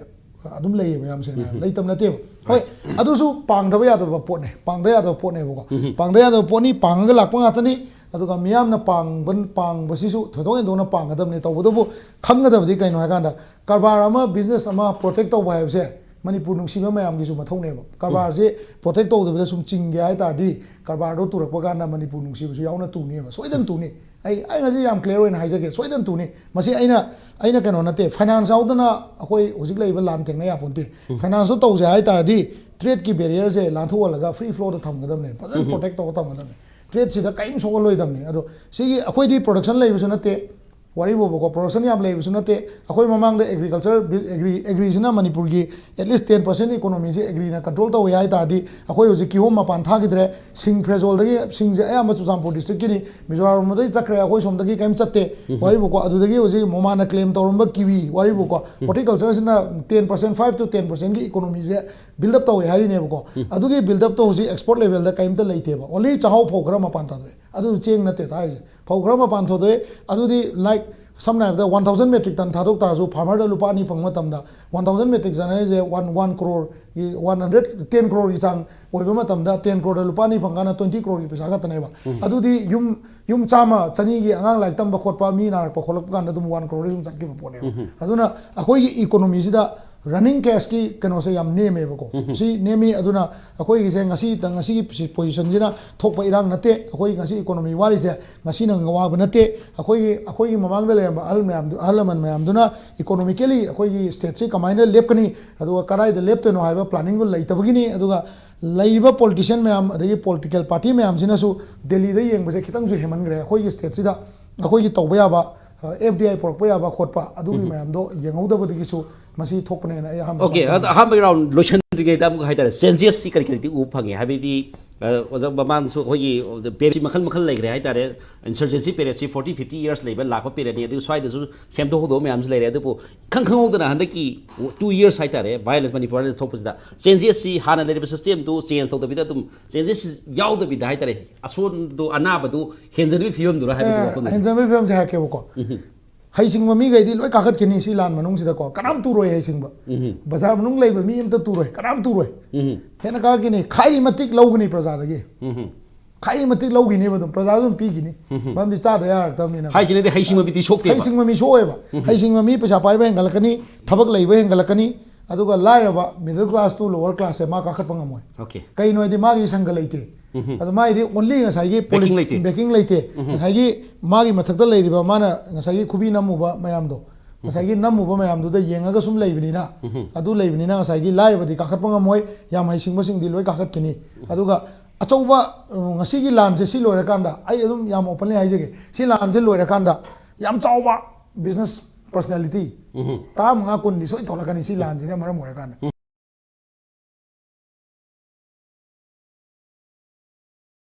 ꯑꯗꯨꯝ ꯂꯩꯌꯦꯕ, ꯌꯥꯝ ꯁꯦꯡꯅ ꯍꯥꯏꯔꯕꯗ꯫ ꯂꯩꯇꯕ ꯅꯠꯇꯦꯕ꯫ ꯍꯣꯏ, ꯑꯗꯨꯁꯨ ꯄꯥꯡꯗꯕ ꯌꯥꯗꯕ ꯄꯣꯠꯅꯦ, ꯄꯥꯡꯗ ꯌꯥꯗꯕ ꯄꯣꯠꯅꯦꯕꯀꯣ꯫ ꯄꯥꯡꯗ ꯌꯥꯗꯕ ꯄꯣꯠꯅꯤ, ꯄꯥꯡꯉꯒ ꯂꯥꯛꯄ ꯉꯥꯛꯇꯅꯤ꯫ ꯑꯗꯨꯒ ꯃꯤꯌꯥꯝꯅ ꯄꯥꯡꯕ, ꯄꯥꯡꯕꯁꯤꯁꯨ ꯊꯣꯏꯗꯣꯛ ꯍꯦꯟꯗꯣꯛꯅ ꯄꯥꯡꯒꯗꯕꯅꯤ꯫ ꯇꯧꯕꯇꯕꯨ ꯈꯪꯒꯗꯕꯗꯤ ꯀꯩꯅꯣ ꯍꯥꯏꯀꯥꯟꯗ, ꯀꯔꯕꯥꯔ ꯑꯃ, ꯕꯤꯖꯤꯅꯦꯁ ꯑꯃ ꯄ꯭ꯔꯣꯇꯦꯛ ꯇꯧꯕ ꯍꯥꯏꯕꯁꯦ ꯃꯅꯤꯄꯨꯔ ꯅꯨꯡꯁꯤꯕ ꯃꯌꯥꯝꯒꯤꯁꯨ ꯃꯊꯧꯅꯦꯕ꯫ ꯀꯔꯕꯥꯔꯁꯦ ꯄ꯭ꯔꯣꯇꯦꯛ ꯇꯧꯗꯕꯤꯗ ꯁꯨꯝ ꯆꯤꯡꯒꯦ ꯍꯥꯏ ꯇꯥꯔꯗꯤ, ꯀꯔꯕꯥꯔꯗꯣ ꯇꯨꯔꯛꯄ ꯀꯥꯟꯗ ꯃꯅꯤꯄꯨꯔ ꯅꯨꯡꯁꯤꯕꯁꯨ ꯌꯥꯎꯅ ꯇꯨꯅꯦꯕ, ꯁꯣꯏꯗꯅ ꯇꯨꯅꯤ꯫ ꯑꯩ, ꯑꯩ ꯉꯁꯤ ꯌꯥꯝ ꯀ꯭ꯂꯤꯌꯥꯔ ꯑꯣꯏꯅ ꯍꯥꯏꯖꯒꯦ, ꯁꯣꯏꯗꯅ ꯇꯨꯅꯤ꯫ ꯃꯁꯤ ꯑꯩꯅ, ꯑꯩꯅ ꯀꯩꯅꯣ ꯅꯠꯇꯦ, ꯐꯥꯏꯅꯥꯟꯁ ꯌꯥꯎꯗꯅ ꯑꯩꯈꯣꯏ ꯍꯧꯖꯤꯛ ꯂꯩꯔꯤꯕ ꯂꯥꯟ ꯊꯦꯡꯅ ꯌꯥꯄꯣꯟꯇꯦ꯫ ꯐꯥꯏꯅꯥꯟꯁꯇꯣ ꯇꯧꯁꯦ ꯍꯥꯏ ꯇꯥꯔꯗꯤ, ꯇ꯭ꯔꯦꯗꯀꯤ ꯕꯦꯔꯤꯌꯔꯁꯦ ꯂꯥꯟꯊꯣꯛꯍꯜꯂꯒ ꯐ꯭ꯔꯤ ꯐ꯭ꯂꯣꯗ ꯊꯝꯒꯗꯕꯅꯦ, ꯐꯖꯅ ꯄ꯭ꯔꯣꯇꯦꯛ ꯇꯧꯔꯒ ꯊꯝꯒꯗꯕꯅꯦ꯫ ꯇ꯭ꯔꯦꯗꯁꯤꯗ ꯀꯔꯤꯝ ꯁꯣꯛꯍꯜꯂꯣꯏꯗꯕꯅꯤ꯫ ꯑꯗꯣ ꯁꯤꯒꯤ, ꯑꯩꯈꯣꯏꯗꯤ ꯄ꯭ꯔꯣꯗꯛꯁꯟ ꯂꯩꯕꯁꯨ ꯅꯠꯇꯦ, ꯋꯥꯔꯤꯕꯣꯕꯀꯣ, ꯄ꯭ꯔꯣꯗꯛꯁꯟ ꯌꯥꯝ ꯂꯩꯕꯁꯨ ꯅꯠꯇꯦ꯫ ꯑꯩꯈꯣꯏ ꯃꯃꯥꯡꯗ ꯑꯦꯒ꯭ꯔꯤꯀꯜꯆꯔ, ꯑꯦꯒ꯭ꯔꯤ, ꯑꯦꯒ꯭ꯔꯤꯁꯤꯅ ꯃꯅꯤꯄꯨꯔꯒꯤ at least ten percent economyꯁꯤ ꯑꯦꯒ꯭ꯔꯤꯅ ꯀꯟꯇ꯭ꯔꯣꯜ ꯇꯧꯋꯦ ꯍꯥꯏ ꯇꯥꯔꯗꯤ, ꯑꯩꯈꯣꯏ ꯍꯧꯖꯤꯛ ꯀꯤꯍꯣꯝ ꯃꯄꯥꯟ ꯊꯥꯈꯤꯗ꯭ꯔꯦ꯫ ꯁꯤꯡ ꯐ꯭ꯔꯦꯖꯣꯜꯗꯒꯤ, ꯁꯤꯡꯁꯦ ꯑꯌꯥꯝꯕ ꯆꯨꯔꯆꯥꯟꯄꯨꯔ ꯗꯤꯁꯇ꯭ꯔꯤꯛꯀꯤꯅꯤ, ꯃꯤꯖꯣꯔꯥꯝ ꯂꯣꯝꯗꯒꯤ ꯆꯠꯈ꯭ꯔꯦ, ꯑꯩꯈꯣꯏ ꯁꯣꯝꯗꯒꯤ ꯀꯔꯤꯝ ꯆꯠꯇꯦ꯫ ꯋꯥꯔꯤꯕꯣꯀꯣ, ꯑꯗꯨꯗꯒꯤ ꯍꯧꯖꯤꯛ ꯃꯣꯃꯥꯅ ꯀ꯭ꯂꯦꯝ ꯇꯧꯔꯝꯕ ꯀꯤꯋꯤ, ꯋꯥꯔꯤꯕꯣꯀꯣ, ꯍꯣꯔꯇꯤꯀꯜꯆꯔꯁꯤꯅ ten percent, five to ten percentꯀꯤ economyꯁꯦ ꯕꯤꯜꯗ ꯑꯞ ꯇꯧꯋꯦ ꯍꯥꯏꯔꯤꯅꯦꯕꯀꯣ꯫ ꯑꯗꯨꯒꯤ ꯕꯤꯜꯗ ꯑꯞꯇꯣ ꯍꯧꯖꯤꯛ ꯑꯦꯛꯁꯄꯣꯔꯠ ꯂꯦꯚꯦꯜꯗ ꯀꯔꯤꯝꯇ ꯂꯩꯇꯦꯕ, ꯑꯣꯟꯂꯤ ꯆꯥꯛꯍꯥꯎ ꯐꯧ ꯈꯔ ꯃꯄꯥꯟ ꯊꯥꯗꯣꯛꯑꯦ꯫ ꯑꯗꯨ ꯆꯦꯡ ꯅꯠꯇꯦ ꯊꯥꯔꯤꯁꯦ, ꯐꯧ ꯈꯔ ꯃꯄꯥꯟ ꯊꯥꯗꯣꯛꯑꯦ꯫ ꯑꯗꯨꯗꯤ, ꯂꯥꯏꯛ, ꯁꯝꯅ ꯍꯥꯏꯔꯕꯗ, one thousand metric ton ꯊꯥꯗꯣꯛ ꯇꯥꯔꯁꯨ, ꯐꯥꯔꯃꯔꯗ ꯂꯨꯄꯥ ꯑꯅꯤ ꯐꯪꯕ ꯃꯇꯝꯗ, one thousand metric ton ꯍꯥꯏꯁꯦ one, one crore, one hundred, ten croreꯒꯤ ꯆꯥꯡ ꯑꯣꯏꯕ ꯃꯇꯝꯗ, ten croreꯗ ꯂꯨꯄꯥ ꯑꯅꯤ ꯐꯪꯀꯥꯟꯗ twenty croreꯒꯤ ꯄꯩꯁꯥ ꯈꯛꯇꯅꯦꯕ꯫ ꯑꯗꯨꯗꯤ ꯌꯨꯝ, ꯌꯨꯝ ꯆꯥꯝꯃ, ꯆꯅꯤꯒꯤ ꯑꯉꯥꯡ ꯂꯥꯏꯔꯤꯛ ꯇꯝꯕ ꯈꯣꯠꯄ, ꯃꯤ ꯅꯥꯔꯛꯄ ꯈꯣꯠꯂꯛꯄ ꯀꯥꯟꯗ ꯑꯗꯨꯝ one crore ꯁꯨꯝ ꯆꯠꯈꯤꯕ ꯄꯣꯠꯅꯦꯕ꯫ ꯑꯗꯨꯅ ꯑꯩꯈꯣꯏꯒꯤ economyꯁꯤꯗ running cashꯀꯤ ꯀꯩꯅꯣꯁꯦ ꯌꯥꯝ ꯅꯦꯝꯃꯦꯕꯀꯣ꯫ ꯁꯤ ꯅꯦꯝꯃꯤ꯫ ꯑꯗꯨꯅ ꯑꯩꯈꯣꯏꯒꯤꯁꯦ ꯉꯁꯤ, ꯉꯁꯤꯒꯤ positionꯁꯤꯅ ꯊꯣꯛꯄ ꯏꯔꯥꯡ ꯅꯠꯇꯦ꯫ ꯑꯩꯈꯣꯏ ꯉꯁꯤ economy ꯋꯥꯔꯤꯁꯦ ꯉꯁꯤꯅ ꯋꯥꯕ ꯅꯠꯇꯦ꯫ ꯑꯩꯈꯣꯏꯒꯤ, ꯑꯩꯈꯣꯏꯒꯤ ꯃꯃꯥꯡꯗ ꯂꯩꯔꯝꯕ ꯑꯍꯜ ꯃꯌꯥꯝꯗꯨ, ꯑꯍꯜ ꯂꯃꯟ ꯃꯌꯥꯝꯗꯨꯅ economically ꯑꯩꯈꯣꯏꯒꯤ stateꯁꯤ ꯀꯃꯥꯏꯅ ꯂꯦꯞꯀꯅꯤ, ꯑꯗꯨꯒ ꯀꯗꯥꯏꯗ ꯂꯦꯞꯇꯣꯏꯅꯣ ꯍꯥꯏꯕ planningꯗꯨ ꯂꯩꯇꯕꯒꯤꯅꯤ꯫ ꯑꯗꯨꯒ ꯂꯩꯔꯤꯕ politician ꯃꯌꯥꯝ, ꯑꯗꯒꯤ political party ꯃꯌꯥꯝꯁꯤꯅꯁꯨ ꯗꯦꯜꯂꯤꯗ ꯌꯦꯡꯕꯁꯦ ꯈꯤꯇꯪꯁꯨ ꯍꯦꯟꯃꯟꯈ꯭ꯔꯦ꯫ ꯑꯩꯈꯣꯏꯒꯤ stateꯁꯤꯗ ꯑꯩꯈꯣꯏꯒꯤ ꯇꯧꯕ ꯌꯥꯕ, ꯑ, F D I ꯄꯨꯔꯛꯄ ꯌꯥꯕ ꯈꯣꯠꯄ, ꯑꯗꯨꯒꯤ ꯃꯌꯥꯝꯗꯣ ꯌꯦꯡꯍꯧꯗꯕꯗꯒꯤꯁꯨ ꯃꯁꯤ ꯊꯣꯛꯄꯅꯦꯅ ꯑꯩ ꯑꯍꯥꯟꯕ ꯑꯣꯀꯦ, ꯋꯥꯐꯝ ꯑꯗ ꯑꯍꯥꯟꯕꯒꯤ ꯔꯥꯎꯟ ꯂꯣꯏꯁꯤꯟꯗ꯭ꯔꯤꯉꯩꯗ ꯑꯃꯨꯛ ꯍꯥꯏꯇꯥꯔꯦ, ꯆꯦꯟꯖꯦꯁꯁꯤ ꯀꯔꯤ ꯀꯔꯤꯗꯤ ꯎꯕ ꯐꯪꯉꯦ? ꯍꯥꯏꯕꯗꯤ ꯑꯣꯖꯥ, ꯃꯃꯥꯡꯗꯁꯨ ꯑꯩꯈꯣꯏꯒꯤ ꯄꯦꯔꯦꯠꯁꯤ ꯃꯈꯜ ꯃꯈꯜ ꯂꯩꯈ꯭ꯔꯦ ꯍꯥꯏꯇꯥꯔꯦ꯫ ꯏꯟꯁꯔꯖꯦꯟꯁꯤ ꯄꯦꯔꯦꯠꯁꯤ ꯐꯣꯔꯇꯤ ꯐꯤꯐꯇꯤ ꯏꯌꯔꯁ ꯂꯩꯕ ꯂꯥꯛꯄ ꯄꯦꯔꯦꯠꯅꯤ, ꯑꯗꯨꯒ ꯁ꯭ꯋꯥꯏꯗꯁꯨ ꯁꯦꯝꯗꯣꯛꯍꯧꯗꯕ ꯃꯌꯥꯝꯁꯨ ꯂꯩꯔꯦ꯫ ꯑꯗꯨꯕꯨ ꯏꯈꯪ ꯈꯪꯍꯧꯗꯅ ꯍꯟꯗꯛꯀꯤ ꯇꯨ ꯏꯌꯔꯁ ꯍꯥꯏꯇꯥꯔꯦ, ꯚꯥꯏꯑꯣꯂꯦꯟꯁ ꯃꯅꯤꯄꯨꯔꯗ ꯊꯣꯛꯄꯁꯤꯗ ꯆꯦꯟꯖꯦꯁꯁꯤ ꯍꯥꯟꯅ ꯂꯩꯔꯤꯕ ꯁꯤꯁꯇꯦꯝꯗꯨ ꯆꯦꯟꯖ ꯇꯧꯗꯕꯤꯗ ꯑꯗꯨꯝ ꯆꯦꯟꯖꯦꯁꯁꯤ ꯌꯥꯎꯗꯕꯤꯗ ꯍꯥꯏꯇꯥꯔꯦ, ꯑꯁꯣꯟꯗꯣ ꯑꯅꯥꯕꯗꯨ ꯍꯦꯟꯖꯟꯕꯒꯤ ꯐꯤꯕꯝꯗꯨꯔ ꯍꯥꯏꯕꯗꯨ ꯋꯥꯐꯝꯗꯨꯅꯤ꯫ ꯍꯦꯟꯖꯟꯕꯒꯤ ꯐꯤꯕꯝꯁꯦ ꯍꯥꯏꯔꯛꯀꯦꯕꯀꯣ꯫ ꯍꯩꯁꯤꯡꯕ ꯃꯤꯈꯩꯗꯤ ꯂꯣꯏ ꯀꯥꯈꯠꯈꯤꯅꯤ ꯁꯤ ꯂꯥꯟ ꯃꯅꯨꯡꯁꯤꯗꯀꯣ꯫ ꯀꯅꯥꯝ ꯇꯨꯔꯣꯏ ꯍꯩꯁꯤꯡꯕ꯫ ꯕꯖꯥꯔ ꯃꯅꯨꯡ ꯂꯩꯕ ꯃꯤ ꯑꯝꯇ ꯇꯨꯔꯣꯏ, ꯀꯅꯥꯝ ꯇꯨꯔꯣꯏ꯫ ꯍꯦꯟꯅ ꯀꯥꯈꯠꯈꯤꯅꯤ, ꯈꯥꯏꯔꯤ ꯃꯇꯤꯛ ꯂꯧꯒꯅꯤ ꯄ꯭ꯔꯖꯥꯗꯒꯤ꯫ ꯈꯥꯏꯔꯤ ꯃꯇꯤꯛ ꯂꯧꯈꯤꯅꯦꯕ ꯑꯗꯨꯝ, ꯄ꯭ꯔꯖꯥ ꯑꯗꯨꯝ ꯄꯤꯈꯤꯅꯤ꯫ ꯃꯔꯝꯗꯤ ꯆꯥꯗ ꯌꯥꯔꯛꯇꯕꯅꯤꯅ꯫ ꯍꯥꯏꯁꯤꯅꯗꯤ ꯍꯩꯁꯤꯡꯕ ꯃꯤꯗꯤ ꯁꯣꯛꯇꯦꯕ꯫ ꯍꯩꯁꯤꯡꯕ ꯃꯤ ꯁꯣꯛꯑꯣꯏꯕ꯫ ꯍꯩꯁꯤꯡꯕ ꯃꯤ ꯄꯩꯁꯥ ꯄꯥꯏꯕ ꯍꯦꯟꯒꯠꯂꯛꯀꯅꯤ, ꯊꯕꯛ ꯂꯩꯕ ꯍꯦꯟꯒꯠꯂꯛꯀꯅꯤ, ꯑꯗꯨꯒ ꯂꯥꯏꯔꯕ middle class to lower class ꯁꯦ ꯃꯥ ꯀꯥꯈꯠꯄ ꯉꯝꯃꯣꯏ꯫ Okay. ꯀꯩꯅꯣ ꯍꯥꯏꯗꯤ ꯃꯥꯒꯤ ꯁꯪꯒ ꯂꯩꯇꯦ꯫ ꯑꯗꯣ ꯃꯥꯒꯤꯗꯤ only ꯉꯁꯥꯏꯒꯤ Backing ꯂꯩꯇꯦ꯫ Backing ꯂꯩꯇꯦ꯫ ꯉꯁꯥꯏꯒꯤ ꯃꯥꯒꯤ ꯃꯊꯛꯇ ꯂꯩꯔꯤꯕ ꯃꯥꯅ ꯉꯁꯥꯏꯒꯤ ꯈꯨꯕꯤ ꯅꯝꯃꯨꯕ ꯃꯌꯥꯝꯗꯣ, ꯉꯁꯥꯏꯒꯤ ꯅꯝꯃꯨꯕ ꯃꯌꯥꯝꯗꯨꯗ ꯌꯦꯡꯉꯒ ꯁꯨꯝ ꯂꯩꯕꯅꯤꯅ, ꯑꯗꯨ ꯂꯩꯕꯅꯤꯅ ꯉꯁꯥꯏꯒꯤ ꯂꯥꯏꯔꯕꯗꯤ ꯀꯥꯈꯠꯄ ꯉꯝꯃꯣꯏ, ꯌꯥꯝ ꯍꯩꯁꯤꯡꯕꯁꯤꯡꯗꯤ ꯂꯣꯏ ꯀꯥꯈꯠꯈꯤꯅꯤ꯫ ꯑꯗꯨꯒ ꯑꯆꯧꯕ, ꯑ, ꯉꯁꯤꯒꯤ ꯂꯥꯟꯁꯦ ꯁꯤ ꯂꯣꯏꯔꯀꯥꯟꯗ ꯑꯩ ꯑꯗꯨꯝ ꯌꯥꯝ openly ꯍꯥꯏꯖꯒꯦ, ꯁꯤ ꯂꯥꯟꯁꯦ ꯂꯣꯏꯔꯀꯥꯟꯗ ꯌꯥꯝ ꯆꯥꯎꯕ business personality ꯇꯔꯥꯃꯉꯥ ꯀꯨꯟꯗꯤ ꯁꯣꯏ ꯊꯣꯛꯂꯛꯀꯅꯤ ꯁꯤ ꯂꯥꯟꯁꯤꯅ ꯃꯔꯝ ꯑꯣꯏꯔꯀꯥꯟꯗ꯫